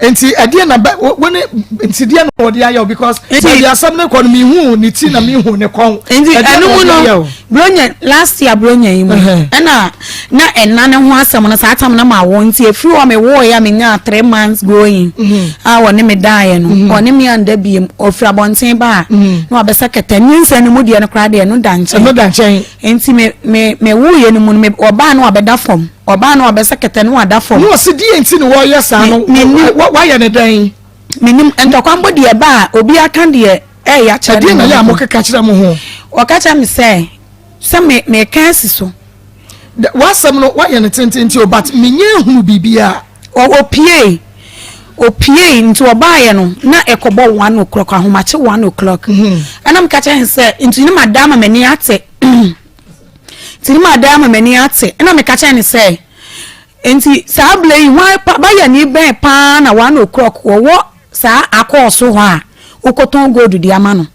Nti ɛdeɛ na bɛ wo ne nti deɛ na wɔde ayɛ o because baabi asɛm ne kɔ no mihu ne ti na mihu ne kɔn. Nti ɛno mu no bronya last year bronya yi mu ɛna na ɛna ne ho asɛm no saa tam na ma wo nti efiri hɔ me wo ya me nya three months going mhm. a wɔne me daeɛ no mhm. wɔne me anda biem ofiri abɔnten ba a mhm. na wabɛsɛ kɛtɛ nyinsɛn no mu deɛ no koraa deɛ ɛno da nkyɛn ɛno da nkyɛn nti me me me wuiɛ no mu no me ɔbaa no wabɛda fam. Ɔbaa no wabɛsɛ kɛtɛ no wada fam. Na ɔsi deɛ nti na wɔyɛ saa no wayɛ ne dɛn. Menim ntɔkwa mbɔ deɛ ɛba a obi aka deɛ ɛyɛ akyerɛ ne ho. Ɛdeɛ na yɛ a mokeka kyerɛ mo ho. Ɔka kyerɛ me sɛ sɛ me meka asi so. W'asɛm no wayɛ no tententen o but menyɛ ehunu biribiara. Ɔpie ɔpie nti ɔbaayɛ no na ɛkɔbɔ one o'clock ahomakye one o'clock ɛna meka kyerɛ ne sɛ nti ne ma da ama m'ani ate. Nti ne madan ama m'ani ate. Ɛna meka kyerɛɛ no sɛ, Nti saa berɛ yi hwan pa bayani bɛn paa na one o'clock wɔwɔ saa akɔɔso hɔ a wokɔtɔn gold de ama no?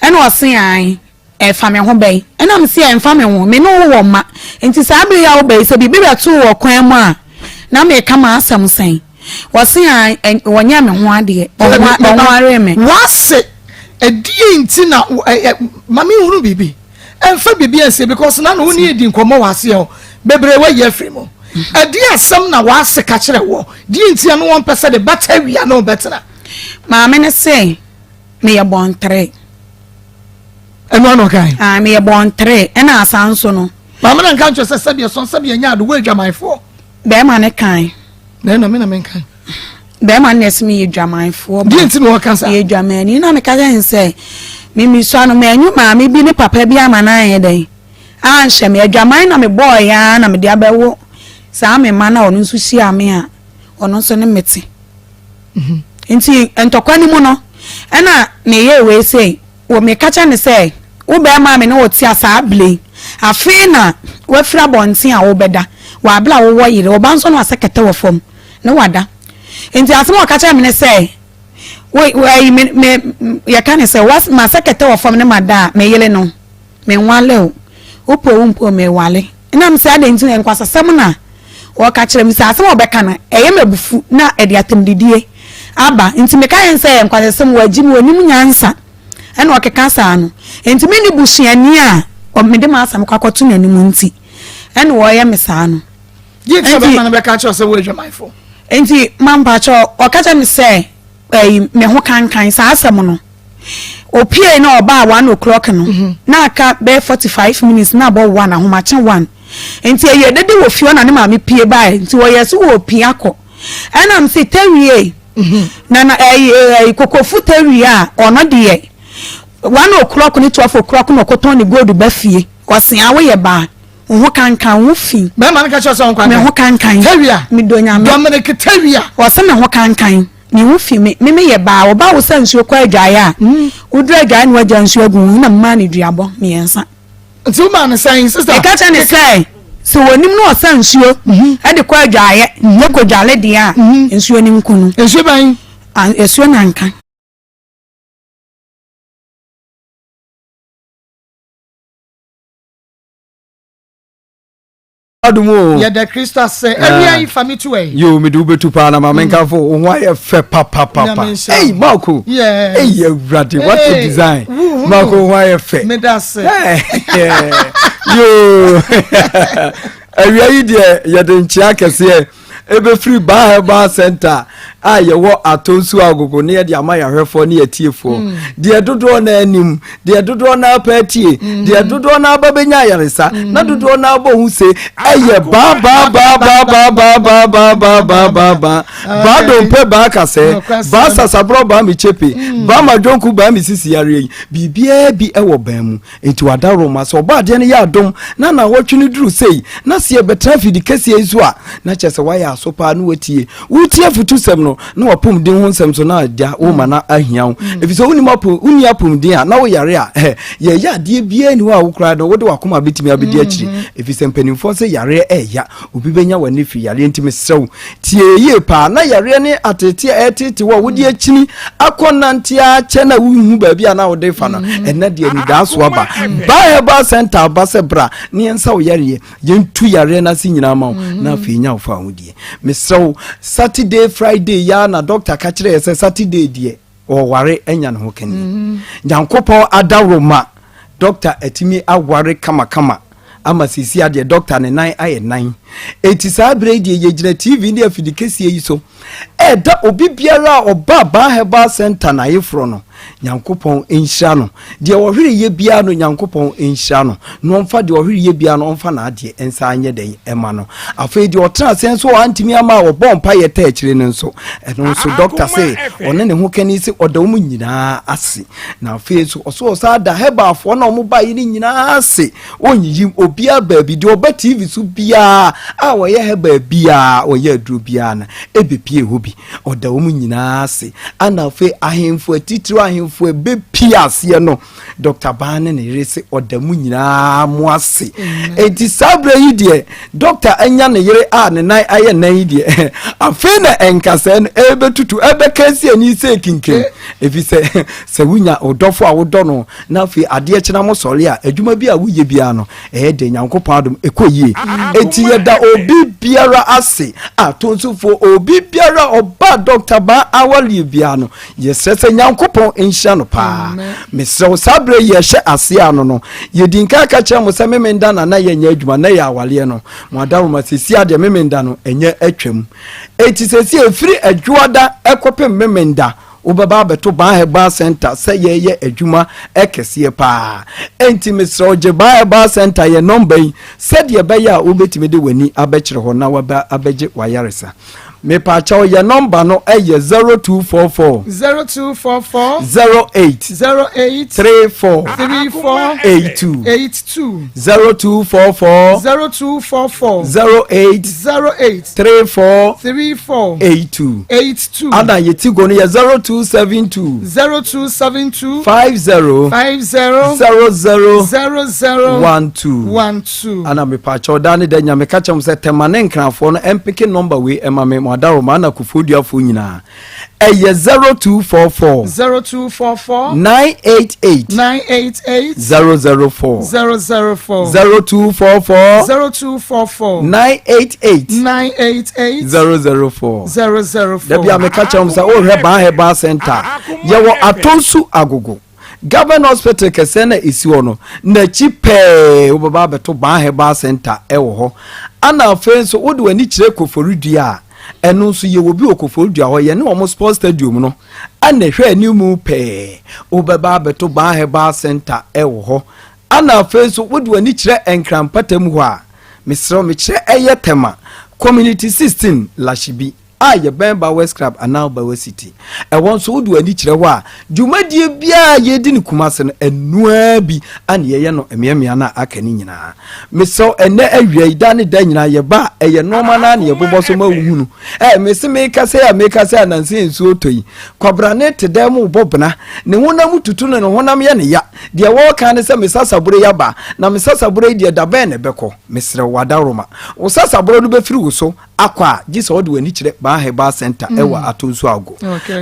Ɛna ɔse ae, ɛfa me ho bɛn? Ɛna mese ɛmfa me ho, me ne wo wɔ mma. Nti saa berɛ yi a woba yi sɛ biribi bɛto wo wɔ kwan mu a, na meka m'asɛm sɛn? Ɔse ae, wɔnyɛɛ me ho adeɛ, ɔnwaree me. W'ase, ɛdeɛn nti na, ma menhunu biribi. Ɛnfa biribi ansie because na na wo ne edi nkɔmmɔ wɔ aseɛ hɔ bebree wayi afiri mu. Ɛdeɛ asɛm na w'ase ka kyerɛ wɔ deɛ nti a na wɔmpɛ sɛ de bata awia ne wo bɛtena. Maame no se meyɛ bɔntere. Ɛno ano ɔkae? Ah, meyɛ bɔntere ɛna asan nso no. Maame no nka nkyerɛ sɛ sɛdeɛ sɔn sɛdeɛ nyɛ ade wɔ adwamanfoɔ. Bɛrima no kae. Na ɛna me na menkae. Bɛrima no na ɛsɛ meyɛ dwamanfoɔ ba. Deɛ nti na ɔka saa? Meyɛ dwamanni na meka kyerɛ no sɛ memisua no manyu maame bi ne papa bi ama no anyɛ dɛn anhyɛ me adwaman na mebɔɔeɛ ara na mede abɛwo saa me mma no a ɔno nso hyia me a ɔno nso ne mete. Mhm. Nti ntɔkwa no mu no ɛna meyɛɛ wei sei Wɔ meka kyerɛ no sɛ, Wo barima a me ne wo te a saa bere yi, afei na wafiri abɔnten a wobɛda, wɔ abere a wowɔ yere, ɔba nso na wasɛ kɛtɛ wɔ fam, na wada. Enti asɛm a ɔka kyerɛɛ me ne sɛ, Wo, ayi, me, me, yɛka ne sɛ, was, masɛ kɛtɛ wɔ fam ne mada a, me yere no, menwale o. Wopɛ o, wompɛ o, mewale. Ɛna me sɛ, adɛn nti na nkwasasɛm na wɔka kyerɛ me sɛ asɛm a wɔbɛka no, ɛyɛ me abufu na ɛde atɛmdidie aba. Nti meka yɛn sɛ ɛyɛ nkwasasɛm, wɔagye me, wɔnim nyansa. Ɛna ɔkeka saa no. Nti me ne busuani a mede m'asɛm kɔ akɔto n'anim nti, ɛna wɔyɛ me saa no. Deɛ nti na bɛma no bɛka kyerɛ sɛ wo adwamanfo? Nti mampakyɛ ɔka kyerɛ me sɛ ɛyi me ho kankan saa asɛm no. Opiee na ɔbaa one o'clock no, mhm. na aka bɛyɛ 45 minutes na abɔ one ahomakye one. Nti ɛyɛ dede wɔ fie hɔ na ne maame pie baeɛ nti wɔyɛ so wɔ pie akɔ. Ɛna m se tɛwie mhm. na na ɛyi ɛyi kokofu tɛwie a ɔno deɛ one o'clock ne 12 o'clock na ɔkɔtɔn ne gold ba fie. Ɔse awo yɛ baa. Wo ho kankan, wo ho fi. Bɛrima no ka kyerɛ sɛ wo kankan. Me ho kankan. Tawia. Medɔ Nyame. Dominic Tawia. Ɔse me ho kankan. Me ho fi me. Me meyɛ baa. Ɔbaa wo sa nsuo kɔ adwaeɛ a, woduru adwaeɛ na wagya nsuo agu wo ho na memaa no duabɔ mmiɛnsa. Nti wo maa no sɛn sister? Meka kyerɛ no sɛ, sɛ wɔnim na ɔsa nsuo de kɔ adwaeɛ na kɔdwale deɛ a, nsuo no nku no. Nsuo bɛn? Nsuo nanka. Adum o. Yɛda Kristo ase. Awia yi fa me tu ɛ. Yo, mede wo bɛtu paa na ma menkamfo wo ho ayɛ fɛ papapapa. Ei, Marco. Yes. Ei, Awurade, what a design. Marco, wo ho ayɛ fɛ. Meda ase. Yo. Awia yi deɛ yɛde nkyea kɛseɛ ɛbɛfiri Baa Herbal Center a yɛwɔ Atonsu Agogo ne yɛde ama yɛahwɛfoɔ ne yɛtiefoɔ. Mm. Deɛ dodoɔ no anim, deɛ dodoɔ no apɛ atie, mm. deɛ dodoɔ no aba bɛnya ayaresa, mm. na dodoɔ no abɔ ho se ɛyɛ baa baa baa baa baa baa baa baa baa baa baa baa baa dompe baa kasɛɛ baa sasaborɔ baa mekyepe baa madwonku baa mesisi yareɛ yi biribiara bi ɛwɔ baa mu. Enti w'adaworoma, sɛ Ɔbɔadeɛ no yɛ adom na naawɔtwe no duru sei, na sɛ yɛbɛtena afidi kɛseɛ yi so a, na kyerɛ sɛ woayɛ aso paa na woatie. Woretie afutusɛm no, na w'apɔmuden ho nsɛm nso na agya worema no ahia wo. Ɛfiri sɛ wonim apɔ, wonni apɔmuden a, na woyare a, ɛ, yɛyɛ adeɛ biara nni hɔ a wo koraa no wode w'akoma bɛtumi abɛdi akyiri. Ɛfiri sɛ mpanimfoɔ sɛ yareɛ ɛɛya. Obi bɛnya w'ani firi yareɛ nti mesrɛ wo tie yie paa na yareɛ ne ateetee a ɛreteetee wo a wode akyini akɔ nante akyɛ na wonhu baabi a na wode fa no mm. ɛnɛ deɛ anidaaso aba ba herbal center aba sɛ bra ne yɛnsa wo yareɛ yɛntu yareɛ no ase nyinaa ma wo mm. na afei nya wo fa ahodie mesrɛ wo Saturday Friday ya na doctor ka kyerɛ yɛ sɛ Saturday deɛ ɔware anya ne ho kani mm. Nyankopɔn adaworoma Doctor atumi aware kamakama ama seesei adeɛ doctor ne nan ayɛ nan. Enti saa berɛ yi deɛ yɛgyina TV ne afidi kɛseɛ yi so ɛreda obi biara a ɔba Baa Herbal Center n'ayeforɔ no, Nyankopɔn nhyira no. Deɛ ɔhwereyɛ biara no Nyankopɔn nhyira no na ɔmfa deɛ ɔhwereyɛ biara no ɔmfa n'adeɛ nsa nyɛ dɛn ɛma no. Afei deɛ ɔtena aseɛ nso a antumi ama a ɔbɔ mpaeɛ taa akyire no nso, ɛno nso doctor se ɔne ne ho kani se ɔda wɔn nyinaa ase. Na afei nso ɔso ɔsan da Hebalfoɔ na wɔn baeɛ no nyinaa ase. Ɔnyiyim obiara baabi. Deɛ ɔba TV so biara a ɔyɛ Hebal biara, ɔyɛ aduro biara no, ɛbɛpie hɔ bi. Ɔda wɔn nyinaa ase. Ana afei ahemfo atitiriw ahemfo ɛbɛpie aseɛ no, Dr. Baa ne ne yere se ɔda mu nyinaa mo ase. Enti saa berɛ yi deɛ, Dɔkta anya ne yere a ne nan ayɛ nan yi deɛ, afei na nkasɛɛ no ɛrebɛtutu, ɛrebɛka asi ani sɛ kinkim. Ɛfiri sɛ, sɛ wonya ɔdɔfo a wodɔ no na afei adeɛ kyena mo sɔre a, adwuma bi a woyɛ biara no, ɛyɛ dɛ Nyankopɔn adom ɛkɔ yie. Enti yɛda obi biara ase, atonsofoɔ, obi biara ɔba Dɔkta Baa awareɛ biara no, Yɛsrɛ sɛ Nyankopɔn nhyira no paa. Mesrɛ wo, saa berɛ yi yɛhyɛ aseɛ ano no, yɛdi nkan ka kyerɛ mo sɛ Memenda na na yɛnyɛ adwuma, na yɛ awareɛ no. Mo adaworoma, seesei adeɛ Memenda no, ɛnyɛ atwam. Enti seesei ɛfiri Adwoada kɔpem Memenda, wobɛba abɛto Baa Herbal Centre sɛ yɛreyɛ adwuma kɛseɛ paa. Enti mesrɛ wo, gye Baa Herbal Centre yɛn nɔmba yi sɛdeɛ ɛbɛyɛ a wobɛtumi de w'ani abɛkyerɛ hɔ na waba abɛgye w'ayaresa. Mepaakyɛw yɛ nɔmba no yɛ 0244. 0244. 08. 08. 34. 34. 82. 82. 0244. 0244. 08. 08. 34. 34. 82. 82. Ana yɛ ti go no yɛ 0272. 0272. 50. 50. 00. 00. 12. 12. Ana mepaakyɛw daa ne da nya meka kyerɛ mo sɛ tɛma ne nkrafoɔ no ɛmpeke nɔmba wei ɛma me mo adaroma ana kufuo duafoɔ nyinaa ɛyɛ 0244 0244 988 988 004 004 0244 0244 988 988 004 004 Dabi a meka kyerɛ mo sɛ wohwɛ Baa Herbal Center yɛwɔ Atonsu Agogo Government Hospital kɛseɛ no a ɛsi hɔ no, n'akyi pɛɛ wobɛba abɛto Baa Herbal Centre wɔ hɔ. Ana afei nso wode w'ani kyerɛ Koforidua a, ɛno nso yɛwɔ bi wɔ Koforidua hɔ, yɛne wɔn sports stadium no ɛna ɛhwɛ anim pɛɛ wobɛba abɛto Baa Herbal Centre wɔ hɔ. Ana afei nso wode w'ani kyerɛ Nkran mpɔtam hɔ a, mesrɛ wo mekyerɛ ɛyɛ Tema, Community 16, Lashibi. a yɛbɛn Bowers Club anaa Bowers City. Ɛhɔ nso wode w'ani kyerɛ hɔ a, dwumadie biara a yɛredi no Kumasi no, ɛno ara bi na yɛyɛ no mmeammea no a aka no nyinaa. Mesrɛ wo, ɛnnɛ awia yi, da ne da nyinaa yɛba a, ɛyɛ nnoɔma no ara na yɛbobɔ so ma wohunu. Ɛ, mese mekasa yi a mekasa yi a nansa yi nsuo retɔ yi, kwabrane te dan mu rebɔ bena, ne honam tutu no, ne honam yɛ no ya. Deɛ wɔreka ne sɛ me sasaborɔ yi aba, na me sasaborɔ yi deɛ da bɛn na ɛbɛkɔ? Mesrɛ wo, w'adaworoma, wo sasaborɔ no bɛfiri wo so akɔ a, gye sɛ wode w'ani kyerɛ Baa. Ban Herbal Center ɛwɔ mm. Atonsu Ago.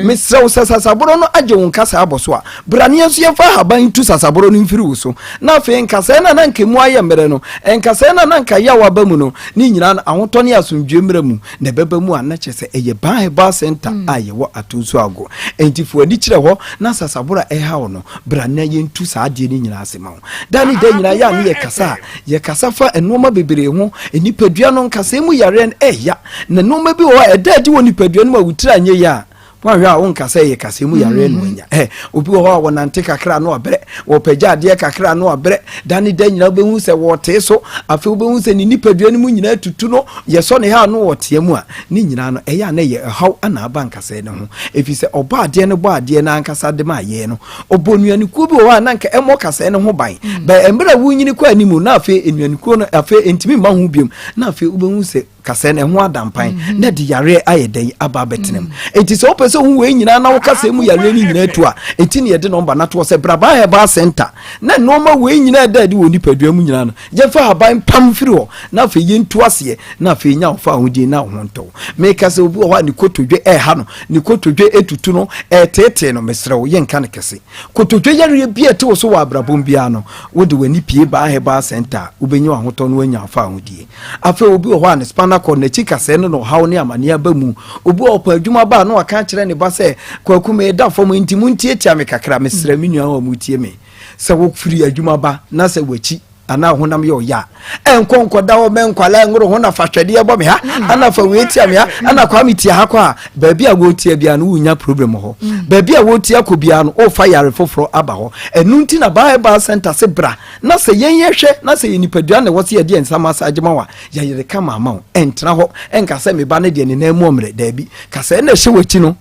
Mesrɛ wo sɛ sasaboro no agye wo nkasa abɔ so a, bra ne yɛn nso yɛmfa ahaban ntu sasaboro no mfiri wo so. Na afei nkasɛɛ no a na anka emu ayɛ mmerɛ no, nkasɛɛ no a na anka yaw aba mu no, ne nyinaa no, ahotɔ ne asomdwoeɛ mmra mu, na ɛbɛba mu a na kyerɛ sɛ ɛyɛ Ban Herbal Center mm. a yɛwɔ Atonsu Ago. Enti fa w'ani kyerɛ hɔ na sasaboro a ɛhaw no, bra na yɛntu saa adeɛ no nyinaa ase ma wo. Da ne da nyinaa yɛ a ne yɛkasa a, yɛkasa fa nnoɔma bebree ho. Nipadua no nkasɛɛ mu yareɛ no ɛya, na nnoɔma bi wɔ hɔ a ɛda adi wɔ nipadua no mu a wo tiri anyɛ yie a, woanhwɛ a wonka sɛ ɛyɛ kasɛɛ mu yareɛ na wanya. Ɛ, obi wɔ hɔ a wɔnante kakra na wabrɛ, wɔpagya adeɛ kakra na wabrɛ. Da ne da nyinaa wobɛhu sɛ wɔtee so, afei wobɛhu sɛ ne nipadua no mu nyinaa tutu no, yɛsɔ ne ha a na ɔteɛ mu a, ne nyinaa no ɛyɛ a na ɛyɛ ɛhaw na aba nkasɛɛ no ho. Ɛfiri sɛ ɔbɔ adeɛ no bɔ adeɛ no ankasa de ma yɛn no, Ɔbɔ nnuanekuo bi wɔ hɔ a na anka ɛmmɔ kasɛɛ no ho ban. Bɛ mmerɛ a wonyini kɔ anim na afei nnuanekuo no afei ɛntumi mma ho biom na afei wobɛhu sɛ kasɛɛ no ɛho ada mpan na ɛde yareɛ ayɛ dɛn aba abɛtena mu. Enti sɛ wopɛ sɛ wohu wei nyinaa na wo kasɛɛ mu yareɛ no nyinaa tu a, enti na yɛde nɔmba no ato hɔ sɛ bra Ban Herbal Center na nnoɔma wei nyinaa ɛda adi wɔ nipadua mu nyinaa no yɛmfa haban pam mfiri hɔ na afei yɛntu aseɛ na afei nya wo fawohodie na wo ho ntɔ wo. Meka sɛ obi wɔ hɔ a ne kotodwe ɛreha no, ne kotodwe ɛtutu no, ɛreteetee no, mesrɛ wo yɛnka no kɛse. Kotodwe yareɛ bi a ɛte wo so wɔ abrabɔ mu biara no, wode w'ani pue Baa Herbal Centre a, wobɛnya w'ahotɔ na woanya wo fawohodie. Afei obi wɔ hɔ a ne spinal cord, n'akyi kasɛɛ no na ɔhaw ne amaneɛ aba mu. Obi wɔ hɔ ɔpɔn adwuma ba a na waka akyerɛ ne ba sɛ, Kwaku meda fam nti montiatia me kakra. Mesrɛ me nua a motie me, sɛ wofiri adwuma ba na sɛ w'akyi anaa honam yɛ ɔya a, ɛnkɔ nkɔda hɔ mɛ nkwalaa nworo ho na fa twɛdeɛ bɔ me ha ana fa wei tia me ha ana kwa me tia ha kɔ a, baabi a wɔtia biara no wonya problem hɔ. Baabi a wɔtia kɔ biara no wofa yare foforɔ aba hɔ. Ɛno nti na Ban Herbal Center se bra na sɛ yɛn yɛhwɛ na sɛ yɛ nipadua na ɛwɔ sɛ yɛde yɛn nsa massage ma wo a, yɛyere kama ama wo. Ɛntena hɔ ɛnka sɛ me ba no deɛ ne nan mu ɔmmerɛ. Daabi. Kasɛɛ na ɛhyɛ w'akyi no,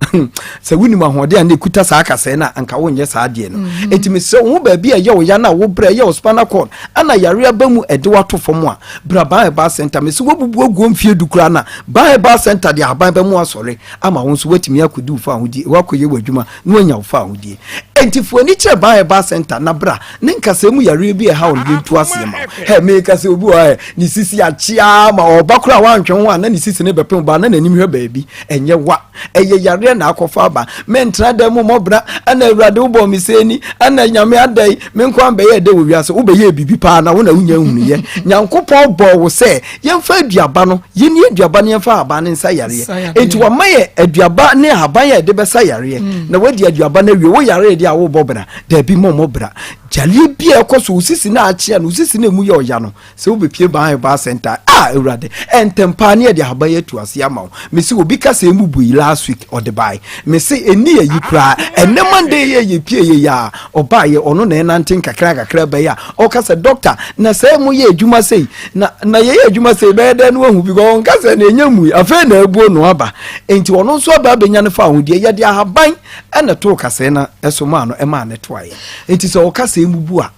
sɛ wonim ahoɔden a na ɛkuta saa kasɛɛ no a, anka wonyɛ saa adeɛ no. Mm-hmm. Enti mesrɛ wo ho baabi a ɛyɛ wo ya no a wobrɛ ɛyɛ wo spinal cord ana yare aba mu ɛde wato fam a, bra Ban Herbal Center. Mese woabubu aguo mfeɛ du koraa no a, Ban Herbal Center de ahaban bɛmo asɔre ama wo nso woatumi akɔdi wo fa ahodie, woakɔyɛ w'adwuma na woanya wo fa ahodie. Enti fo ani kyerɛ Ban Herbal Center na bra ne nkasɛɛ mu yareɛ bi a ɛha wo no yɛntu aseɛ ma wo. Hɛ, meka sɛ obi wɔ hɔ ɛ, ne sisi akyea ma ɔba koraa woantwe ho a na ne sisi no bɛpem ba na n'anim hwɛ baabi. Ɛnyɛ wa, ɛyɛ yareɛ na akɔfa aba. Mentena dan mu mmɔbra, ɛna Awurade wobɔɔ me sɛ ni, ɛna Nyame adɛn, me nko ambɛyɛ dɛ wɔ wiase, wobɛyɛɛ biribi paa na wo na wonya nhunuyɛ. Nyankopɔn bɔɔ wo sɛ yɛmfa aduaba no, yɛnni aduaba no yɛmfa ahaban no nsa yareɛ. Enti wama yɛ aduaba ne ahaban a yɛde bɛsa yareɛ, mm. na wadi aduaba no awie, wo yareɛ deɛ a wobɔ bra. Dabi mo mmɔ bra. Yareɛ bi a ɛkɔ so, wo sisi no a akyea no, wo sisi no a emu yɛ ɔya no, sɛ wobɛpie Ban Herbal Center a, ah, Awurade, ɛntɛm paa ne yɛde ahaban yi atu ase ama wo. Mese obi ka sɛ emu bui last week, ɔde bae. Mese ɛnni ayi koraa, ɛnnɛ Monday yi a yɛpie yɛ yi a, ɔbaeɛ, ɔno na ɛnante nkakra nkakra bae a, ɔka sɛ, Doctor, na sɛ moyɛ adwuma sei, na, na yɛyɛ adwuma sei, bɛyɛ dɛn na wahu, because ɔnka sɛ na ɛnya mmui, afei na abuo no aba. Enti ɔno nso aba abɛnya no fa ahodeɛ, yɛde ahaban ɛna too kasɛɛ no so maa no ɛmaa no toaeɛ. Enti sɛ ɔka sɛɛ mubu a,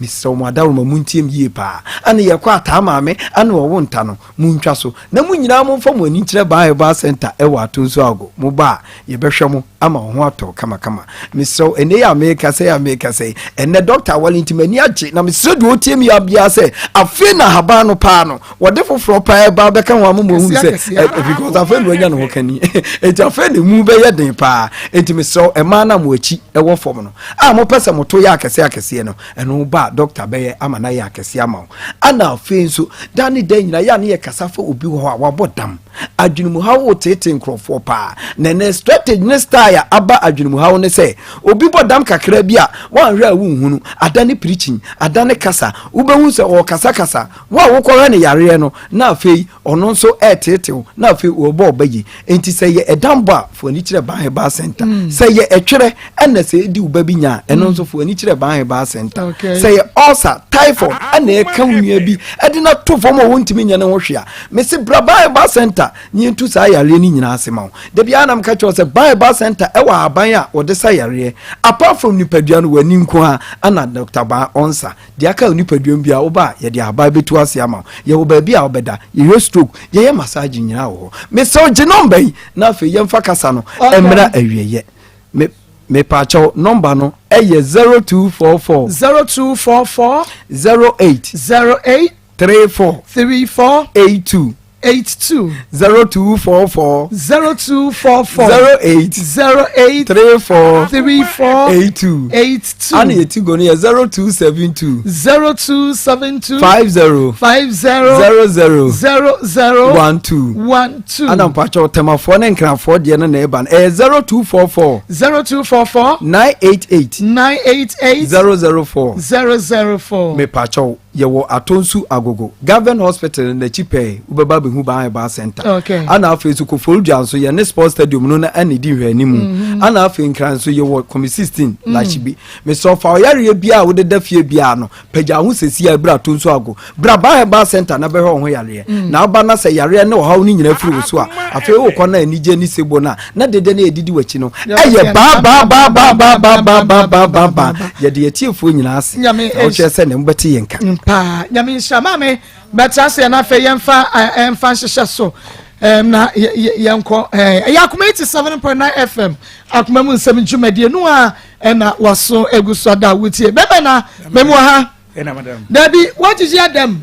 mesrɛ mo adaworoma montie me yie paa. Ɛna yɛkɔ ataa maame ɛna ɔwo nta no, montwa so. Na mo nyinaa momfa mo ani nkyerɛ Baa Herbal Center ɛwɔ Atonsu Ago. Moba a, yɛbɛhwɛ mo ama wo ho atɔ kamakama. Mesrɛ wo, ɛnnɛ yi a merekasa yi a merekasa yi, ɛnnɛ dɔkta awale nti m'ani agye, na mesrɛ deɛ ɔtie me yi biara sɛ, afei na ahaban no paa no, wɔde foforɔ paa ɛba bɛka ho ama mo ahunu sɛ because afei na wanya ne ho kani enti afei na emu bɛyɛ den paa. Enti mesrɛ mmaa no a mo akyi ɛwɔ fam no a mopɛ sɛ moto yɛ akɛseɛ akɛseɛ no, ɛno ba a dɔkta bɛyɛ ama no ayɛ akɛseɛ ama wo. Ana afei nso da ne da nyinaa yɛ a ne yɛ kasa fa obi wɔ hɔ a wabɔ dam, adwenemuhaw woteetee nkurɔfoɔ paa, na ɛnɛ strategy ne style a aba adwenemuhaw ne sɛ obi bɔ dam kakra bi a woanhwɛ a wonhunu, ada ne preaching, ada ne kasa, wobɛhu sɛ ɔrekasakasa. Wo a wokɔhwɛ no yareɛ no, na afei ɔno nso reteetew, na afei ɔrebɔ ɔba yi. Enti sɛ ɛyɛ ɛdambɔ a, fa w'ani kyerɛ Ban Herbal Center. Mm. Sɛ ɛyɛ ɛtwerɛ ɛna sɛ ɛdi wo ba bi nya a, ɛno nso fa w'ani kyerɛ Ban Herbal Center. Sɛ ɛyɛ ulcer, typhoid ɛna ɛka wo nua bi ɛde no ato fam a wɔntumi nyɛ ne ho hwee a, mese bra Ban Herbal Center na yɛntu saa yareɛ no nyinaa ase ma wo. Da biara na meka kyerɛ wo sɛ Ban Herbal Center ɛwɔ ahaban a wɔde sa yareɛ. Apart from nipadua no, w'ani nko ara ɛna Dr. Ban ɔnsa. Deɛ aka wo nipadua mu biara, woba a, yɛde ahaban bɛtu ase ama wo. Yɛwɔ baabi a wobɛda, yɛhwɛ stroke, yɛyɛ massage nyinaa wɔ hɔ. Mesrɛ wo, gye nɔmba yi na afei yɛmfa kasa no mmra awieeɛ. Me, mepaakyɛw, nɔmba no yɛ 0244. 0244. 08. 08. 34. 34. 82. 82. 0244. 0244. 08. 08. 34. 34. 82. 82. Ana yɛ Tigo no yɛ 0272. 0272. 50. 50. 00. 00. 12. 12. Ana mpakyɛw Tɛmafoɔ ne Nkrafoɔ deɛ no na ɛba no ɛyɛ 0244. 0244. 988. 988. 004. 004. Mepakyɛw yɛwɔ Atonsu Agogo Government Hospital no n'akyi pɛɛ wobɛba abɛhu Baa Herbal Center. Okay. Ana afei nso Koforidua nso yɛne Sports Stadium no na ɛna ɛdi nhwɛanimu. Mm-hmm. Ana afei Nkran nso yɛwɔ Kɔmi 16 Mm. Lashibi. Mesrɛ wo, fa ɔyareɛ biara a wode da fie biara no pagya ho sɛsi a bra Atonsu Ago. Bra Baa Herbal Center na bɛhwɛ wo ho yareɛ. Mm. Na woba na sɛ yareɛ ne ɔhaw no nyinaa firi wo so a, afei wokɔ na anigye ne sebo no a na dede no a ɛdidi w'akyi no ɛyɛ baa baa baa baa baa baa baa baa baa baa baa. Yɛde yɛn atiefoɔ nyinaa ase na wokyerɛ sɛ na mobɛte yɛn nka. Paa, Nyame nhyira. Maame, bɛtra ase na afei yɛmfa ɛmfa nhyehyɛ so na yɛnkɔ. Ɛyɛ Akoma 87.9 FM, Akoma mu nsɛm dwumadie no a ɛna waso egu so ada wotie. Bɛbɛ na mɛmu wɔ ha. Dabi, woagyegye adam.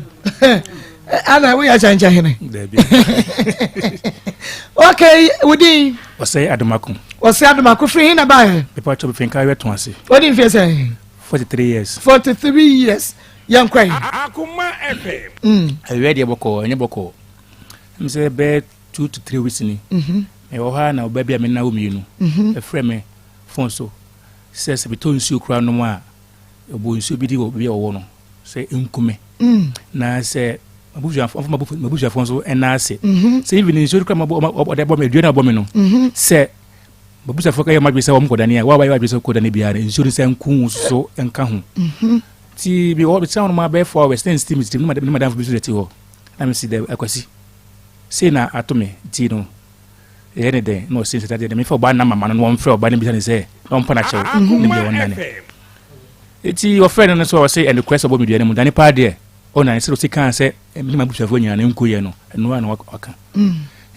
Ana woyɛ akyɛnkyɛn hene? Dabi. Okay, wodin? Ɔsɛe Adomako. Ɔsɛe Adomako firi he na baeɛ? Mepa kyɛw mefiri Nkawie to ase. Wodi mfeɛ sɛn? 43 years. 43 years. Yɛnkɔ yi. Akoma FM. Mm. Awia deɛ bɔkɔɔ, ɛnyɛ bɔkɔɔ. Ɛm sɛ bɛyɛ 2 to 3 weeks ni. Mhm. Mewɔ hɔ a na ɔbaa bi a me na wo mmienu. Mhm. Ɛfrɛ me phone so sɛ sɛ metɔ nsuo koraa nom a ɔbɔ nsuo bi di wɔ baabi a ɔwɔ no sɛ nku me mm. na sɛ mabusuafoɔ nso ɛna ase mhm. sɛ even nsuo kora ɔde abɔ me aduane a ɔbɔ me no mhm. sɛ mabusuafoɔ kɛyɛ madwene sɛ wɔn kɔdane a wɔabayɛ wadwene sɛ kɔdane biara nsuo no sɛ nku so nka ho mhm. nti mewɔ mesɛ wɔn ma bɛyɛ 4 hours na nsi me tirim ne madamfo bi nso te hɔ na mesi dɛ akwasi sei na ato me nti no ɛyɛ ne dɛn na ɔsi nsɛta deɛ mefa ɔbaa no mama no na wɔmfrɛ ɔbaa no bisa ne sɛ na ɔmpa no akyɛw ne deɛ wɔnnane Enti wɔfrɛɛ no no so a ɔse ɛnokorɛ sɛ ɔbɔ me dua no mu dane paa deɛ ɔnane sɛdeɛ ɔsi kaa sɛ mene m'abusuafoɔ nyinaa no nkoyɛ no ɛno ara na waka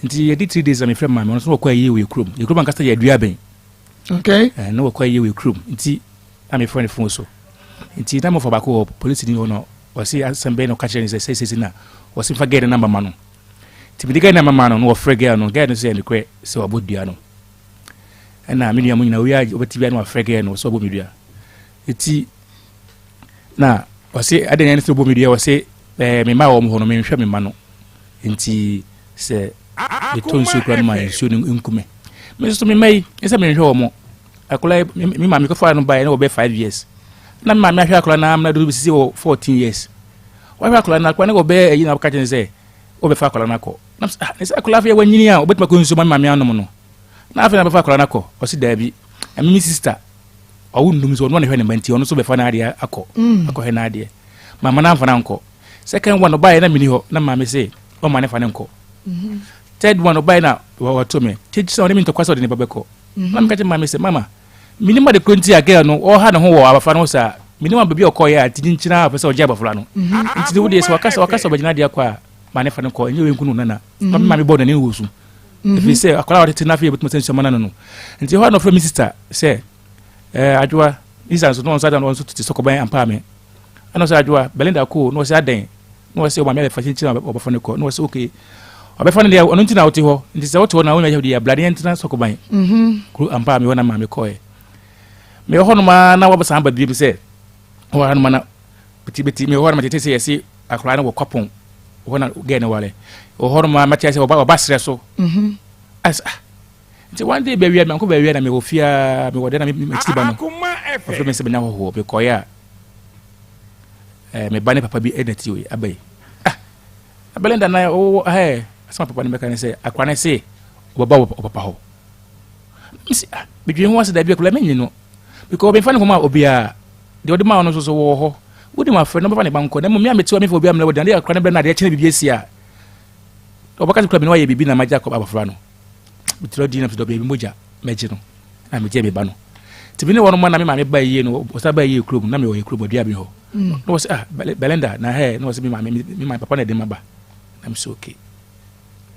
nti yɛdi 3 days na mefrɛ maame ɔno nso na wɔkɔ ayie wɔ yɛ kurom yɛ kurom ankasa yɛ Aduaben okay eh, na wɔkɔ ayie wɔ yɛ kurom nti na mefrɛ no fon so nti na mɔfa baako wɔ polisi ni hɔ no ɔse asɛm bɛyɛ na ɔka kyerɛ no sɛ sɛsɛsi na ɔse mfa gɛɛ no namba ma no nti mede gɛɛ namba ma no na wɔfrɛ gɛɛ no gɛɛ no sɛ ɛnokorɛ sɛ wabɔ dua no ɛna me nua mu nyina owie a ɔbɛte bia na wafrɛ gɛɛ no sɛ ɔbɔ me dua eti na ɔse adɛn ɛne sɛ ɔbɔ me dua ɔse ɛɛ me mma wɔ mo hɔ no menhwɛ me mma no nti sɛ metɔ nsuo kura no ma nsuo no nku me me nso me mma yi ɛsɛ menhwɛ wɔ mo akwadaa yi me maame kɔfa no baeɛ na wɔbɛ 5 years na me maame ahwɛ akwadaa no amena duru bɛsisi wɔ 14 years wahwɛ akwadaa no akwadaa no wɔbɛ ɛyi na wɔka kyerɛ no sɛ wɔbɛfa akwadaa no akɔ na ah ne sɛ akwadaa afei wanyini a wɔbɛtumi akɔ nsuo ma me maame anom no Na afei na bɛfa akwadaa no akɔ. Ɔse daabi. Ɛme me sister ɔwo nnum so ɔno na hwɛ ne mma nti ɔno nso bɛfa n'adeɛ akɔ mm. akɔhwɛ n'adeɛ. Mama no amfa no ankɔ. Second one ɔbaeɛ na menni hɔ na maame se ɔma ne fa no nkɔ. Mm-hmm. Third one ɔbaeɛ na wɔto me. Kyekye sɛ ɔne me ntɔkwa sɛ ɔde ne ba bɛkɔ. Mm-hmm. Na meka kyerɛ maame sɛ mama menim ade koro nti a girl no ɔha ne ho wɔ abɔfra no ho saa. Menim a baabi a ɔkɔeɛ a nti nkyina a ɔpɛ sɛ ɔgye abɔfra no. Mm-hmm. Nti wo deɛ sɛ wakasa wakasa ɔbɛgyina adeɛ akɔ a ma ne fa no kɔ ɛnyɛ wei nku no nana. Na me maame bɔɔ n'ani wɔ su. Mhm. Ɛfiri sɛ akwadaa a ɔtete no afei yɛbɛtumi sɛ nsuama no no nti ɛhɔ a na ɔfrɛ me sista sɛ eh, adwoa ne sista nso na ɔnso adan ɔnso tete sɔkɔban ampa me ɛna ɔsɛ adwoa Belinda koo na ɔsɛ adɛn na ɔsɛ ɔmaame abɛfa kyinkyin a ɔbɛfa no kɔ na ɔsɛ okay ɔbɛfa no deɛ ɔno nti na wote hɔ nti sɛ wote hɔ na wonya deɛ abla ne yɛntena sɔkɔban mhm. kuro ampa me hɔ na maame kɔɛ mewɔ hɔ nom a na wɔbɛsan ba biom sɛ wɔ ha nom na beti beti mewɔ hɔ nom tete sɛ yɛse akwadaa no wɔ kwapɔn hɔ na gɛɛ no ware wɔ hɔ nom a mɛte sɛ ɔba ɔba serɛ so mhm. as ah nti one day bawia menkɔ bawia na mewɔ fie a mewɔ dɛ na mekyiri ba no ɔfrɛ me sɛ menya hɔhoɔ mekɔeɛ a eh, me ba ne papa bi ɛna ti wei aba yi ah Belinda na ɔwɔ hɛ asɛm a papa no bɛka ne sɛ akora ne se ɔbɛba wɔ papa hɔ mesi ah medwene ho ase daabi akora menye no because ɔbɛmfa ne kɔma obiara Deɛ ɔde maa wo no nso so wɔ hɔ. Wode ma frɛ no ɔbɛfa ne ba nkɔ. Na mmom me a mete hɔ a memfa obiara mmrɛ wo de, adeɛ kakra no brɛ no adeɛ kyɛ na biribi asi a, ɔbɛka sɛ kura me na wayɛ biribi na magye akɔ abɔfra no. Metrɛ din na mesɛ dɔbea bi mogya mɛgye no na megye me ba no. Nti me ne wɔn ma na me maame ba yie no, ɔsan ba yie kurom na mewɔ yɛ kurom ɔdua bi hɔ. Na wɔsɛ ah Belinda na hɛ na wɔsɛ me maame me maame papa na ɛde ma ba. Na mesɛ okay.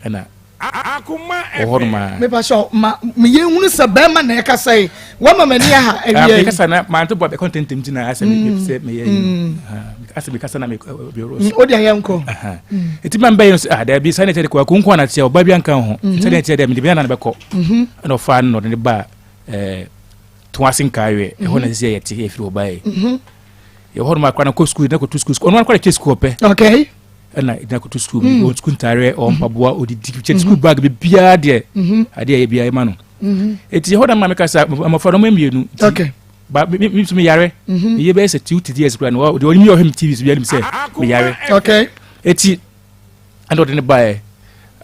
Ɛna. Wɔ hɔ nom a. Mepa kyɛw ma me yɛn hunu sɛ bɛrima na ɛkasa yi wama m'ani aha awia yi. Mekasa na mante bɔ bɛkɔ ntɛntɛm ti na asɛ me sɛ meyɛ yi. Asɛ mekasa na me bɛworo so. O deɛ yɛn kɔ. Eti ma mbɛyɛ no sɛ ah daabi sani kyɛ de kɔ akunku ana teɛ ɔba bi anka ho. Sani kyɛ dɛ mede bi nana bɛkɔ. Ɛna ɔfaa no na ɔde ne ba ɛɛ to ase nkaayɛ ɛhɔ na sisi yɛ te yɛ firi hɔ baeɛ. Yɛ hɔ nom akora no kɔ sukuu na kɔtu sukuu ɔno akora kyɛ sukuu ɔpɛ. Okay. Ɛna ɛdina kɔtu sukuu mm. ɔwɔ sukuu ntaareɛ ɔwɔ mpaboa ɔdidi kyɛ sukuu mm-hmm. bag bibiara deɛ mm-hmm. adeɛ yɛ biara ma no mm-hmm. eti ɛhɔ na maame kasa mmɔfra no ɔmo mmienu okay ba mi mi nso mi yare mi yɛ bɛyɛ sɛ 2 3 years kura no ɔde ɔne mi ɔhwɛ mi tv so bi anim sɛ mi yare okay eti ɛna ɔde ne baeɛ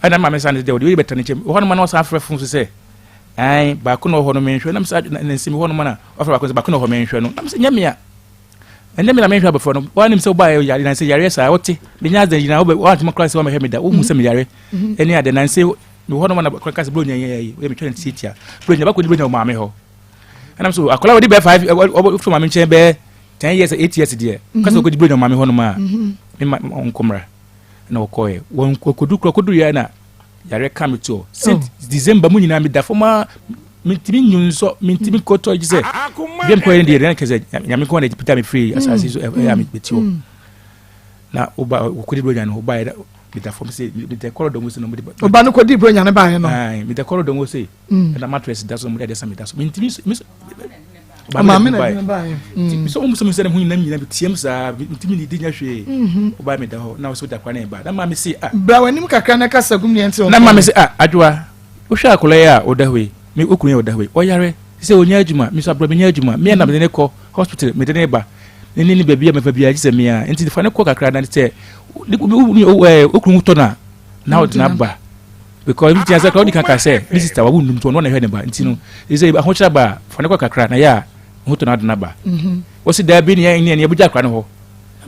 ɛna maame san de deɛ ɔde oyi bɛtɛ ne nkyɛn hɔ nom na ɔsan afrɛ fon so sɛ ɛn baako na ɔhɔ no menhwɛ nam sɛ ne nsɛm hɔ nom na ɔfrɛ baako sɛ baako na ɔhɔ menhwɛ no nam sɛ nyɛ mea Ɛnyɛ me na menhwɛ abɔfra no. Woanim sɛ wobaeɛ yare na sɛ yareɛ saa wote. Menya adɛn nyinaa wobɛ woantumi koraa sɛ woamɛhwɛ me da. Wohu sɛ meyare ɛne adɛn na nsɛ mewɔ hɔ nom na koraa ka sɛ bronya yɛ yi woyɛ metwa no tiatia. Bronya bakɔdi bronya wɔ maame hɔ. Ɛnam so akwadaa wɔde bɛɛ 5 wofiri maame nkyɛn bɛɛ 10 years 8 years deɛ ka sɛ wɔkɔdi bronya wɔ maame hɔ nom a me ma ɔnkɔmmra na wɔkɔɛ wɔn kɔdu kora kɔdu yɛ na Yareɛ ka me toɔ since oh. December mu nyinaa meda fam a mentumi nyu nsɔ mentumi nkɔtɔ gye sɛ bia mekɔyɛ no deɛ deɛ kyɛ sɛ nyame nko na pita me firi asase so ɛyɛ a meti hɔ na woba wɔkɔdi buronya no wobaeɛ meda fam sɛ meda kɔrɔdɔ mu sɛ no mede woba no kɔdi buronya no baeɛ no meda kɔrɔdɔ mu sɛ ɛna matress da so mede adeɛ sa meda so mentumi Maame na ɛde baeɛ. Nti sɛ wɔn sɛ sɛ ne ho nyinam nyinam tiam saa ntumi ne di nya hwee. Ɔbaa mi da hɔ na ɔsɛ ɔda akora ne ba na maame se ah. Bra w'anim kakra na kasa gum neɛ nti. Na maame se ah adwoa wohwɛ akora yi a ɔda hɔ yi me okunu yi a ɔda hɔ yi ɔyare sɛ ɔnya adwuma me nso abrɛ menya adwuma me na mede ne kɔ hospital mede ne ba ne ne ne baabi a mɛfa biara gye sɛ mea nti fa ne kɔ kakra na sɛ okunu tɔ no a na ɔde no aba. Because mi tia sɛ kora odi kan ka sɛ ne sista wawo nnum nti ɔno na ɛhwɛ ne ba nti no sɛ ahokyerɛ aba a fa ne kɔ kakra na yɛ a ho tɔ no ade no aba. Wɔsi daabi ne yɛn ne yɛbɛgya akora no hɔ.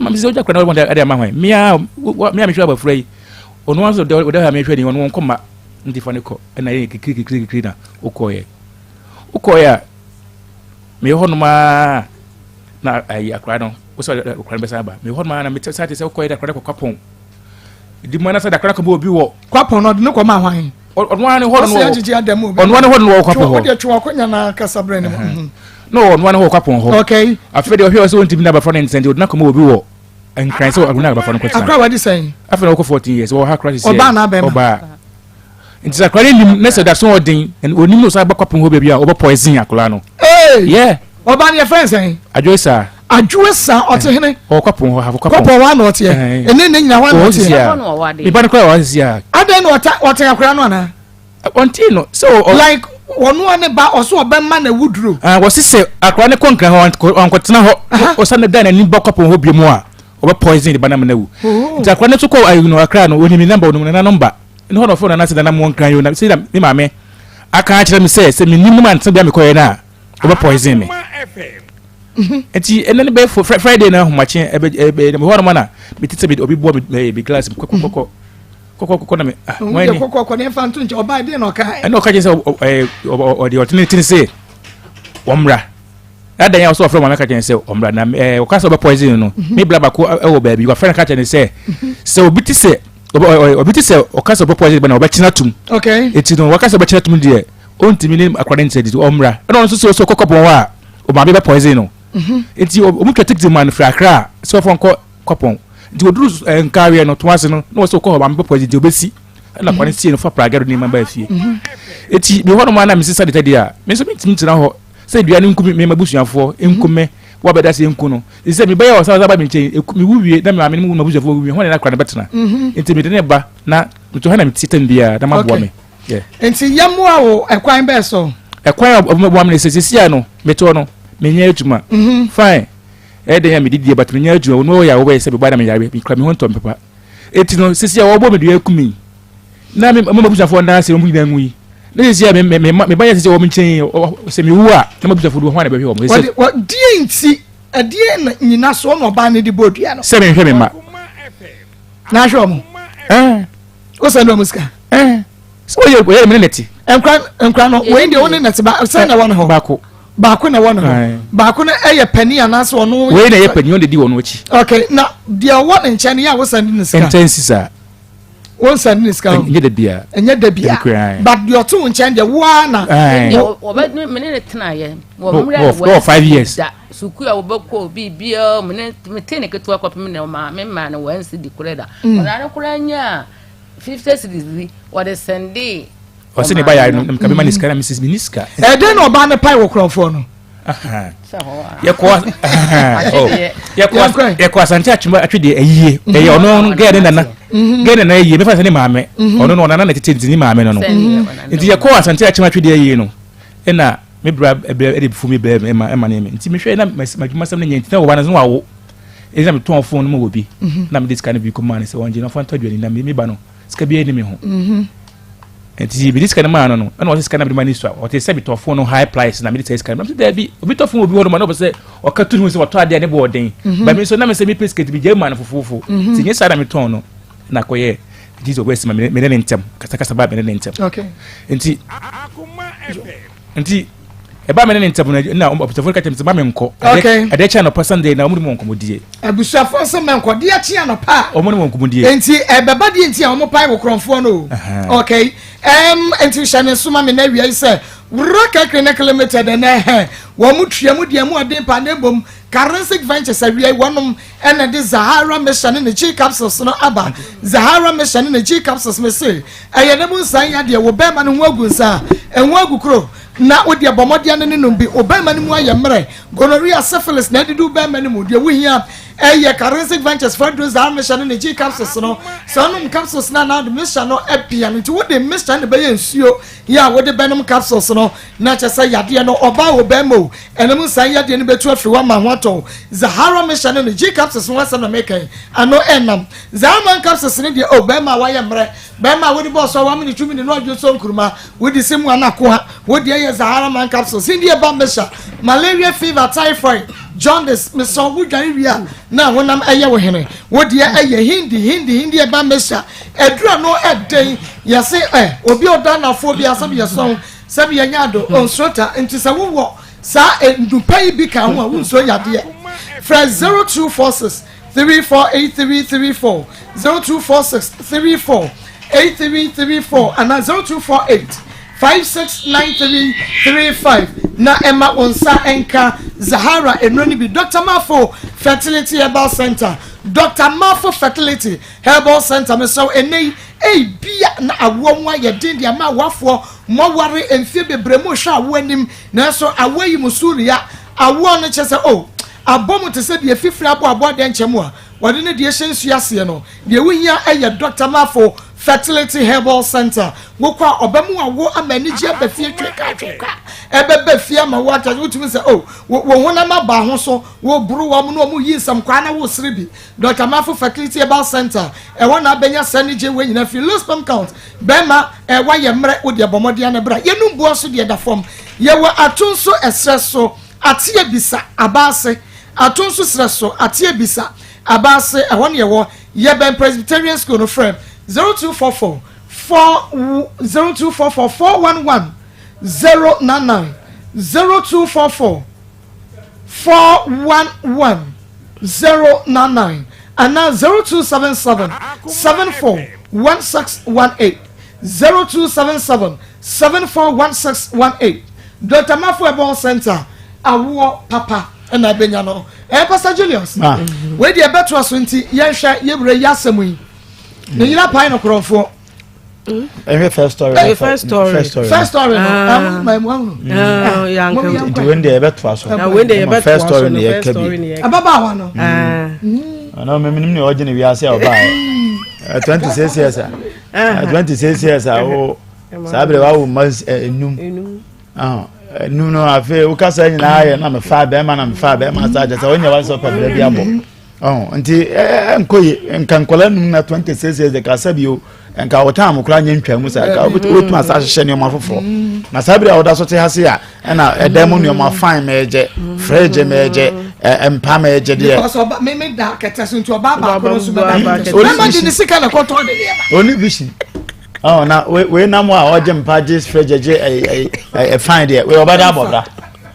Ama mi sɛ wogya akora no hɔ de ama hwan? Mea mea mehwɛ abɔfra yi ɔno ara nso ɔda hɔ a mehwɛ ni ɔno wɔnkɔ mma nti fa ne kɔ ɛna yɛ kikiri kikiri kikiri na wokɔɔyɛ wokɔɔyɛ a meyɛ hɔ nom aa na ayi akora no wosɛ akora no bɛsan aba meyɛ hɔ nom aa na mete sɛ wokɔɔyɛ de akora no kɔ kwapɔn Di mu anasa dakora kɔbɔ obi wɔ. Kwapɔn no ɔde ne kɔma hwan? Ɔno ara ne hɔ no wɔ. Ɔsɛ agyegye adam obi. Ɔno ara ne hɔ no wɔ kwapɔn hɔ. Ɔde atwe wakɔ nya na kasa brɛ ne mu. Mhm. Na ɔno ara ne hɔ wɔ kwapɔn hɔ. Okay. Afei deɛ ɔhwɛ ɔsɛ ɔntumi na abɛfra ne nsɛn deɛ ɔde n'akɔma obi wɔ nkran sɛ ɔde n'abɛfra no kɔtena. Akora wadi sɛn? Afei na ɔkɔ 14 years wɔ ha kora sisi. Ɔbaa na abɛma. Ɔbaa. Nti sɛ akora no nim na sɛ da so ɔden onim na ɔsan ba kwapɔn hɔ baabi a ɔbɛ poison akora no. Ee. Yeah. Ɔbaa no yɛfrɛ no sɛn? Adwoe saa. Adwoe saa ɔte hene? Ɔwɔ kwapɔn hɔ hafo kwapɔn. Kwapɔn hɔ na ɔteɛ. Ɛne ne nyina hɔ na ɔteɛ. Me ba no koraa wɔ ha sisi a. Adɛn na ɔta ɔte akora no anaa? Ɔnte no sɛ ɔ. Like ɔno a ne ba ɔso ɔbɛma na wuduro. Ah wɔsi sɛ akora no kɔ nkran hɔ ɔnkɔtena hɔ ɔsan da n'ani ba kwapɔn hɔ bio mu a ɔbɛ poison ne ba no ama no awu. Nti akora no nso kɔ ayi no akra no onim ne number onim ne nana number. Ɛne hɔ na ɔfrɛ nana sɛ nana mo nkran yi o na sɛ me maame aka akyerɛ me sɛ sɛ menim no mantena bia mekɔyɛ no a ɔbɛ poison me nti ɛnɛ ne bɛyɛ friday na ahomakye ɛbɛ ɛbɛ ɛbɛ hɔ nom na me tete bi obi bɔ me me glass mu kɔkɔkɔkɔ kɔkɔkɔkɔ na me ah wɔn ni kɔkɔkɔ ne nfa nto nkyɛn ɔbaa deɛ na ɔka ɛna ɔka kyerɛ sɛ ɛ ɔde ɔtene tene se wɔn mmra adan a ɔsɛ ɔfrɛ maame ka kyerɛ sɛ ɔmmra na ɛɛ ɔka sɛ ɔbɛ poison no me bla baako ɛwɔ baabi wafrɛ no ka kyerɛ ne sɛ sɛ obi ti sɛ obi ti sɛ ɔka sɛ ɔbɛ poison bɛ na ɔbɛkyena tum eti no waka sɛ ɔbɛkyena tum deɛ Ɔntumi ne akwadaa no nkyerɛ didi ɔmmra ɛna ɔno nso sɛ ɔsɛ ɔkɔ kɔpɔn hɔ a ɔmaame bɛ poison no mhm. nti ɔmo twa tikiti ma no firi akra a sɛ ɔfɔ nkɔ kɔpɔn nti oduru eh, nkaareɛ no to ase no na wɔsɛ ɔkɔ hɔ maame bɛ poison nti ɔbɛsi ɛna akwadaa no sie no fa pragya do ne ma ba fie mhm. eti mi hɔ nom ana mi sisa de tɛdeɛ a mi nso mi ntumi tena hɔ sɛ dua no nku mi ma busuafoɔ nku mi wa bɛda se nku no sɛ mi bɛyɛ ɔsa ɔsa ba mi nkyɛn mi wu wie na mi maame no mu ma busuafoɔ wu wie hɔn na akwadaa no bɛtena mhm. nti mi de ne ba na mi to hɔ na mi ti tɛm biara na ma boa mi. Nti yɛmmoa wo ɛkwan bɛɛ so? Ɛkwan a ɔbɛboa me ne sɛ sisi a no metoɔ no menyɛ adwuma. Mhm. Fine. Ɛyɛ dɛn a medi deɛ but menyɛ adwuma. Wɔn wɔyɛ a wɔbɛyɛ sɛ meba na meyare mekura me ho ntɔ me papa. Eti no sisi a wɔbɔ me dua aku me na me mo mabusuafoɔ nan ase wɔn nyinaa nwu yi. Na sisi a me me me me ba yɛ sisi a wɔn nkyɛn yi sɛ mewu a na mabusuafoɔ do wɔn na bɛhwɛ wɔn. Wɔde wɔ deɛ nti ɛdeɛ na nyina so na ɔbaa no de bɔ dua no. Sɛ menhwɛ me mma. Na ahwɛ wɔn. Ɛɛ. O sɛ ne wɔn sika. Ɛɛ sɛ wɔyɛ wɔyɛ mi ne nɛte. Nkura nkura no wɔn deɛ wɔn ne nɛte ba sɛ na ɛwɔ ne hɔ. Baako. Baako na ɛwɔ ne hɔ. Baako no ɛyɛ panin anaasɛ ɔno. Wei na ɛyɛ panin ɔno de di wɔn akyi. Ok na deɛ ɔwɔ ne nkyɛn no yɛ a wosan di ne sika. Nkyɛn si saa. Wo nsɛn ne sika o. Ɛnyɛ da bia. Ɛnyɛ da bia. But deɛ ɔte wo nkyɛn deɛ wo ara na. Wɔbɛ me ne ne tena yɛ. Wɔ mmerɛ wɔ 5 years. Da sukuu a wɔbɛkɔ biribiara me ne me te ne ketewa kɔpem na ɔma me maa no wɔn si di korɛ da. Ɔna ne korɛ nya 50 cedis bi wɔde sɛndee. Ɔsɛ ne ba yare no nka bɛma ne sika na me sisi me ni sika. Ɛdɛn na ɔbaa ne pae wɔ korɔmfoɔ no. Yɛkɔ asante atwema atwe deɛ ayie mhm. ɛyɛ ɔno gɛɛ ne nana mhm. gɛɛ nana ayie mefa sɛ ne maame mhm. ɔno no ɔnana na tete nti ne maame no no nti yɛkɔ asante atwema atwe deɛ ayie no ɛna me bra ɛbrɛ ɛde fu mi brɛ ɛma ɛma ne mi nti mehwɛ na madwuma sɛm ne nyɛ nti na wɔba no so wawo ɛna metɔn fon no ma wɔ bi na mede sika no bi kɔ maa ne sɛ wɔn gye na ɔfa ntɔ aduane na me ba no sika bi ɛni me ho Nti mede sika no maa no no, ɛna ɔsɛ sika na mede ma ne sua. Ɔte sɛ metɔ fon no high price na mede sɛ sika no. Mese daabi, obi tɔ fon obi hɔ no ma na ɔpɛ sɛ ɔka tu ne ho sɛ wɔtɔ adeɛ a ne bo ɔden. Mhm. Ba me nso na me sɛ mepɛ sika nti megyae maa no fofoofo. Mhm. Nti nyɛ saa na metɔn no na akɔyɛ Jesus ɔbɛsi ma me ne ne ntɛm kasakasa ba me ne ne ntɛm. Okay. Nti nti ɛba me ne ne ntɛm no na abusuafoɔ ka kyerɛ me sɛ ma menkɔ. Ɛdeɛ kye anɔpa Sunday na wɔn ne mu nkɔmmɔdie. Abusuafoɔ sɛ mɛnkɔ deɛ kye anɔpa a. Wɔn ne mu nkɔmmɔdie. Nti ɛbɛba deɛ nti a wɔn pae wɔ korɔmfoɔ no o. Okay. Um, nti hyɛ ne nso ma me na awia yi sɛ Raka Clinic Limited ɛnɛ hɛ wɔn mu tua mu deɛ mu ɔden pa na ebom Karensic Ventures awia yi wɔnom ɛna de Zahara Mission ne ne G capsules no aba. Zahara Mission ne ne G capsules me se Ɛyɛ ne mu nsa nya deɛ wo bɛrima no ho agu nsa a, ɛho agu koro, na wo deɛ bɔ mmɔden ne no nom bi. Wo bɛrima no mu ayɛ mmerɛ, gonorrhea, syphilis na adidi wo bɛrima no mu. Deɛ wohia ɛyɛ Karensic Ventures foɔ aduro Zaa Mixture ne ne G capsules no. Sɛ wonom capsules no a na wode mixture no apia no, nti wode mixture no na ɛbɛyɛ nsuo yɛ a wode bɛnom capsules no, na kyerɛ sɛ yadeɛ no, ɔbaa o bɛrima o, ɛno mu nsa yadeɛ no bɛtu afiri hɔ ama ho atɔ wo. Zahara Mixture ne ne G capsules ho asɛm na meka yi, ano ɛnam. Zahara capsules no deɛ o, bɛrima a wayɛ mmerɛ, Bɛrima a wode bɔɔ so a wamene tumi ne no adwo so nkuruma, wode si mu anakoa, wo deɛ yɛ Zahara man capsules, India ba mesha, malaria fever, typhoid, jaundice, mesrɛ wo dware wie a na honam ɛyɛ wo hene, wo deɛ ɛyɛ Hindi, Hindi, India ba mesha, aduru ano ɛden, yɛse ɛ, obi a ɔda anafoɔ bi a sɛbi yɛsɔn, sɛbi yɛnyɛ ado, onsuro ta, nti sɛ wowɔ saa nnupa yi bi ka ho a wonsuro yadeɛ, frɛ 0246 348334 0246 34 8334 anaa 0248 569335 na ɛma wo nsa nka Zahara nnuro no bi. Dr. Mafo Fertility Herbal Center, Dr. Mafo Fertility Herbal Center, mesrɛ wo ɛnnɛ yi ebia na awoɔ ho ayɛ den de ama awoafoɔ, moaware mfie bebree mohwɛ awoɔ anim nanso awoɔ yi mo so rea awoɔ no kyɛ sɛ oh Abɔ mu te sɛ deɛ fifire abɔ aboa dɛnkyɛm a wɔde ne deɛ hyɛ nsuo aseɛ no. Deɛ wohia yɛ Dɔkta Mafo Fertility Herbal Centre. Wokɔ a, ɔbɛma wawo ama anigyeɛ aba fie twekatweka. Ɛbɛba fie ama wo aka wotumi sɛ, oh, wo honam aba ho so, woboro wɔn na wɔyi nsɛmkwaa na wosere bi. Dɔkta Mafo Fertility Herbal Centre, ɛhɔ na abɛnya saa anigyeɛ wei nyinaa firi. Low sperm count, bɛrima, eh, woayɛ mmerɛ, wo deɛ bɔ mmɔden ara na bra. Yɛnum boɔ nso deɛ da fam. Yɛwɔ ato nso ɛserɛ so. Ateɛ bisa aba ase. Ato nso serɛ so ateɛ bisa aba ase. Ɛhɔ ne yɛwɔ. Yɛbɛn Presbyterian School no. Frɛ 0244 4 0244 411 099 0244 411 099 anaa 0277 74 1618 0277 741618 Dr. Mafo Herbal Center awoɔ papa ɛna abɛnya no ɛɛ Pastor Julius wei deɛ ɛbɛtoa so nti yɛnhwɛ yɛwura yi asɛm yi ne yere apae no korɔmfoɔ ɛhwɛ first story eh, first story first story first story no ɛmu ma ɛmu ahunu nti wei deɛ yɛbɛtoa so first story ne yɛka bi ababaawa no ɔno memenim ne ɔgye ne wiase a ɔbaa 26 years a 26 years a wo saa berɛ wawo mma enum enum no afei wokasa nyinaa yɛ na mefa bɛrima na mefa bɛrima saa kyɛ sɛ wonyɛ wa sɛ ɔpɛ berɛ bi abɔ nti ɛnkɔ ye nka nkɔla num na 26 years de kasa bio nka wo time koraa nyɛ ntwa mu saa nka wobɛtumi asa ahyehyɛ nneɛma foforɔ na saa berɛ a woda so te ha se a ɛna ɛdan mu nneɛma fine mɛɛgyɛ fridge mɛɛgyɛ mpa mɛɛgyɛ deɛ. because ɔba mímí da kɛtɛ so nti ɔba baako no nso bɛda kɛtɛ so bɛma de ne sika na kɔtɔ de nneɛma. Oni vision. ɔ na wei nam a ɔgye mpa gye fridge gye ɛɛ ɛɛ fine deɛ wei ɔbɛda abɔbra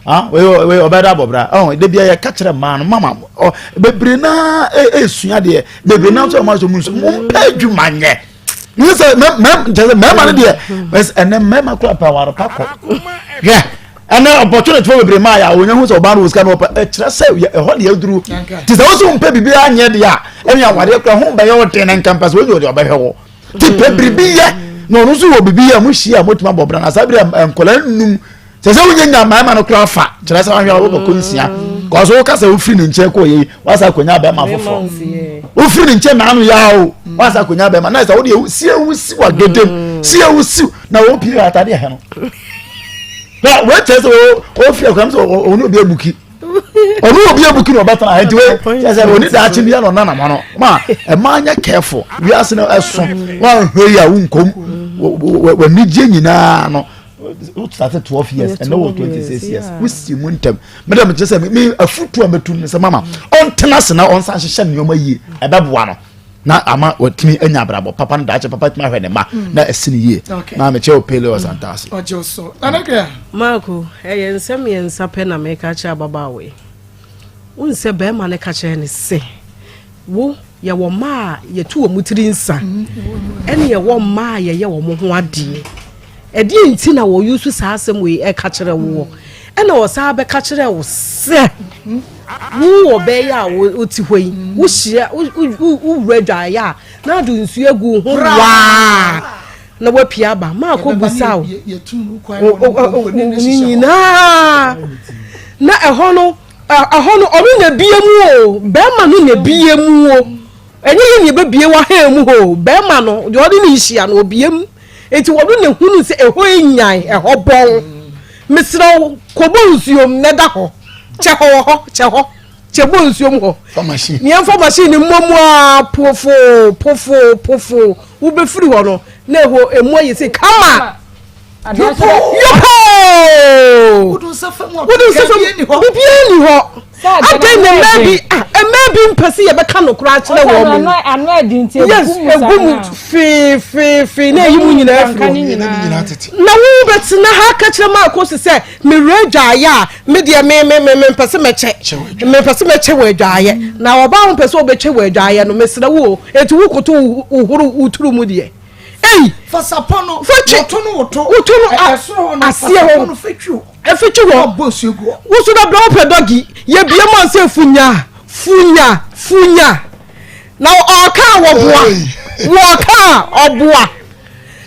ah wei wei ɔbɛda abɔbra ɔ de bia yɛ ka kyerɛ mmaa no mama ɔ bebree naa esua deɛ bebree naa nso ɔmo asɔ mu nso mo mpɛ adwuma nyɛ. Ne sɛ mɛ mɛ kyerɛ sɛ mɛɛma no deɛ ɛnɛ mɛɛma kura pɛ aware pa kɔ. Hwɛ ɛnɛ opportunity fo bebree maa yɛ a wonya hu sɛ ɔbaa no wɔ sika no ɔpɛ ɛkyerɛ sɛ ɛhɔ deɛ aduru. Te sɛ wosi mpɛ biribi anyɛ deɛ a ɛne awareɛ kura ho bɛyɛ ɔden na nkampa sɛ wɔnyɛ ɔdeɛ ɔbɛhwɛ wɔ. Te pɛ biribi yɛ na ɔno nso wɔ biribi yɛ mo hyia a motumi abɔ bra na saa bere nkɔla nnum sɛ sɛ wonya nya mmarima no koraa fa kyerɛ sɛ wahwɛ a wobɛkɔ nsia kɔso woka sɛ wofiri ne nkyɛn kɔɔ yei wasa akɔnya bɛrima foforɔ wofiri ne nkyɛn naano yaa o wasa akɔnya bɛrima na sɛ wode sie wo si wagedem mm. sie wo si na wɔpie atade ɛhɛ no na wɔkyerɛ sɛ wɔfiri akɔnya sɛ ɔne obi abuki ɔne obi abuki na ɔbɛtena ha nti wei kyerɛ sɛ ɔne daakye bia na ɔnanam no ma ɛma nyɛ careful wiase no ɛso woanhwɛ yi a wonkom w'anigye nyinaa no wo start 12 years ɛnɛ wɔ 26 years wosi mu ntɛm mede mekyerɛ sɛ me afotu a mɛtu no sɛ mama ɔntena ase na ɔnsan hyehyɛ nneɛma yie ɛbɛboa no na ama watumi anya abrabɔ papa no daakye papa tumi ahwɛ ne mma mm. na ɛsi no yie na mekyɛ wo pele ɔsanta ase Marko ɛyɛ nsɛm mmiɛnsa pɛ na meka kyerɛ ababaawa yi wohu sɛ bɛrima no ka kyerɛ ne se Wo, yɛwɔ mma a yɛtu wɔn tiri nsa, ɛne yɛwɔ mma a yɛyɛ wɔn ho adeɛ. Ɛdeɛ nti na wɔ use saa asɛm wei ɛka kyerɛ woɔ? Ɛna ɔsan bɛka kyerɛ wo sɛ, wo wɔ bɛyɛ a wote hɔ yi, wohyia, wowura adwaeɛ a, na ade nsuo agu wo ho waa na wapia aba. Maakɔ busa wo ne nyinaa na ɛhɔ no Ɛhɔ no, ɔno na ebie mu o, bɛrima no na ebie mu o. Ɛnyɛ yɛ na ebebie wɔ ha mu hɔ o, bɛrima no, deɛ ɔne ne hyia no, obie mu. Enti wɔno na ehunu sɛ ɛhɔ enyan, ɛhɔ bɔn. Mesrɛ wo, kɔbɔ nsuom na ɛda hɔ. Kyɛ hɔ wɔ hɔ, kyɛ hɔ, kyɛ bɔ nsuom hɔ. Nea mfa machine no mmɔ mu a, pofo, pofo, pofo. Wobɛfiri hɔ no, na ɛhɔ emu ayɛ sɛ kama. Yopoo! Wode nsa fa mu biribiara nni hɔ. Adɛn na mmaa bi ah mmaa bi mpɛ sɛ yɛbɛka nokorɛ akyerɛ wɔn mu. Yes, egu mu feefeefee na eyi mu nyinaa firi hɔ. Na wo bɛtena ha ka kyerɛ maa kosi sɛ mewura adwaeɛ a me deɛ me me me mempɛ sɛ mɛkyɛ mempɛ sɛ mɛkyɛ wɔ adwaeɛ na ɔbaa wo mpɛ sɛ ɔbɛkyɛ wɔ adwaeɛ no mesrɛ wo o eti wo koto wo horo wo turu mu deɛ. Ei! Fa sapɔ no. Fa twi. Woto no woto. Woto no a. Ɛsoro hɔ no. Aseɛ hɔ. Fa sapɔ no fa twi hɔ. Ɛfa twi hɔ. Bɔ nsuo gu hɔ. Woso na brɛ wopɛ dɔgi. Yɛ bie mu ansa funya funya funya. Na ɔɔka a wɔboa. Wɔɔka a ɔboa.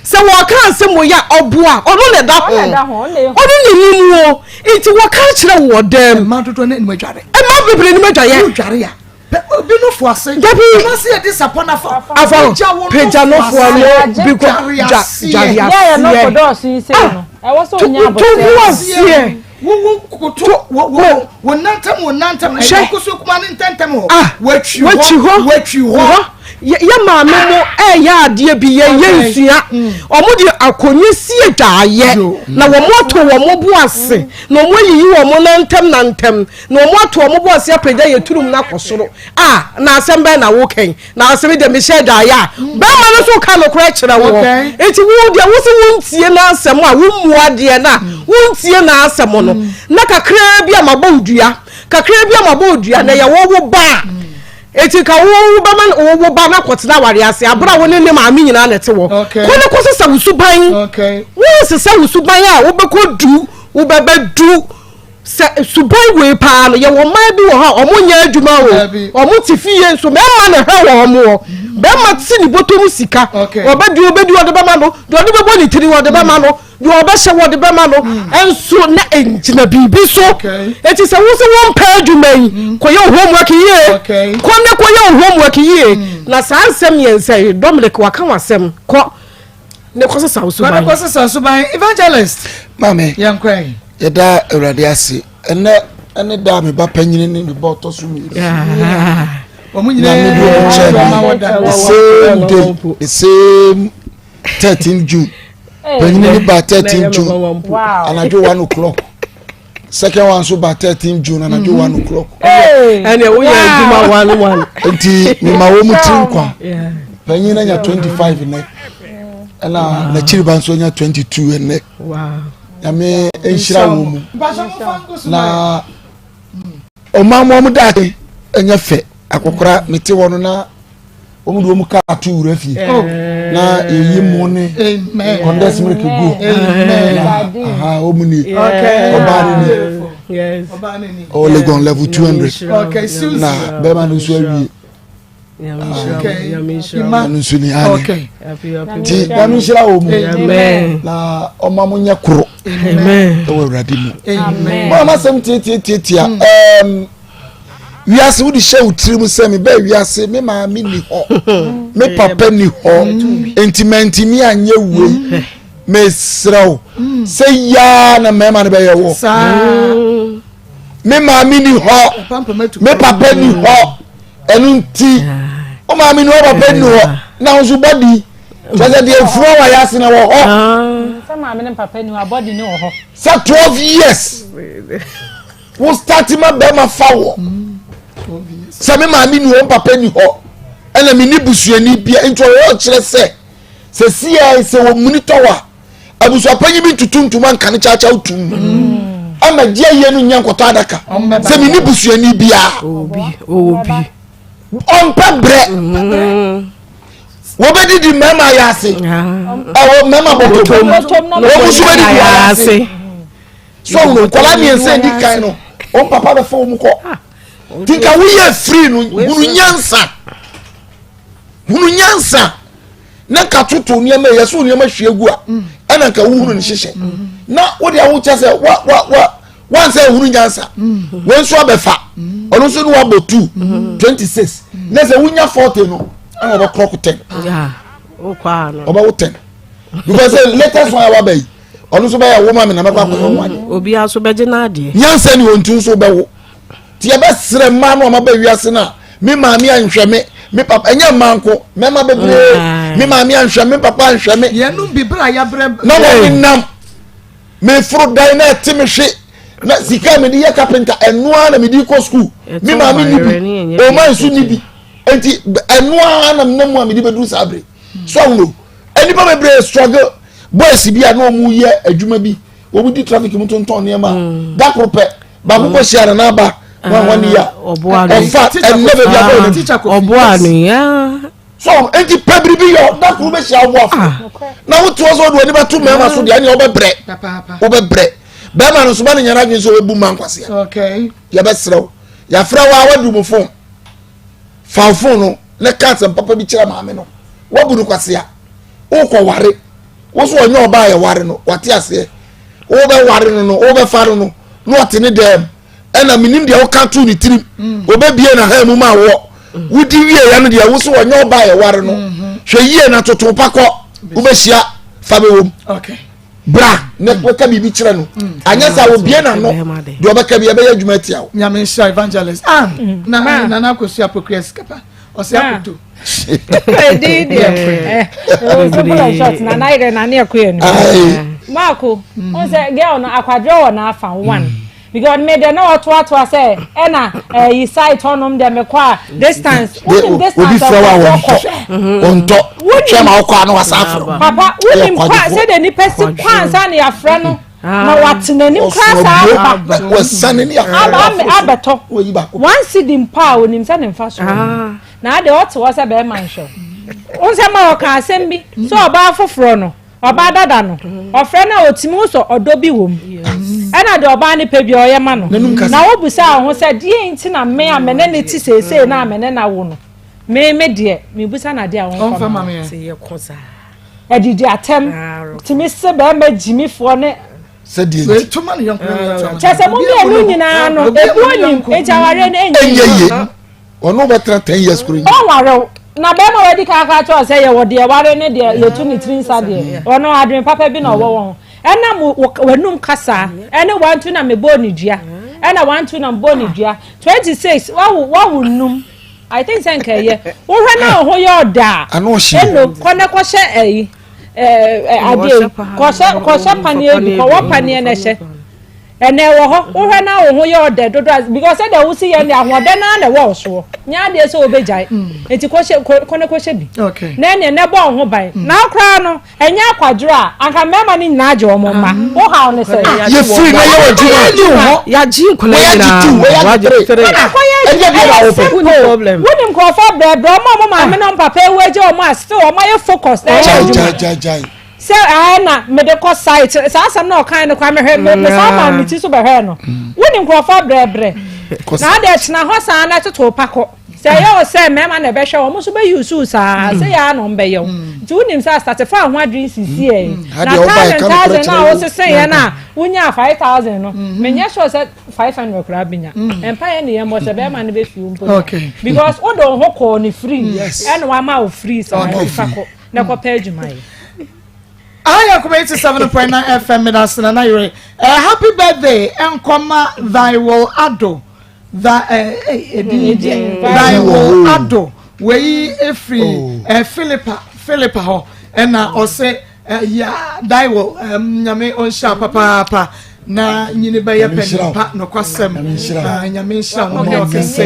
Sɛ wɔɔka asɛm wɔ yi a ɔboa. Ɔno na ɛda ho. Ɔno na nim o. Nti wɔka kyerɛ wɔ dɛm. Mmaa dodoɔ no anim adware. Mmaa bebree anim adware. Wodware a. Obi no fo ase. Dabi. Anaasɛ yɛde sapɔ no afa. Afa Pagya wo pagya no fo ano bi kɔ dwa dware Yɛ yɛ no aseɛ. kɔ dɔɔso yi sei no. Ɛwɔ sɛ onya To abotire. ho aseɛ. Wo wo koto wo wo wo nantam wo nantam. Hwɛ. Ɛyɛ koso kuma ne ntɛntɛm hɔ. Ah, Watwi hɔ. watwi hɔ. Watwi hɔ. Yɛ yɛ maame mo ɛyɛ adeɛ bi yɛ yɛ nsua. Wɔn de akonnwa si adwaayɛ na wɔn ato wɔn bo ase na wɔn ayiyi wɔn nantam nantam. Na wɔn ato wɔn bo ase apagya yɛ turum no akɔ soro. A, na asɛm bɛn na woka yi? Na asɛm yi deɛ mehyɛ adwaeɛ a, bɛrima no nso ka nokorɛ kyerɛ woɔ. Nti wo deɛ wo se wontie n'asɛm a, wommu adeɛ no a, wontie n'asɛm no. Na kakraa bi a mabɔ wo dua, kakraa bi a mabɔ wo dua, na ɛyɛ wo wo ba a, enti nka wo wobɛma wo wo ba no akɔtena awareɛ ase aberɛ a wo ne ne maame nyinaa na ɛte hɔ. Kɔ na kɔsesa wo suban. Wonsesa wo suban a, wobɛkɔ du, wobɛbɛ du. Sɛ suban wei paa no, yɛwɔ mmaa bi wɔ hɔ a wɔn nyɛ adwuma o, wɔn te fie nso mmarima na ɛhwɛ wɔn wɔ. Barima te ne bɔtɔ mu sika, ɔbɛdi ɔbɛdi ɔde bɛma no, deɛ ɔde bɛbɔ ne tiri ɔde bɛma no, deɛ ɔbɛhyɛ wɔde bɛma no, nso na ɛngyina biribi so. Eti sɛ wo sɛ wɔmpɛ adwuma yi, kɔyɛ wo homework yie, kɔ ne kɔyɛ wo homework yie. Na saa nsɛm mmiɛnsa yi, Dominic waka w'asɛm, kɔ. Ne kɔ sesa wo suban. Ne kɔ sesa suban evangelist. Maame. Yɛn kɔ yi. Yɛda Awurade ase ɛnɛ ɛne da me ba panyini ne me ba ɔtɔ so mmienu. Wɔn nyinaa Nyame de wɔn kyɛɛ me the same day the same 13 June. Panyini ne ba 13 June anadwo 1 o'clock. Second one nso ba 13 June anadwo 1 mhm. o'clock. Ɛnna woyɛ adwuma one one. Nti mema wɔn mu tiri nkwa. Panyin na nya 25 nnɛ. Ɛna n'akyiri ba nso nya 22 nnɛ. Nyame nhyira wɔn mu. Na ɔman mu wɔn daakye ɛnyɛ fɛ akɔkora mete hɔ no na wɔn de wɔn kaa to wura fie. Oh. Na yɛyi mu ne condensed milk gu. Na aha wɔn ni. Ɔbaa no ni. Ɔwɔ Legon level 200. Na bɛrima no nso awie. Ɛno nso ni ane. Nti nyame nhyira wɔ mu. Na ɔma mo nyɛ koro. Ɛwɔ Awurade mu. Mo a masɛm tiatiatiatia. Wiase wode hyɛ wo tirim sɛ mebɛɛ wiase me maame ni hɔ me papa ni hɔ nti mantumi anyɛ wei mesrɛ wo sɛ yaa na mmarima no bɛyɛ wɔ me maame ni hɔ me papa ni hɔ ɛno nti wo maame ni hɔ papa ni hɔ na wo nso bɔdi kyɛ sɛ deɛ funu a wayɛ ase na wɔ hɔ sɛ 12 years wo start ma bɛrima fa wɔ sɛ me maame ni hɔ papa ni hɔ ɛna me ni busuani bia nti ɔwɔ kyerɛ sɛ sɛ sia sɛ wɔ muni tɔ wa abusuapanyin bi ntutu ntoma nka ne kyakyaw tum ama gye ayie no nyɛ nkɔtɔ adaka sɛ me ni busuani bia ɔmpɛ brɛ wɔbɛdidi mmarima ayɛ ase ɛwɔ mmarima bɔtɔm wɔn nso bɛdidi ayɛ ase. So ahunu nkwadaa mmiɛnsa edi kan no wɔn papa bɛfa wɔn kɔ ah, ti nka woyɛ firi no hunu nyansa hunu nyansa na nka toto nneɛma yɛ so nneɛma hwie gu a mm. ɛna nka wohunu ne hyehyɛ mm. na wode awo kyɛ sɛ wa wa wa wansa ehunu nyansa mm. wɔn nso abɛfa ɔno nso ne wabɔ two 26 na sɛ wonya 40 no ɛna ɔbɛkorɔ ko ten ɔbɛwo ten because latest one a waba yi. ɔno nso bɛyɛ wo ma me na mɛkɔ akɔyɛ ho adeɛ mm, obiara nso bɛgye n'adeɛ nyansa ni wɔn ti nso bɛwo te yɛbɛsrɛ mmaa no a maba wiase no a me maame anhwɛ me me papa ɛnyɛ mmaa nko mmarima bebree me maame anhwɛ me papa anhwɛ me yɛnum bi bere a yɛabrɛ na wɔn nam meforo dan na ɛte me hwe na sika mi de yɛ kapenta ɛnoa na mi de kɔ sukuu me maame ni bi ɔma nso ni bi nti ɛnoa na mi nam mu a mi de bɛduru saa bere so ahono nnipa bebree struggle boys bi a na wɔn yɛ adwuma bi wɔn di traffic mu tontɔn nneɛma mm. da koro pɛ baako kɔ hyia nana aba wɔn wɔn ya ɔfa ɛnɛ baabi abɔ ne ɔboa no ya so eti pɛ biribi yɛ da koro bɛ hyia ɔboa fo ah. na wote hɔ sɛ ɔde w'ani bɛto mmarima so deɛ ɛnea ɔbɛbrɛ wobɛbrɛ bɛrima no nso ba ne nyɛ n'adwene sɛ ɔbɛbu mma nkwasea yɛbɛsrɛ wo yɛafrɛ wo a wadu mu fon fa fon no na ka asɛm papa bi kyerɛ maame no wabu no kwasea wokɔware wo so ɔnyɛ ɔbaa yɛ ware no wate aseɛ wobɛware no no wobɛfa no no na ɔte ne dɛm ɛna menim deɛ woka to ne tirim mm. obɛbie na ha mu ma wɔ mm. wodi wie ya no deɛ wo so ɔnyɛ ɔbaa yɛ ware no mm-hmm. hwɛ yie na toto pa kɔ wobɛhyia fa bɛwom bra na wɔka biribi kyerɛ no mm. anyɛ sɛ obie na no deɛ ɔbɛka bi ɛbɛyɛ adwuma atia wo nyame nhyira evangelist ah na nana akosua apokua sikapa ɔsɛ akoto Edi deɛ simple and short na na yɛrɛ na ne ɛkɔ yɛ no maako n sɛ girl no akwadworɔ wɔ n'afa one because me deɛ na ɔtoatoa sɛ ɛna ɛyi site hɔnom deɛ mekɔ a distance wonim distance obi frɛ wa wɔntɔ wɔntɔ twɛ ma ɔkɔ ano wasa afrɛ papa wonim kɔ a sɛdeɛ nipa si kɔ ansa na yɛafrɛ no na wate n'anim koraa saa aba aba abɛtɔ one cedi mpo a onim sɛ ne nfa so ah. na adeɛ ɔte hɔ sɛ bɛrima nhwɛ wo nsɛm a ɔka asɛm bi sɛ ɔbaa foforɔ no ɔbaa dada no ɔfrɛ no a ɔtumi wo sɛ ɔdɔ bi wɔ mu ɛna deɛ ɔbaa no pɛ bi ɔyɛ ma no na wobusa wo ho sɛ deɛ nti na me a mene ne te seesei na mene na wo no me me deɛ mebusa no adeɛ a wɔmfa ma me Adidi atɛm tumi se bɛrima gyimifoɔ ne. Sɛdeɛ nti. Kyɛ sɛ mo mmienu nyinaa no ebu onim eti awareɛ no ɛnyɛ yie. Ɔno bɛtena ten years koro yi. Ɔnware wo na bɛrima wadi kan aka kyerɛ sɛ yɛwɔ deɛ ware ne deɛ yɛtu ne tiri nsa deɛ ɔno adwene papa bi na ɔwɔ wɔn ɛnam w'anum kasa ɛne wantu na mebɔɔ ne dua ɛna wantu na mebɔɔ ne dua 26 wawo wawo num. I think sɛ nka ɛyɛ wohwɛ na wo ho yɛ ɔda a ɛno kɔ na kɔhyɛ ɛyi ɛɛ adeɛ kɔhyɛ kɔhyɛ paneɛ bi kɔwɔ paneɛ na ɛhyɛ. Ɛnɛ ɛwɔ hɔ, wohwɛ na wo ho yɛ ɔdɛ dodo a because sɛdeɛ wosi yɛ no deɛ ahoɔdɛ no ara na ɛwɔ wo soɔ. Nyɛ adeɛ sɛ wobɛgyae. Nti kɔhyɛ kɔ kɔ na kɔhyɛ bi. Okay. Na ɛneɛ na ɛbɔ wo ho ban. Na wo koraa no, ɛnyɛ akwadworɔ a, anka mmarima no nyinaa gye wɔn mma. Wo haw ne sɛn? Yɛ free na yɛ wɔ adwuma. Yɛagye nkwadaa Wɔyɛ nyinaa. gye two, wɔyɛ gye Wɔagye three. three. Ɛna akɔyɛ Ɛdeɛ adwuma bia na ɛyɛ wopɛ. simple. Wonni problem. Wonim nkurɔfoɔ brɛbrɛ wɔn a wɔn maame ne wɔn papa awu agya wɔn a still wɔn ayɛ focus na ɛyɛ Gyae adwuma. gyae gyae gyae. Sɛ ɛɛ na mede kɔ site saa asɛm na ɔkan no koraa mehwɛ me me saa maa me ti so bɛhwɛɛ no woni nkurɔfoɔ brɛbrɛ na ade tena hɔ saa na ɛtoto pa kɔ sɛ ɛyɛ wo sɛ mmarima na ɛbɛhwɛ wɔn nso bɛyi su saa sɛ yɛ ano mbɛyɛ wo nti wonim sɛ asate fa ho adwene sisi ɛ na thousand thousand na wosese yɛ na wonya 5,000 no menyɛ sure sɛ 500 koraa benya mpa yɛ ne yɛn mmɔ sɛ bɛrima no bɛfi wo mpo because wode wo ho kɔɔ ne free ɛna wama wo free saa fa kɔ na kɔpɛ adwuma yɛ. Aha yɛ Kuma 87.9 FM medase nana yere. Eh, happy birthday nkɔma thy will ado thy eh, eh, edin mm. thy will ado wei efiri oh. eh, Philippa Philippa hɔ ɛna ɔsɛ eh, ya thy will eh, nyame ɔnhyira papaapa na nyini bɛyɛ pɛ nipa nokwasɛm nyame nhyira wo ne ɔkɛsɛ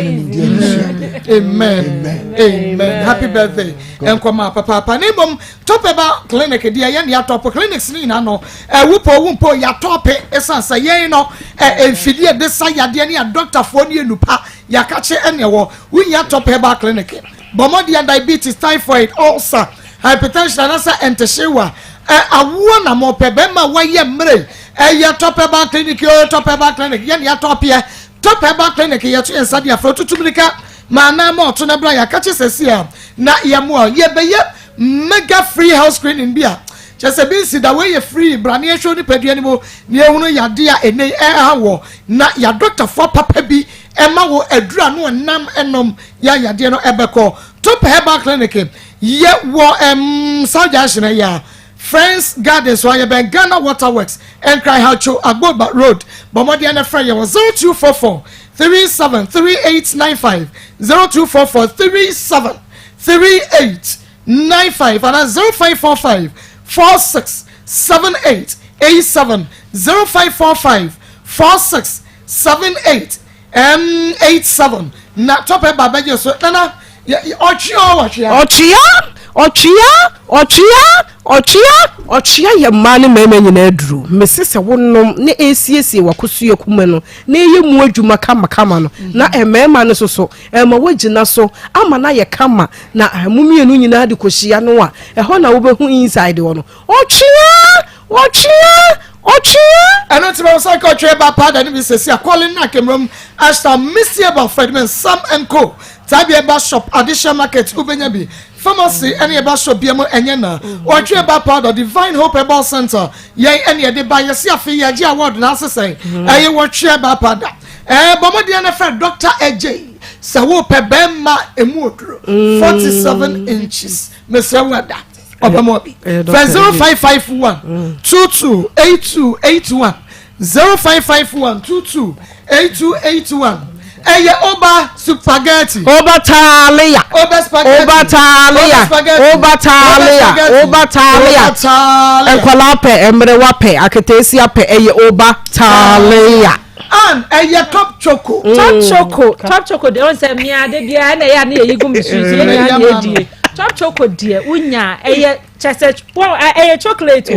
amen amen happy birthday nkɔma papaapa ne mmom tɔpɛba clinic deɛ yɛn deɛ atɔpo clinics ne nyinaa no ɛwu po wu mpo yɛatɔpe ɛsan sɛ yɛn no mfidie de sa yadeɛ ne adɔktafoɔ ne enupa yɛakakye ɛne ɛwɔ wonya tɔpɛba clinic bɔ mmɔden diabetes typhoid ulcer Hypertension anasɛ ntehyewa ɛ awoɔ na mopɛ bɛma wayɛ mmere ɛyɛ Top Herbal Clinic oo Top Herbal Clinic yɛ nea tɔpeɛ Top Herbal Clinic yɛto yɛn nsa de afrɛ tutu mirika ma anaa ma ɔto na bra yɛakakye sɛsi a na yɛmoa yɛbɛyɛ mega free health screening bi a kyɛ sɛ bi nsi da wei yɛ free bra ne yɛhwɛ nipadua no mu na yɛhunu yadeɛ a ɛnɛ ɛha wɔ na yɛadɔktafoɔ papa bi ɛma wo aduru a no ɔnam ɛnom yɛ yadeɛ no ɛbɛkɔ Top Herbal Clinic Yɛ wɔ ɛmm South Junction ɛyɛ a Friends Gardens hɔ yɛbɛn Ghana Water Works Nkran Hacho Agbogba Road bɔ mmɔden na frɛ yɛn wɔ 0244 37 3895 0244 37 3895 anaa 0545 46 78 87 0545 46 78 M87 na tɔpɛ ba bɛgye so nana ɔtwea o ɔtwea. Ɔtwea ɔtwea ɔtwea ɔtwea ɔtwea yɛ mmaa ne mmarima nyinaa aduro. Mese sɛ wonom na ɛresiesie w'akosua kuma no na ɛyɛ mu adwuma kamakama no na mmarima no nso so ɛma woagyina so ama no ayɛ kama na mo mmienu nyinaa de kɔhyia no a ɛhɔ na wobɛhu inside hɔ no. Ɔtwea Ɔtwea! Ɔtwea! Ɛno nti ma wɔsan ka ɔtwea ba paada no bi sɛsi a Colin na Kemrom Ashton Missy Eba Fredman Sam and Co Tabi Eba Shop Adehyɛ Market wobɛnya bi Pharmacy ɛne Eba Shop bia mu ɛnyɛ na Ɔtwea ba powder Divine Hope Herbal Center yɛn ɛne ɛde ba yɛsi afei yɛgye award na asesɛn ɛyɛ wɔtwea ba powder ɛɛ bɔ mmɔden na frɛ Dr. Adjei sɛ wopɛ bɛrima emu oduro 47 inches mesrɛ wo ada ɔbɛmɔ bi fɛ 0551 22 8281 0551 22 8281 ɛyɛ oba spaghetti. Oba talia. Oba spaghetti. Oba talia. Oba talia. Oba talia. Nkwadaa pɛ, mmerewa pɛ, aketeesia pɛ, ɛyɛ oba talia. Ann ɛyɛ top choco. Top choco top choco deɛ ɔn sɛ mmea de bia ɛna ɛyɛ a ne yɛyi gu me so nti yɛn nyinaa na yɛdie top choco deɛ wonya ɛyɛ kyɛ sɛ wɔn ɛyɛ chocolate o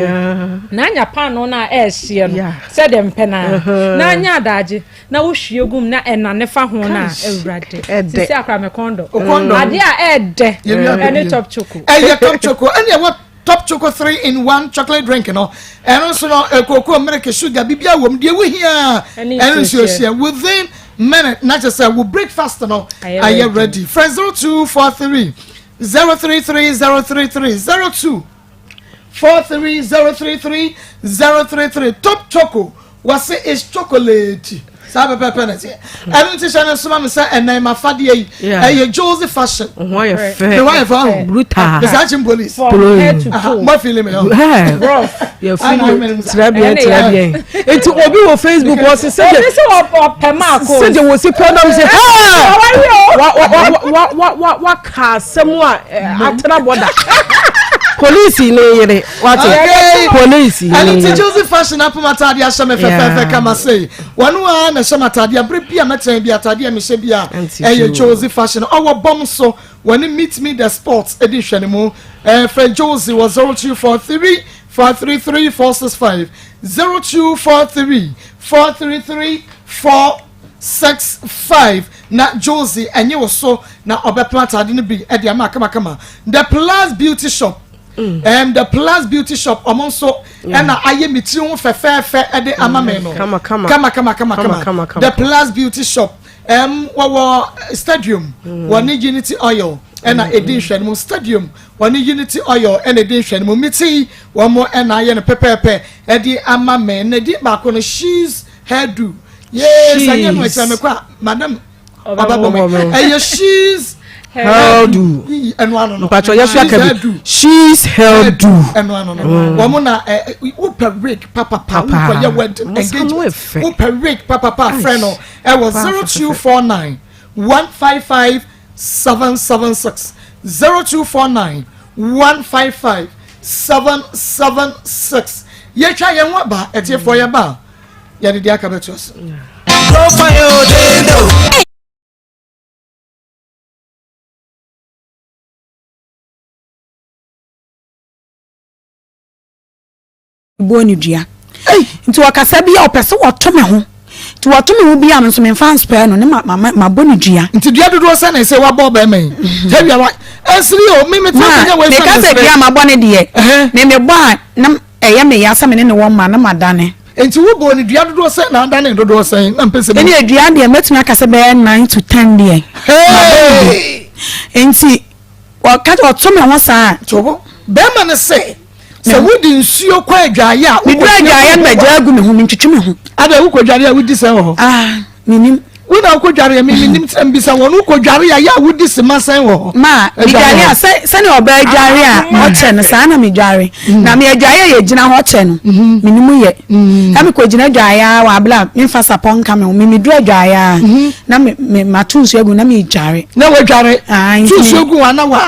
na anya paano no a ɛɛhyeɛ no sɛ deɛ mpɛ naa uh-huh. na anya adagye na wohwie gu mu na ɛnane fa ho na awurade sisi akora me kɔndɔ adeɛ a ɛɛdɛ ɛne top choco ɛyɛ top choco ɛne ɛwɔ Top Choco 3 in 1 chocolate drink no ɛno nso no kooko milk sugar biribiara wɔ mu deɛ wohia ɛno nso ɛhyia within minute na kyerɛ sɛ wo breakfast no ayɛ ready frɛ 0243 033 033 02 43 033 033 Top Choco Wɔse it's chocolate saa pɛpɛpɛ na ɛteɛ ɛno nti hyɛ no nsoma me sɛ ɛnɛn mafadeɛ yi ɛyɛ Josie fashion ho ayɛ fɛ ne ho ayɛ fɛ ɔho brutal mesa akyi police mo afili me ho yɛ fili tirabien tirabien nti obi wɔ Facebook wɔ se sɛdeɛ obi sɛ ɔpɛ maako sɛdeɛ wɔ si pɛ nam sɛ hɛɛ wa wa wa wa wa ka asɛm a atena bɔda. Polisi ne yere wate. Polisi ne yere. Ɛno ti Joseph fashion apam ataade ahyɛ me fɛfɛɛfɛ kama sei. Wɔn a na ɛhyɛ m'ataade abere bi a mɛtɛn bi ataade a mehyɛ bi a ɛyɛ Joseph fashion. Ɔwɔ bɔm so wɔne meet me the sports edi nhwɛ ne mu. Ɛfɛ Joseph wɔ 0243 433 465 0243 433 465 na Josie ɛnye wo so na ɔbɛpam ataade no bi ɛde ama kamakama. The Plus Beauty Shop. Mm. Um, the Plus Beauty Shop ɔmo nso ɛna ayɛ me tiri ho fɛfɛɛfɛ ɛde ama me no. Kama kama kama kama kama kama. The Plus Beauty Shop um, wɔwɔ stadium mm. wɔne Unity Oil ɛna ɛdi nhwɛ no mu stadium wɔne Unity Oil ɛna ɛdi nhwɛ no mu me ti wɔn ɛna ayɛ no pɛpɛɛpɛ ɛde ama me na ɛdi baako no she's hairdo yee sɛ nyɛ no ɛkyerɛ me kɔ a madam ɔbɛbɔ me ɛyɛ she's hairdo ɛno ano no mpatwɔ yɛ so aka bi she's hairdo ɛno ano no mm. wɔn na ɛ wopɛ wig papapa wopɛ yɛ wedding engagement wopɛ wig papapa frɛ no ɛwɔ 0249 155 776 0249 155 776 yɛtwa yɛn ho aba ɛtiefoɔ yɛ ba yɛde deɛ aka bɛto so. bɔɔ ne dua nti ɔkasa bi a ɔpɛ sɛ wɔto me ho nti wɔto me ho bi a me nso memfa nspɛɛ no ne mabɔ ne dua. Nti dua dodoɔ sɛ na ɛsɛ wabɔ bɛrima yi mhm. tawia wa ɛsiri o mi mi tɛ nyɛ wɔ esɛ meka sɛ dua mabɔ ne deɛ me mebɔ a na ɛyɛ me ya sɛ me ne ne wɔ mma na madane. Nti wo bɔ ne dua dodoɔ sɛ na adane dodoɔ sɛn na mpɛ sɛ. Ɛne dua deɛ mɛtumi aka sɛ bɛyɛ 9 to 10 deɛ. Nti wɔka ɔto me ho saa. Bɛrima no sɛ sɛ wode nsuo kɔ adwaeɛ a meduru adwaeɛ no magya agu me ho mentwitwi me ho. Ada wokɔ dware a wodi sɛn wɔ hɔ? Ah, menim. Wo na wokɔ dware a menim sɛ mbisa wɔn wokɔ dware a yɛ a wodi sema sɛn wɔ hɔ? Ma medware a sɛ sɛnea ɔbaa dware a ɔkyɛ no saa na medware mm. na me adwaeɛ a yɛgyina hɔ kyɛ no mm-hmm. menim yɛ mm. na mekɔgyina adwaeɛ a wɔ abla a memfa sapɔ nka me ho memeduru adwaeɛ a mm-hmm. na me mato nsuo agu na medware. Na wadware to nsuo gu wa na wa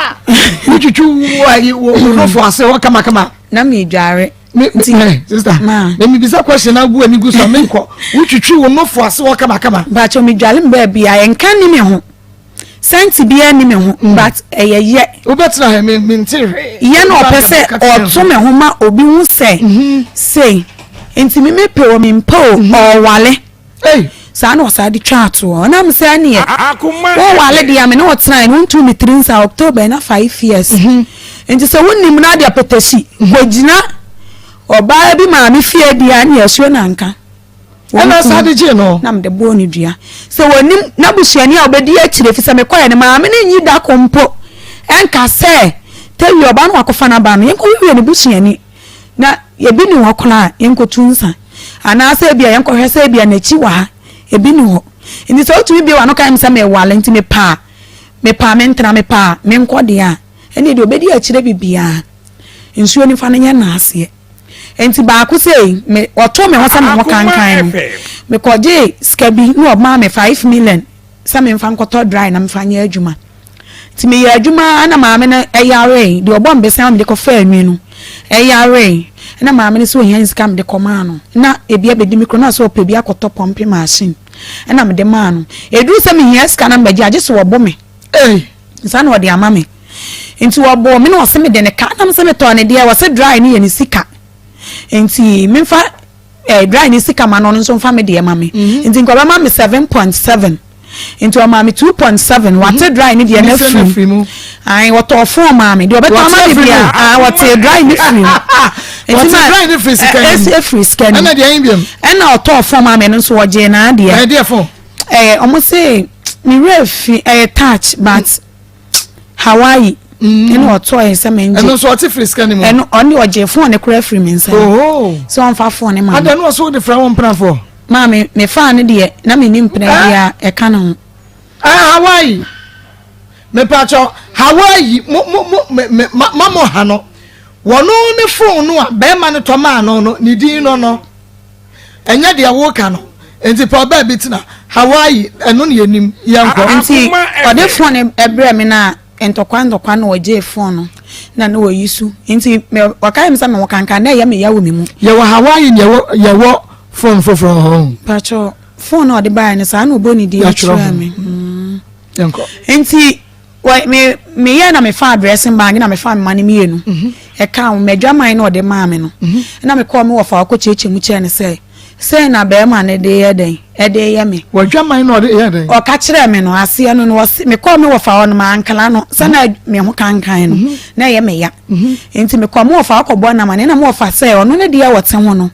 wotwitwi wo ayi wo nofo ase hɔ kamakama. Na medware. Me me sister me mi bisa question na gu ani gu so me nkɔ wotwitwi wo nofo ase hɔ kamakama. Bàtò medware mu baabi a nka ni me ho sɛnti biara ni me ho mm. but ɛyɛ yɛ. Wobɛtena ha mi mi nte hwee. Yɛ na ɔpɛ sɛ ɔto me ho ma obi ho sɛ mhm. sei nti mi mi pɛ o mi mpɛ o mhm. ɔwale. Saa na ɔsaa de twaa toɔ. Ɔnam sɛ ɛneɛ wowale deɛ a me ne wo tenaeɛ no wontuu me tiri nsa October na 5 years. Mhm. Nti sɛ wonim no ade apɛtɛsi kɔgyina ɔbaa bi maame fie deɛ a ne asuo na nka. Ɛna saa de gyee no. Na mede bɔɔ ne dua. Sɛ wɔnim n'abusuani a ɔbɛdi akyire fi sɛ mekɔɛ no maame no nyi da ko mpo ɛnka sɛ tɛwi ɔbaa no wakɔfa no aba no yɛnkɔhwehwɛ ne busuani. Na ebi nni hɔ koraa a, yɛnkɔtu nsa. Anaasɛ ebia yɛnkɔhwɛ sɛ ebia n'akyi wɔ ha, ebi nni hɔ. Nti sɛ wotumi bue w'ano ka kyerɛ me sɛ meware nti mepɛ a, mepɛ a mentena, mepɛ a menkɔ deɛ a, ɛnneɛ deɛ ɔbɛdi akyire biribiara, nsuo nifa no nyɛ n'aseɛ. Nti baako sei, me, ɔtoo me hɔ sɛ me ho kankan no, mekɔgyee sika bi na ɔmaa me 5 million sɛ memfa nkɔtɔ dry na memfa nyɛ adwuma. Nti meyɛɛ adwuma ara na maame no yaree, deɛ ɔbɔ me bosea ma mede kɔfaa nwi no yaree, ɛna maame no sɛ ohia sika mede kɔmaa no, na ebi abɛdi me kuro na ɔsɛ ɔpɛ bi akɔtɔ pumping machine, ɛna mede maa no. Ɛduru sɛ mehia sika na mebɛgye a, gye sɛ wɔbo me. Ei! Nsa na ɔde ama me. Nti wɔboo me na ɔse mede ne ka, na me sɛ metɔɔ ne deɛ, wɔse dry no yɛ ne sika. Nti memfa eh, dry ne sika ma no, ɔno nso mfa me deɛ ma me. Nti nka ɔbɛma me 7.7. Nti ɔmaa me 2.7 wate dry ne deɛ no afiri mu. Ae wɔtɔɔ phone maa me deɛ ɔbɛtɔ ama me bia ah wɔte dry ne firi mu. Nti ma dry ne firi sika ni. Ɛsi efiri sika ni. Ɛna deɛ ɛyin biam. Ɛna ɔtɔɔ phone maa me no nso wɔgyee n'adeɛ. Ɛyɛ deɛ phone. Ɛyɛ ɔmo se me werɛ fi ɛyɛ touch but Hawaii. Ɛna ɔtɔɔ yɛ sɛ mengye. Ɛno nso ɔte firi sika ni mu. Ɛno ɔne ɔgye phone ne koraa firi me nsa. Sɛ ɔnfa phone ne ma me. Ada no ɔso de frɛ wɔn mpenafoɔ. Maame, mefaa no deɛ, na menni mpena biara ɛka ne ho. Ah, Hawaii. Mepakyɛw, Hawaii, mo, mo, mo, me, me, ma, ma mo ha no. Wɔno ne phone no a bɛrima no tɔ maa no no, ne din no no. Ɛnyɛ deɛ woka no. Nti pɛ ɔbaa bi tena Hawaii, ɛno ne yɛnim, yɛnkɔ. Nti ɔde phone no brɛɛ me na ntɔkwa ntɔkwa na ɔgyee phone no. Na na wɔyi su nti me wɔka yɛ me sɛ me ho kankan na ɛyɛ me ya wɔ me mu. Yɛwɔ Hawaii na yɛwɔ yɛwɔ phone foforɔ wɔ hɔ. Pakyɛ phone a ɔde baeɛ no saa na ɔbɔ ne din kyerɛɛ me. Yɛnkɔ. Nti wɔ me meyɛ na mefaa dressing bag na mefaa me ma no mmienu ɛka ho m'adwaman na ɔde maa me no na mekɔɔ me wɔfa hɔ kɔkyerɛkyerɛ mu kyerɛɛ no sɛ Sei na barima no de yɛ dɛn? Ɛde reyɛ me. W'adwaman na ɔde yɛ dɛn? Ɔka kyerɛɛ me no, aseɛ no no, ɔse, mekɔɔ me wɔfa hɔ no, mankla no, sɛ na me ho kankan no, na ɛyɛ me ya. Nti mekɔɔ me wɔfa hɔ kɔbɔɔ no amaneɛ, na me wɔfa sɛ ɔno ne deɛ ɔte ho no,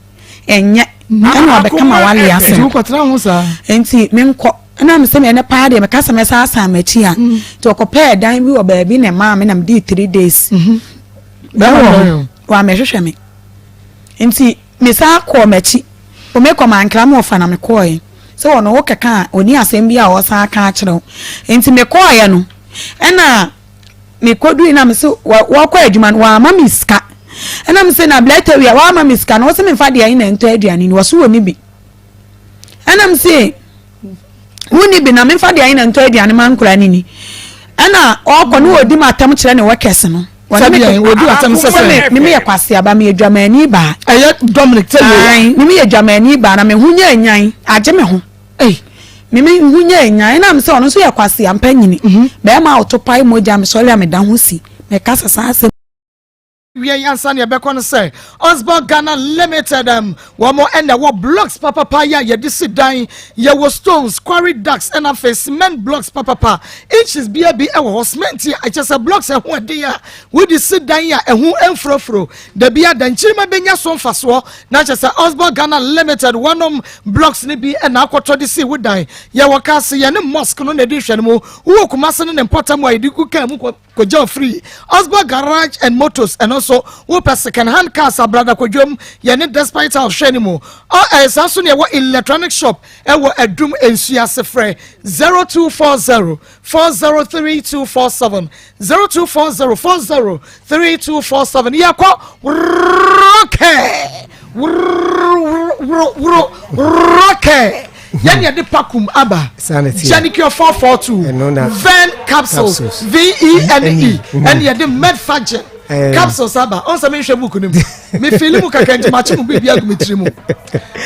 ɛnyɛ, ɛna ɔbɛka m'awareɛ asɛm. Nti wokɔtena ho saa? Nti menkɔ. Ɛna mese me ɛnɛ paa deɛ meka sɛ mɛsan asan m'akyi a, nti ɔkɔpɛɛ dan bi wɔ baabi na ɛmaa me na medii 3 days. Bɛrima hɔ? Wammɛhwehwɛ me. Nti Mesan kɔɔ m'akyi. O mekɔ mankra me wɔfa na mekɔɔɛ. Sɛ ɔno wo kɛka a ɔni asɛm bi a ɔsan aka akyerɛ wo. Nti mekɔɔɛ no ɛna mekɔdui na mese wɔkɔ adwuma no wamma me sika. Ɛna mese na Blɛtawia wamma me sika no wose memfa deɛn na ɛntɔ aduane ni wɔse wɔni bi. Ɛna mese wonni bi na memfa deɛ na ntɔ aduane ma nkora no ni. Ɛna ɔkɔ ne ɔdi m'atam kyerɛ ne workers no. Sɛdeɛ wɔdi w'asɛm sɛ sɛ. Me meyɛ kwaseaba, meyɛ dwamani baa. Ɛyɛ Dominic Taylor. Ae, me meyɛ dwamani baa na me ho nyɛ nyan, agye me ho. Ei, me me ho nyɛ nyan, ɛna me sɛ ɔno nso yɛ kwasea mpanyini. Bɛrima a ɔto pae mogya, mesɔre a meda ho si, meka sɛ saa asɛm. Wiei ansa na yɛbɛkɔ no sɛ Osborn Ghana Limited um, wɔn ɛna ɛwɔ blocks papapa yɛ a yɛde si dan, yɛwɔ stones, quarry ducts ɛna afei cement blocks papapa inches bia bi ɛwɔ hɔ, cement a ɛkyɛ sɛ blocks ɛho ɛden a wode si dan a ɛho ɛmfurofuro dabi a dankyirima bɛnya so mfasoɔ na kyɛ sɛ Osborn Ghana Limited wɔnom blocks no bi ɛna akɔtɔ de si wo dan. Yɛwɔ kaase yɛne mosque no na ɛdi nhwɛ no mu, wowɔ Kumase ne ne mpɔtam a yɛde gu kaa mu kɔ Kogya firi Osborn Garage and Motors, ɛno nso wopɛ second hand cars abrada kodwom yɛne Despite House hwɛ no mu. Ɔ ɛyɛ saa nso na ɛwɔ electronic shop ɛwɔ Adum Nsuase frɛ 0240 403247 0240 403247 yɛkɔ worokɛ woro rɔkɛ yɛne yɛde pakum aba Janicure 442 Ven capsules V-E-N-E ɛne yɛde Medfagen eh. capsules aba ɔn sɛ menhwɛ book no mu mefili mu kakra nti makye mu biribi agu me tiri mu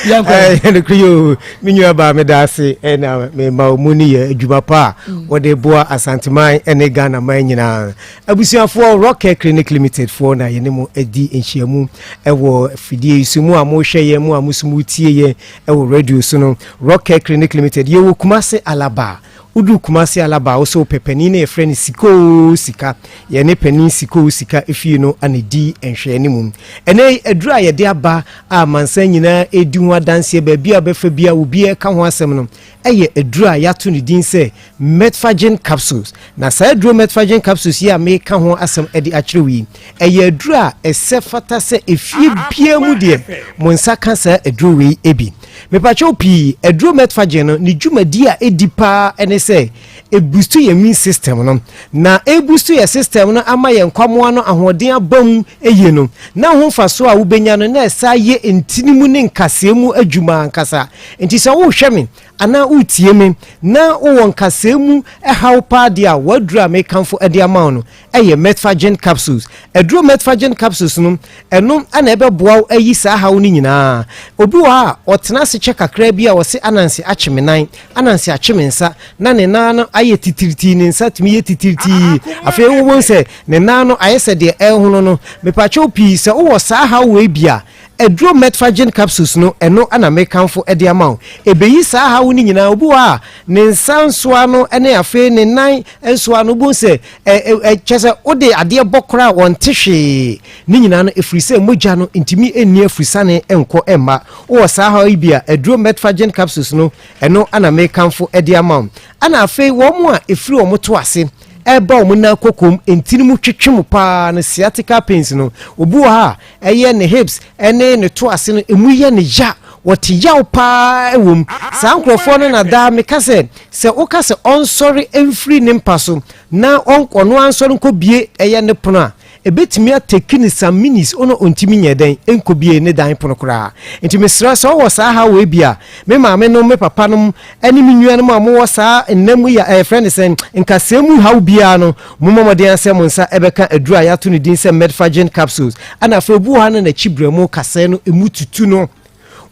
yɛnokore yɛ o me nua baa meda ase ɛna mema mu no yɛ adwuma pa a mm. wɔde boa asanteman ne ghana man nyinaa Abusuafoɔ, Rockcare Clinic Limited foɔ na yɛne mo adi nhyiamu wɔ afidie yi so. Mo a mohwɛ yɛn, mo a mo nso motie yɛn wɔ radio so no, Rockcare Clinic Limited, yɛwɔ Kumase Alaba. Woduru Kumase Alaba a, wo sɛ wopɛ panin na yɛfrɛ no Sikoo Sika. Yɛne panin Sikoo Sika efie no na ɛdi nhwɛanimu. Ɛnɛ yi, aduru a yɛde aba a amansan nyinaa redi ho adanseɛ, baabi a wobɛfa biara obiara reka ho asɛm no, yɛ aduru a yɛato ne din sɛ Metforgen capsules. Na saa aduro Metforgen capsules yi a mereka ho asɛm de akyerɛ wo yi, ɛyɛ aduru a ɛsɛ fata sɛ efie biara mu deɛ mo nsa ka saa aduro wei bi. Mepakyɛw pii, aduro Metforgen no, ne dwumadi a ɛdi paa ne sɛ ɛbustu yɛn immune system no. Na ɛbustu yɛn system no ama yɛn nkwamoa no ahoɔden aba mu yie no, na ho mfasoɔ a wobɛnya no na ɛsan yɛ ntini mu ne nkasɛɛ mu adwuma ankasa. Enti sɛ worehwɛ me anaa woretie me na wowɔ nkasɛɛ mu haw paa deɛ a, w'aduro a mekamfo de ama wo no yɛ Metforgen capsules. Aduro Metforgen capsules no, ɛno na ɛbɛboa wo ayi saa haw no nyinaa. Obi wɔ hɔ a, ɔtena ase kyɛ kakra bi a ɔse ananse akye me nan, ananse akye me nsa, na ne nan no ayɛ titiritii, ne nsa tumi yɛ titiritii. Afei wobɛhu sɛ ne nan no ayɛ sɛ deɛ ɛrehono no. Mepakyɛw pii, sɛ wowɔ saa haw wei bi a, Aduro Metforgen capsules no, ɛno na mekamfo de ama wo. Ɛbɛyi saa haw no nyinaa. Obi wɔ hɔ a, ne nsa nsoa no ne afei ne nan nsoa no, wobɛhu sɛ ɛ, ɛ, kyerɛ sɛ wode adeɛ bɔ koraa a ɔnte hwee. Ne nyinaa no, ɛfiri sɛ mogya no ntumi nni afurisane nkɔ mma. Wowɔ saa haw yi bi a, aduro Metforgen capsules no, ɛno na mekamfo de ama wo. Ɛna afei wɔn a ɛfiri wɔn to ase ɛreba wɔn nan kokom, ntini mu twetwe mu paa no, sciatica pains no, obi wɔ hɔ a, Ɛyɛ ne hips ne ne to ase no emu yɛ no ya, wɔte yaw paa wɔ mu. Saa nkurɔfoɔ no na daa meka sɛ, sɛ woka sɛ ɔnsɔre mfiri ne mpa so na ɔno ara nsɔre nkɔbue ɛyɛ ne pono a, Ɛbɛtumi atake no some minutes ɔno ɔntumi nyɛ dɛn nkɔbie ne dan pono koraa. Nti mesrɛ sɛ wowɔ saa haw wei bi a, me maame nom, me papa nom ne me nuanom a mowɔ saa nna mu ya ɛɛ yɛfrɛ no sɛn, nkasɛɛ mu haw biara no, mommɔ mmɔden ara sɛ mo nsa bɛka aduro a yɛato no din sɛ Medfagen capsules. Ɛna afei obi wɔ hɔ a na n'akyi berɛmo kasɛɛ no ɛmu tutu no.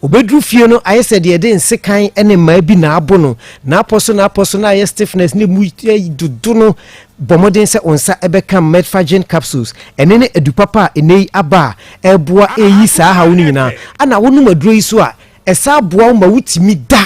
Ɔbɛduru fie no ayɛ sɛ deɛ yɛde nsekan ne mmaa bi na abo no, n'apɔ so n'apɔ so na ayɛ stiffness na ɛmu dodo no. Bɔ mmɔden sɛ wo nsa bɛka Medfagen capsules. Ɛno ne adu papa a ɛnnɛ yi aba a ɛreboa ɛreyi saa haw no nyinaa. Ɛna wonom aduro yi so a, ɛsan boa wo ma wotumi da.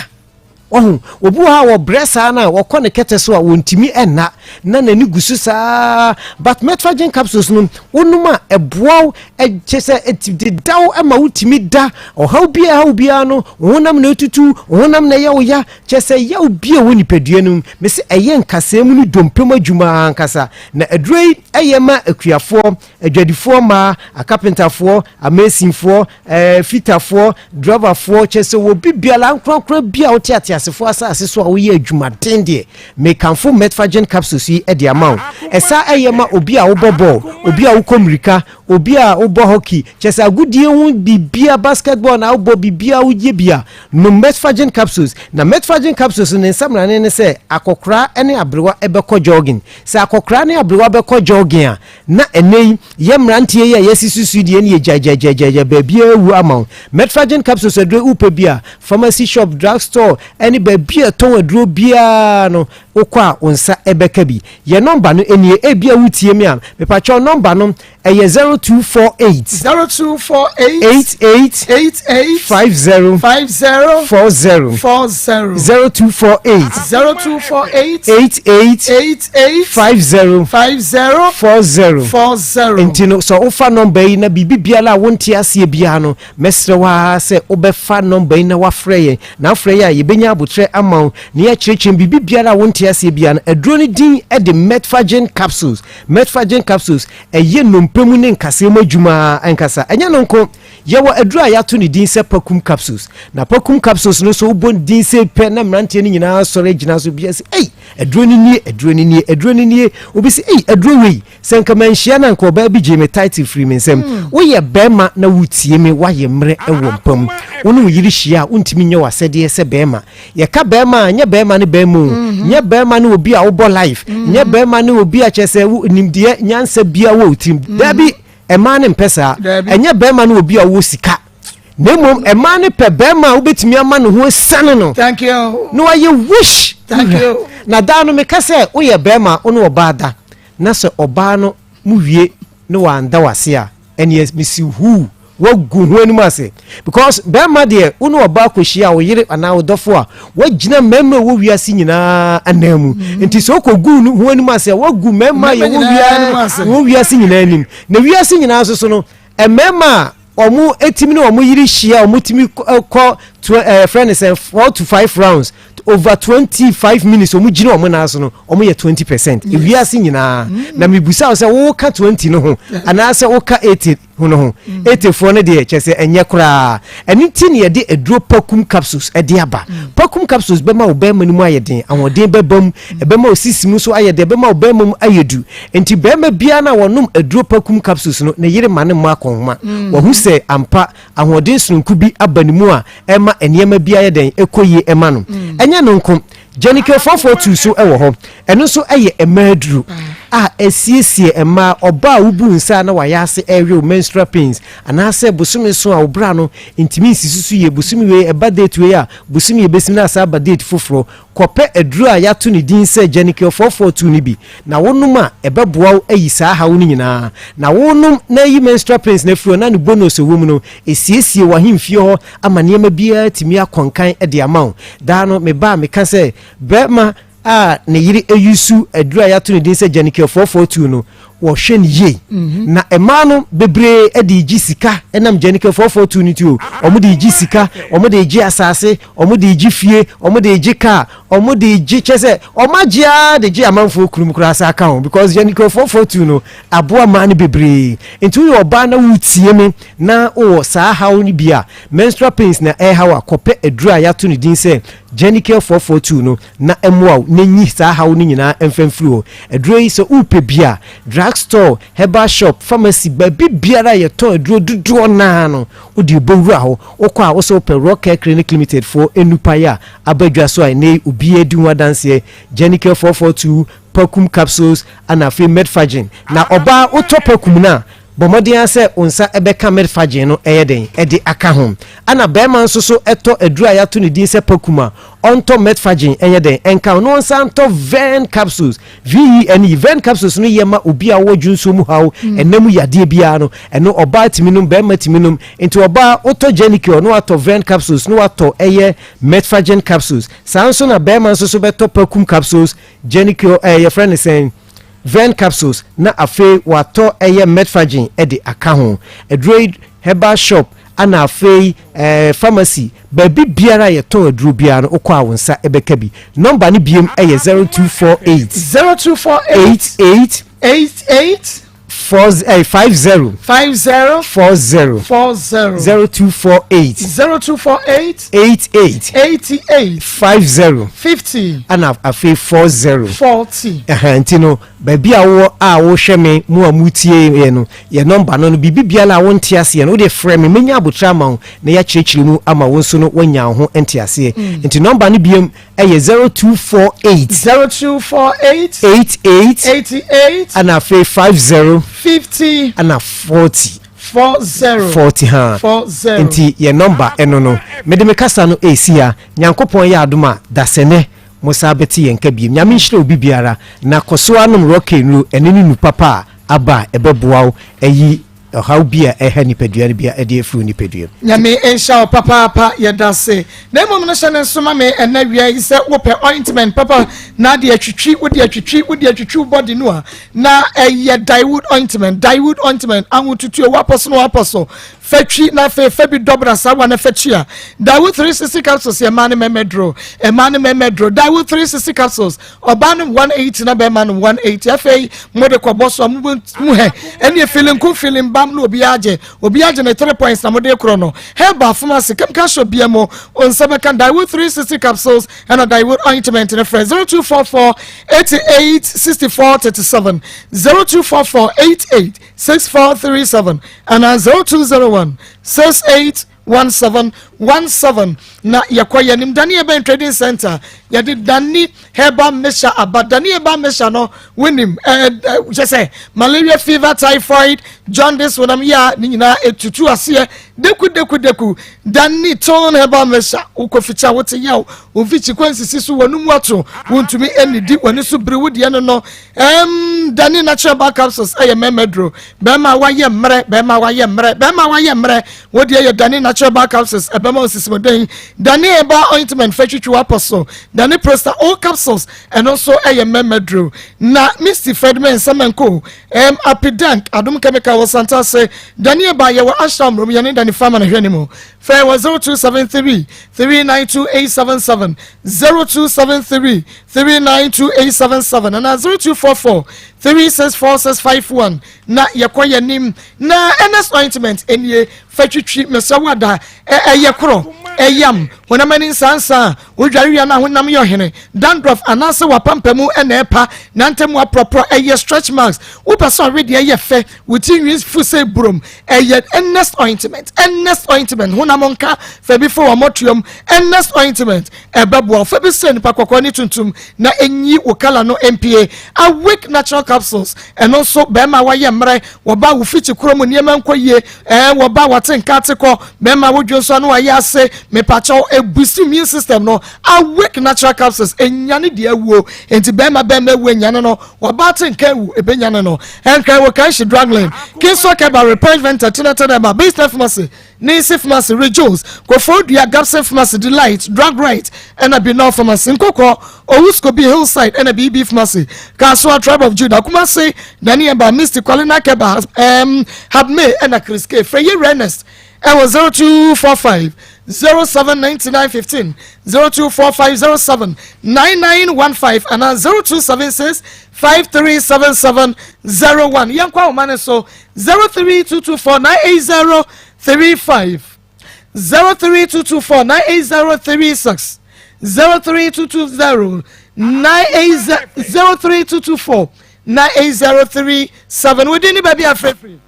Wahu? Obi wɔ hɔ a wɔbrɛ saa no a, wɔkɔ ne kɛtɛ so a wɔntumi nna na n'ani gu so saa. But Metforgen capsules no, wonom a ɛboa wo, kyɛ sɛ ɛdeda wo ma wotumi da. Ɔhaw biara haw biara no, wo honam na ɛtutu, wo honam na ɛyɛ wo ya. Kyɛ sɛ yaw bi a ɛwɔ nipadua no mu, mese ɛyɛ nkasɛɛ mu ne dompe mu adwuma ankasa. Na aduro yi ɛyɛ ma akuafoɔ, adwadifoɔ mmaa, akapentafoɔ, amesinfoɔ, ɛɛ fitafoɔ, drɔbafoɔ, kyɛ sɛ wɔ bi biara ankorankora bi a wote ateasefoɔ asase so a woyɛ adwumaden deɛ, mekamfo Metforgen capsules yi de ama wo. Ɛsa ɛyɛ ma obi a wobɔ bɔɔl, obi a wokɔ mmirika, obi a wobɔ hockey, kyɛ sɛ agodie ho biribiara, basketball na wobɔ biribiara woyɛ bi a, nom Metforgen capsules. Na Metforgen capsules no ne nsamrane ne sɛ akɔkoraa ne aberewa bɛkɔ jogging. Sɛ akɔkoraa ne aberewa bɛkɔ jogging a, Na ɛnnɛ yi, yɛn mmeranteɛ yi a yɛasisi so yi deɛ ɛne yɛ gyaegyaegyaegyae baabiara awu ama wo. Metforgen capsules aduro yi wopɛ bi a, pharmacy shop, drug store ɛne baabi a ɛtɔn aduro biara no wokɔ a wo nsa ɛbɛka bi. Yɛn nɔmba no nie, ebia wotie me a, mepakyɛw nɔmba no ɛyɛ 0248. 0248. 88. 88. 50. 50. 40. 40. 0248. 0248. 88. 88. 50. 50. 40. 40. Nti no sɛ wofa nɔmba yi na biribi biara a wonte aseɛ biara no, mɛsrɛ wo ara sɛ wobɛfa nɔmba yi na woafrɛ yɛn. Na wofrɛ yɛn a, yɛbɛnya aboterɛ ama wo na yɛakyerɛkyerɛ mu biribi biara a wonte aseɛ biara no. Aduro no din de Metforgen capsules. Metforgen capsules, ɛyɛ nnompe mu ne nkasɛɛ mu adwuma ankasa. Ɛnyɛ no nko, yɛwɔ aduro a yɛato ne din sɛ Pakum capsules. Na Pakum capsules no nso wobɔ ne din sei pɛ na mmeranteɛ no nyinaa sɔre agyina so bia sɛ, ei, aduro no nie, aduro no nie, aduro no nie. Obi sɛ, ei, aduro wei, sɛ nka manhyia no a nka ɔbaa bi gyee me title firii me nsam. Woyɛ barima na woretie me, woayɛ mmerɛ wɔ mpa mu. Wo ne wo yere hyia a, wontumi nyɛ w'asɛdeɛ sɛ barima. Yɛka bɛrima a, nyɛ bɛrima ne bɛrima o. Mhm. Nyɛ bɛrima ne obi a wobɔ life. Mhm. Nyɛ bɛrima ne obi a kyerɛ sɛ nimdeɛ nyansa bia wɔ tirim. Mhm. Dabi, ɛmaa ne mpɛ saa. Ɛnyɛ bɛrima ne obi a wowɔ sika. Na mmom ɛmaa ne pɛ bɛrima a wobɛtumi ama ne ho asiane no. Thank you. Na wayɛ wish. Thank you. Na daa no meka sɛ woyɛ bɛrima wo ne ɔbaa da. Na sɛ ɔbaa no mu wie ne wanda wase a, ɛneɛ mesi huu. Wagu ho anim ase because bɛrima deɛ wo ne ɔbaa kɔhyia wo yere anaa wo dɔfo a wagyina mmarima a ɛwɔ wiase nyinaa anan mu mm. nti sɛ wokɔgu no ho anim ase a wagu mmarima a yɛwɔ wiase nyinaa anim na wiase nyinaa nso so no mmarima a wɔn etimi ne wɔn yere hyia wɔn tumi kɔ to ɛɛ fɛn ne sɛ 4 to 5 rounds over 25 minutes wɔn gyina wɔn nan so no wɔn yɛ 20% ewiase nyinaa na mibusa sɛ wɔka 20 no ho anaasɛ wɔka 80 ho no ho. Etefoɔ no deɛ kyerɛ sɛ ɛnyɛ koraa. Ɛno nti na yɛde aduro Pakum capsules de aba. Pakum capsules bɛma wo bɛrima no mu ayɛ den, ahoɔden bɛba mu, ɛbɛma wo sisi mu nso ayɛ den, ɛbɛma wo bɛrima mu ayɛ du. Nti bɛrima biara no a wɔnom aduro Pakum capsules no, ne yere ma no mmɔ akɔnhoma. Wahu sɛ ampa ahoɔden sononko bi aba ne mu a ɛma nneɛma bi ayɛ dɛn ɛkɔ yie ɛma no. Ɛnyɛ no nko, Janikel 442 nso wɔ hɔ. Ɛno nso yɛ mmaa aduro a ɛsiesie mmaa. Ɔbaa a wobu nsa a na wayɛ ase ɛrewe menstrual pains anaasɛ bosome so a wo bra no ntumi nsisi so yie, bosome wei ɛba date wei a, bosome ɛbɛsim na asan aba date foforɔ. Kɔpɛ aduro a yɛato ne din sɛ Janikel 442 no bi na wonom a ɛbɛboa wo ayi saa haw no nyinaa. Na wonom na ayi menstrual pains no afiri hɔ na ne bonus ɛwɔ mu no, ɛsiesie w'ahemfie hɔ ama nneɛma biara atumi akɔ nkan de ama wo. Daa no meba a meka sɛ barima a ne yere ayusu aduru a yɛato ne din sɛ Janicare 442 no, wɔhwɛ no yie. Mhm. Na mmaa no bebree de regye sika ɛnam Janicare 442 no ti o. Wɔn de regye sika, wɔn de regye asase, wɔn de regye fie, wɔn de regye kaa, wɔn de regye kyɛ sɛ wɔn agye ara de gye amanfoɔ kurom koraa sa aka ho because Janicare 442 no aboa mmaa no bebree. Nti woyɛ ɔbaa na wotie me na wowɔ saa haw no bi a, menstrual pains na ɛrehaw a, kɔpɛ aduru a yɛato ne din sɛ Janicare 442 no na ɛmmoa wo na nyi saa haw no nyinaa mfa mfiri hɔ. Aduro yi sɛ worepɛ bi a, drug. Drug store, herbal shop, pharmacy, baabi biara a yɛtɔn aduro dodoɔ no ara no, wode bɛwura hɔ. Wokɔ a, wo sɛ wopɛ Rock Care Clinic Limited foɔ nnupaeɛ a aba dwa so a ɛnnɛ yi obiara di ho adanseɛ, Genicare 442, Pakum capsules, ɛna afei Medfagin. Na ɔbaa wotɔ Pakum no a, Bɔ mmɔden ara sɛ wo nsa bɛka Medfagin no ɛyɛ dɛn de aka ho. Ɛna barima nso so tɔ aduro a yɛato ne din sɛ Pakum a, ɔntɔ Medfagin ɛnyɛ dɛn nka ho na ɔnsan ntɔ Vern capsules, V-E-N-E. Vern capsules no yɛ ma obi a ɔwɔ dwonsuo mu haw, ɛna mu yadeɛ biara no, ɛno ɔbaa tumi nom, barima tumi nom. Nti ɔbaa wotɔ Genicure na watɔ Vern capsules na watɔ ɛyɛ Medfagin capsules. Saa nso na barima nso so bɛtɔ Pakum capsules, Genicure ɛɛ yɛfrɛ no sɛn? Vern capsules na afei watɔ ɛyɛ Metfagin de aka ho. Aduro yi herbal shop ana afei ɛɛ pharmacy baabi biara a yɛtɔn aduro biara no wokɔ a wo nsa bɛka bi. Nɔmba no biem yɛ 0248. 0248. 88. 88. 4 eh, 50. 50. 40. 40. 0248. 0248. 88. 88. 50. 50. Ana afei 40. 40. Ɛhɛn nti no baabi a wowɔ a wohwɛ me mu a mutie yɛ no yɛ nɔmba no no biribi biara a wonte aseɛ no wode frɛ me menya abotrɛ ama wo na yɛakyerɛkyerɛ mu ama wo nso no woanya wo ho nteaseɛ nti nɔmba no biam ɛyɛ 0248. 0248. 88. 88. Ɛna afei 50. 50. Ɛna 40. 40. 40 ha. 40. Nti yɛ nɔmba ɛno no. Mede me kasa no ɛresi ha. Nyankopɔn yɛ adom a, dasɛnɛ mo saa bɛte yɛn nka biem. Nyame nhyira obi biara. Na kɔ so ara nom Rocky nnuro, ɛno ne nu papa a aba a ɛbɛboa wo ayi ɔhaw bi a ɛha nipadua no bi de afiri wo nipadua mu. Nyame nhyira wo papaapa yɛdase na mmom no hyɛ no nso ma me ɛnɛ wia yi sɛ wopɛ ointment papa na de atwitwi wode atwitwi wode atwitwi wo body no a na ɛyɛ dyewood ointment dyewood ointment ahotutuo wapɔ so na wapɔ so fatwi na afei fa bi dɔbra saa wa na fatwi a dyewood 360 capsules yɛ mmaa ne mmarima duro mmaa ne mmarima duro dyewood 360 capsules Ɔbaa nom 180 na bɛrima nom 180 afei mo de kɔbɔ so a mo mu hɛ ɛne feeling ko feeling bam na obi agye obi agye ne 3 points na mo de korɔ no herbal pharmacy chemical shop bia mo onsa bɛka Daewoo 360 capsules ɛna Daewoo ointment ne frɛ 0244 88 64 37 0244 88 64 37 ɛna 0201 68 1717 na yɛkɔ yɛn anim Dani Eben Trading Center yɛde Dani Herbal Mixture aba Dani Herbal Mixture no wonim ɛɛ kyɛ sɛ malaria fever typhoid jaundice wonam yɛ a ne nyinaa etutu aseɛ deku deku deku Dani Tone Herbal Mixture wokɔ fikyi a wote yaw wo mfikyi kɔ nsisi so wɔn mu ato wontumi nnidi wɔn so biri wo deɛ no no ɛɛm Dani Natural Bar Capsules ɛyɛ mɛmɛ duro bɛrima wayɛ mmerɛ bɛrima wayɛ mmerɛ bɛrima wayɛ mmerɛ Wo deɛ yɛ Dane natural bar capsules ɛbɛma wo sisimuden. Dane herbal ointment fɛ twitwi w'apɔ so. Dane Prosta O capsules ɛno nso ɛyɛ mmarima duro. Na Misty Fred Mensah Manko ɛm Apidank Adom Chemical wɔ Santase. Dane herbal yɛwɔ Ashtown Mmrom yɛne Dane Pharma na hwɛ ne mu. Frɛ wɔ 0273 392 877 0273 392 877 anaa 0244 364651 na yɛkɔ yɛn anim na Ernest ointment nie fa twitwi mesrɛ wo ada ɛyɛ korɔ ɛyam honam ani nsansa a wodware wia na honam yɛ ɔhene dandruff anaasɛ wapampamu ɛna ɛpa na ntamu aporɔporɔ ɛyɛ stretch marks wopɛ sɛ ɔwe deɛ ɛyɛ fɛ wo ti nwi fu sɛ burom ɛyɛ Ernest ointment Ernest ointment honam nka fa bi fo wɔ mɔtoam Ernest ointment Ɛbɛboa wo. Fa bi sra nipa kɔkɔɔ ne tuntum na enyi wo kala no mpue. Awake Natural Capsules, ɛno nso bɛrima a wayɛ mmerɛ, wɔba wo fikyi koro mu nneɛma nkɔ yie, ɛɛ wɔba wɔte nka ate kɔ, bɛrima wodwo nso ano ayɛ ase, mepakyɛw ebusi immune system no. Awake Natural Capsules, enyane deɛ awuo, enti bɛrima bɛrima awu enyane no, wɔba ate nka awu ebenyane no. Ɛnkran wɔ Kanshi Drug Lane, Kingsway Keba, Repunch Venter, Tinata Deba, Bayside Pharmacy, Nancy Pharmacy, Rejoice, Koforidua, Gabson Pharmacy, Delight, Drug Right, ɛna Binol Pharmacy, Nkokɔ, Owuskobi, Hillside, ɛna BB Pharmacy, Kasoa, Tribe of Judah, Kumasi, Dani Eba, Misty, Kwalina Keba, um, Habme, ɛna Chris K. Frɛ yɛ Ernest ɛwɔ 0245 07 99 15 0245 07 9915 anaa 0276 5377 01 yɛnkɔ ahoma no so 03224 980 35 03224 98036 03220 980 03224 9037. Wo din ne baabi a frɛ firi?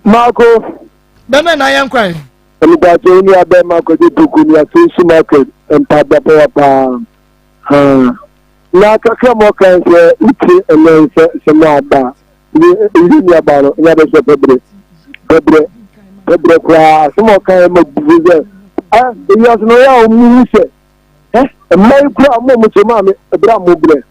Marco. Bɛmɛ na yɛn kwan. Mpatsɔ wo nua bɛrima Kwadwo Poku ni Afinsu market mpaboa papa paa. Na kakra ma ɔka sɛ wotie ɛnɛ nsɛ nsɛm a aba a ɛyɛ nua baa no ɛnyɛ abɛsɛ pɛbrɛ pɛbrɛ pɛbrɛ koraa asɛm a ɔka yɛ ma bubu sɛ ewiase no ɔyɛ a ɔmo hu sɛ ɛ mmaa yi koraa ɔmo a ɔmo kyɛ maame ɛbrɛ a mo brɛ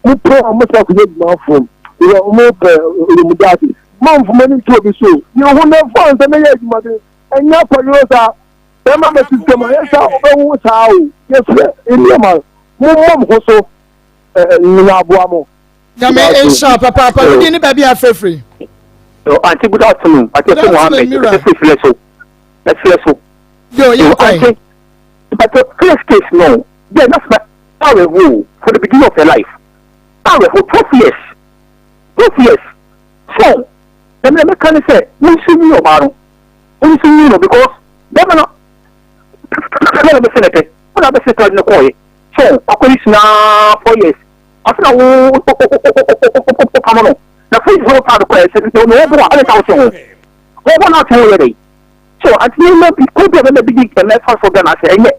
mo pɛ a mo sa kɔyɛ adwuma fam yɛ ɔmo pɛ ɔmo daase mo nfuma ne ntu obi so yɛ ho na fɔ nsɛm yɛ adwuma de ɛnyɛ akɔyɛ saa bɛrima bɛ system a yɛ saa ɔbɛwo saa o yɛsrɛ nneɛma mo mmɔ mo ho so nyina aboa mo. Nyame nhyira papaapa wo din ne baabi a frɛfiri. Auntie good afternoon. Auntie Good Mohammed. afternoon, Mira. Ɛfiri so. Ɛfiri so. Yo, yɛn kwan. Auntie, but the first case no, yeah, that's my awerɛho for the beginning of her life. Awerɛho 12 years. 12 years. So, ɛmɛ mɛka ne sɛ, mo nso nyi ɔbaa no. Mo nso nyi no because bɛrima no bɛrima no bɛsɛ ne pɛ. Mo na bɛsɛ pɛ ne kɔɔye. So, wakɔ yi sinaa 4 years. Ɔsɛ na wo wo pam no. Na 4 years wo pam no kɔɛ sɛ na wo bo a ɛna ta wo se ho. Wo bo na ɔte ho yɛ dɛ. So ante nneɛma bi kwan bi a bɛma bi di ɛmɛ fa so Ghana sɛ ɛnyɛ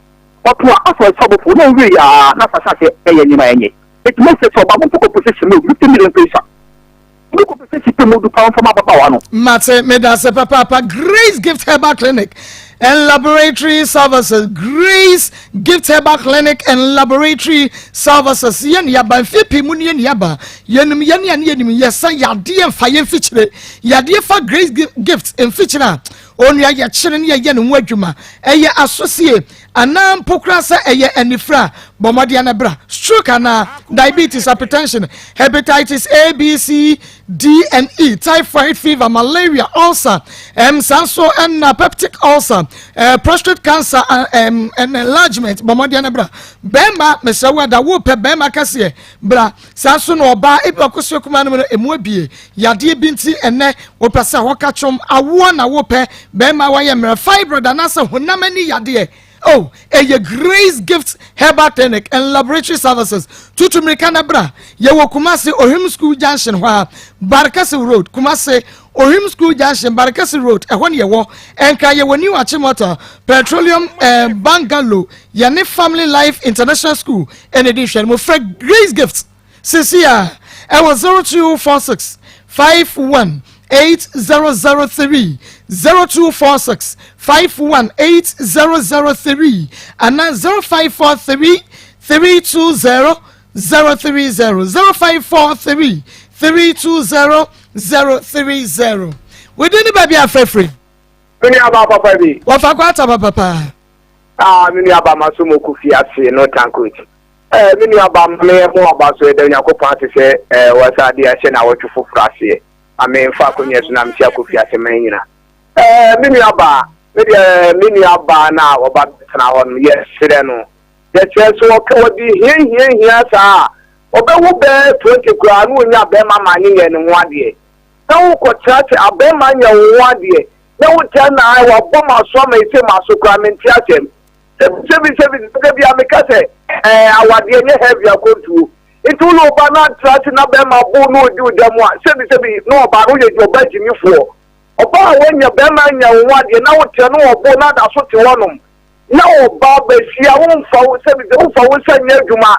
ɔto a asɔ ɛsɔ bɔfo na owie yɛ a na asase ase ɛyɛ nneɛma ɛnyɛ. Eti mɛsɛ sɛ ɔba mo mpo compensation mu 50 million pesa. Mo compensation pɛ mu du paa mfa ma ababaawa no. Mate, medase papaapa. Grace Gift Herbal Clinic and Laboratory Services. Grace Gift Herbal Clinic and Laboratory Services. Yɛn yaba mfie pii mu ne yɛn yaba. Yɛnum yɛn ne yɛnim yɛsa yadeɛ mfa yɛn mfikyire. Yadeɛ fa Grace Gift mfikyire a onua yɛkyere ne yɛyɛ ne ho adwuma. Ɛyɛ asosie anaa mpo koraa sɛ ɛyɛ anifira a, bɔ mmɔden na bra. Stroke anaa diabetes, hypertension, hepatitis A, B, C, D and E, typhoid fever, malaria, ulcer, saa nso ɛna peptic ulcer, prostate cancer, and enlargement, bɔ mmɔden na bra. Bɛrima, mesrɛ wo ada, wopɛ bɛrima kɛseɛ, bra. Saa nso na ɔbaa, ebi ɔkosua kumaa no mu no, emu abie. Yadeɛ bi nti ɛnɛ, wopɛ sɛ wɔka twom, awoɔ na wopɛ, bɛrima wayɛ mmerɛ, fibroid anaasɛ honam ani yadeɛ. Oh, ɛyɛ Grace Gift Herbal Clinic and Laboratory Services. Tutu mmirika na bra. Yɛwɔ Kumasi, Ohim School Junction hɔ a, Barekese Road, Kumasi, Ohim School Junction, Barekese Road, ɛhɔ ne yɛwɔ. Ɛnka yɛwɔ New Achimota, Petroleum Bungalow, yɛne Family Life International School ɛna ɛdi nhwɛ no. Mofrɛ Grace Gift sisi a ɛwɔ 0246 51 8003 0246 51 8003 anaa 0543 320 030 0543 320 030. Within the baby afrɛfrɛ. Me nua ba papa bi. Wɔfa kɔ ataba papa. Ah, me nua ba ma so mo kofi ase no tankochi. Eh, me nua ba ma me mo aba so ɛda Onyankopɔn ase sɛ eh wɔsa ade ahyɛ na wɔtwe foforɔ aseɛ. Ame mfa akonnwa so na mesi akɔfi ase man nyina. Eh, me nua ba, me deɛ me nua ba na ɔba bɛtena hɔ no yɛsrɛ no. Yɛsrɛ so ɔka wɔde hia hia hia saa a ɔbɛwo bɛɛ 20 koraa na ɔnya bɛrima ma ne yɛ ne ho adeɛ. Na wokɔtra sɛ abɛrima nyɛ wo ho adeɛ na wotra na wabɔ m'aso ama ɛsɛ m'aso koraa mente asɛm. Sɛbi sɛbi sɛbi bia meka sɛ ɛɛ awadeɛ nyɛ heavy akɔntuo. Nti wo ne ɔba no atra ase na bɛrima bo na ɔdi wo da mu a sɛbi sɛbi na ɔba no yɛ ɔba gyimifoɔ. Ɔba a wanya bɛrima anya wo ho adeɛ na wotra na ɔbo na ada so te hɔnom na ɔba bɛhyia womfa wo sɛbi sɛ womfa wo nsa nyɛ adwuma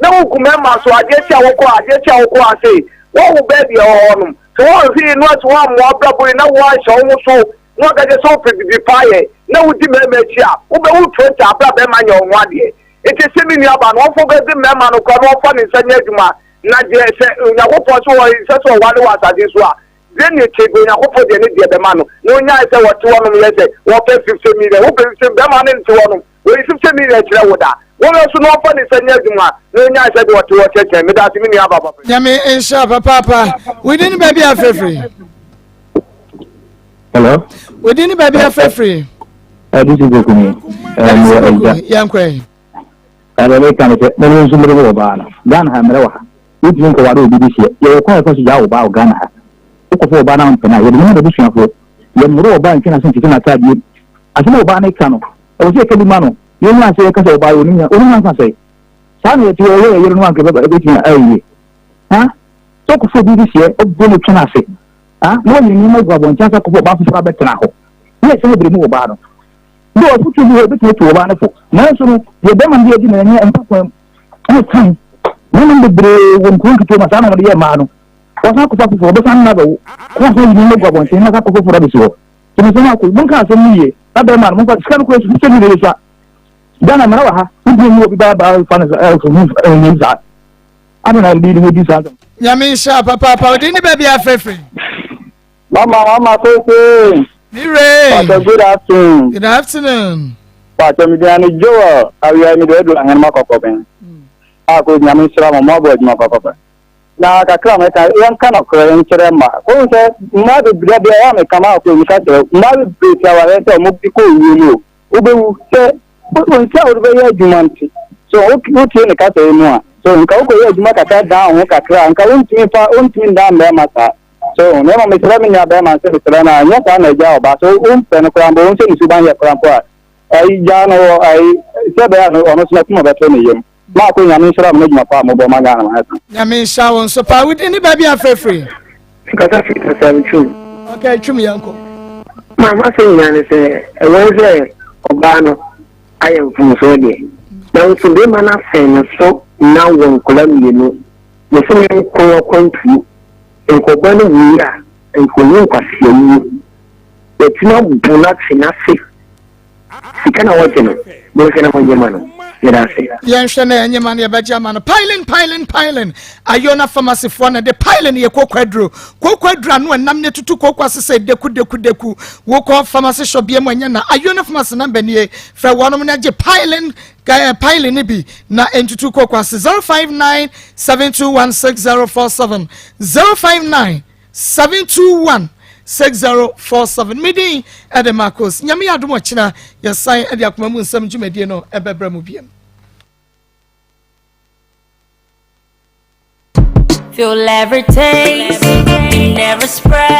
na wogu mmarima so adeɛ kye a wokɔ adeɛ kye a wokɔ ase wɔwo bɛɛ deɛ ɛwɔ hɔnom sɛ wɔnhwee no ase wɔammoa abrabɔ yi na wɔanhyɛ wo ho so na wɔka kyerɛ sɛ wopɛ bibi paa yɛ na wodi mmarima akyi a wobɛwu 20 abere a bɛrima nyɛ wo ho adeɛ nti sɛ me nua ba no ɔmfa bɛdi mmarima no koraa na ɔmfa ne nsa nyɛ adwuma na deɛ sɛ Onyankopɔn sɛ wɔ sɛ sɛ ɔware wɔ asase so a deɛ ne kyɛ bi Onyankopɔn deɛ ne deɛ bɛma no na onyae sɛ wɔte hɔnom yɛ sɛ wɔpɛ 50 million wopɛ 50 bɛrima ne nte hɔnom wɔyi 50 million kyerɛ wo da wɔn nso na ɔmfa ne nsa nyɛ adwuma na onyae sɛ deɛ ɔte hɔ kyɛkyɛ meda ase me nua ba papa. Nyame nhyira papaapa. Within baabi afrɛfrɛ. Hello. Within baabi afrɛfrɛ. Ɛdi si boku ni. Ɛdi si boku yɛn kɔ yi. Ɛdɛ mi kan sɛ mo nso mo de wɔ baa no Ghana ha mmerɛ wɔ ha wotumi nkɔware obi de hyɛ yɛwɔ kwan yɛfa so gyaa wɔ baa wɔ Ghana ha wokɔfɔ wɔ baa no ampɛ no a yɛde ne ma n'abusuafoɔ yɛmmoro wɔ baa ntwe n'aso ntete n'ataadeɛ asɛm a ɔbaa no ka no ɛwɔ sɛ yɛka bi ma no yɛnya sɛ yɛka sɛ ɔbaa yɛ onim onim nyansa sɛ saa na yɛte wɔ yɛ yɛyere no anka ɛbɛtumi ayɛ yie ha. Sɛ ɔkɔfa obi de hyɛ, ɔbɔ no twe no ase, ah, na wayi ne nneɛma agu abɔnten asa akɔfa ɔbaa foforɔ abɛtena hɔ. Na ɛsɛ bebree mu wɔ ɔbaa no. Bi wɔ afotuo bi hɔ ebɛtumi atu ɔbaa no fo. Nanso no, deɛ bɛrima no de adi no ɛnyɛ mpa kwan mu. Ɛna tan. Mmarima bebree wɔ nkuro nketewa mu a saa na wɔde yɛ mmaa no. Wɔsan akɔfa foforɔ, wɔbɛsan ne no abɛwo. Na wɔasan ayi nneɛma agu abɔnten na wɔasan akɔ foforɔ abɛsi hɔ. Nti mesrɛ mo akɔ, monka asɛm no yie. Na bɛrima no, momfa sika no kora sika no yɛ sua. Ghana mmara wɔ ha, wontumi nyi obi baa baa fa no ɛɛ saa. Adɛn na mede ho di saa asɛm? Nyame nhyira papaapa ɔde ne baabi afrɛfrɛ. Mama, mama, sese. Me re. Pastor, good afternoon. Good afternoon. Pastor, me din ne Joel. Awia mi de edu ahen ma kɔkɔ bɛn. A ko nyame nhyira mo, mo abɔ adwuma papaapa. Na kakra mɛka, yɛnka nɔkorɛ nkyerɛ mma. Wohu sɛ mmaa bebree bia ɛyɛ a meka ma akɔ meka kyerɛ mmaa bebree fi awareɛ sɛ ɔmo bi kɔ owuo mu o. Wobɛwu sɛ nsa a wode bɛyɛ adwuma nti. So wotie ne kasa yi mu a, so nka wokɔyɛ adwuma kakra dan wo ho kakra a, nka wontumi fa wontumi ndan mmarima saa. So na mmom mesrɛ me nua bɛrima sɛ mesrɛ no a, nyɛ saa na agya ɔbaa. So wompɛ no koraa mpo, wohu sɛ ne suban yɛ koraa mpo a, ayi gyaa no wɔ ayi sɛ ɛbɛyɛ a ɔno nso n'akoma bɛtɔ ne yam. Maako Nyame nhyira mo n'adwuma pa a mobɔ ma Ghana man no. Nyame nhyira wo nso paa. Wo din ne baabi a frɛfiri? Mekasa firi Kasam Twum. Okay, Twum yɛnkɔ. Ma m'asɛm nyinaa ne sɛ ɛwɔ sɛ ɔbaa no ayɛ mfomsoɔ deɛ, nanso bɛrima no afɛn ne so na wɔ nkwadaa mmienu. Mese me nko akwantuo, nka ɔbaa no wui a, nka ɔnyi nkwaseawuo. Yɛatumi abo no atwe n'ase. Sika na wɔgye no, monhwɛ na monyɛ ma no. Yɛda ase. Yɛnhwɛ na yɛnyɛ ma no, yɛbɛgye ama no. Piling, piling, piling. Ayona pharmacy foɔ na de piling yɛ kooko aduro. Kooko aduro ano ɛnam ne tutu kooko ase sɛ deku deku deku. Wokɔ pharmacy shop bia mu ɛnyɛ na. Ayona pharmacy number nie. Frɛ wɔnom na gye piling eh, piling ne bi na ntutu kooko ase 059 721 6047 059 721 6047 Me din de Marcos. Nyame yɛ adom ɔkyena yɛsan de akoma mu nsɛm dwumadie no ɛbɛbrɛ mu biam. Feel every taste, it never spread.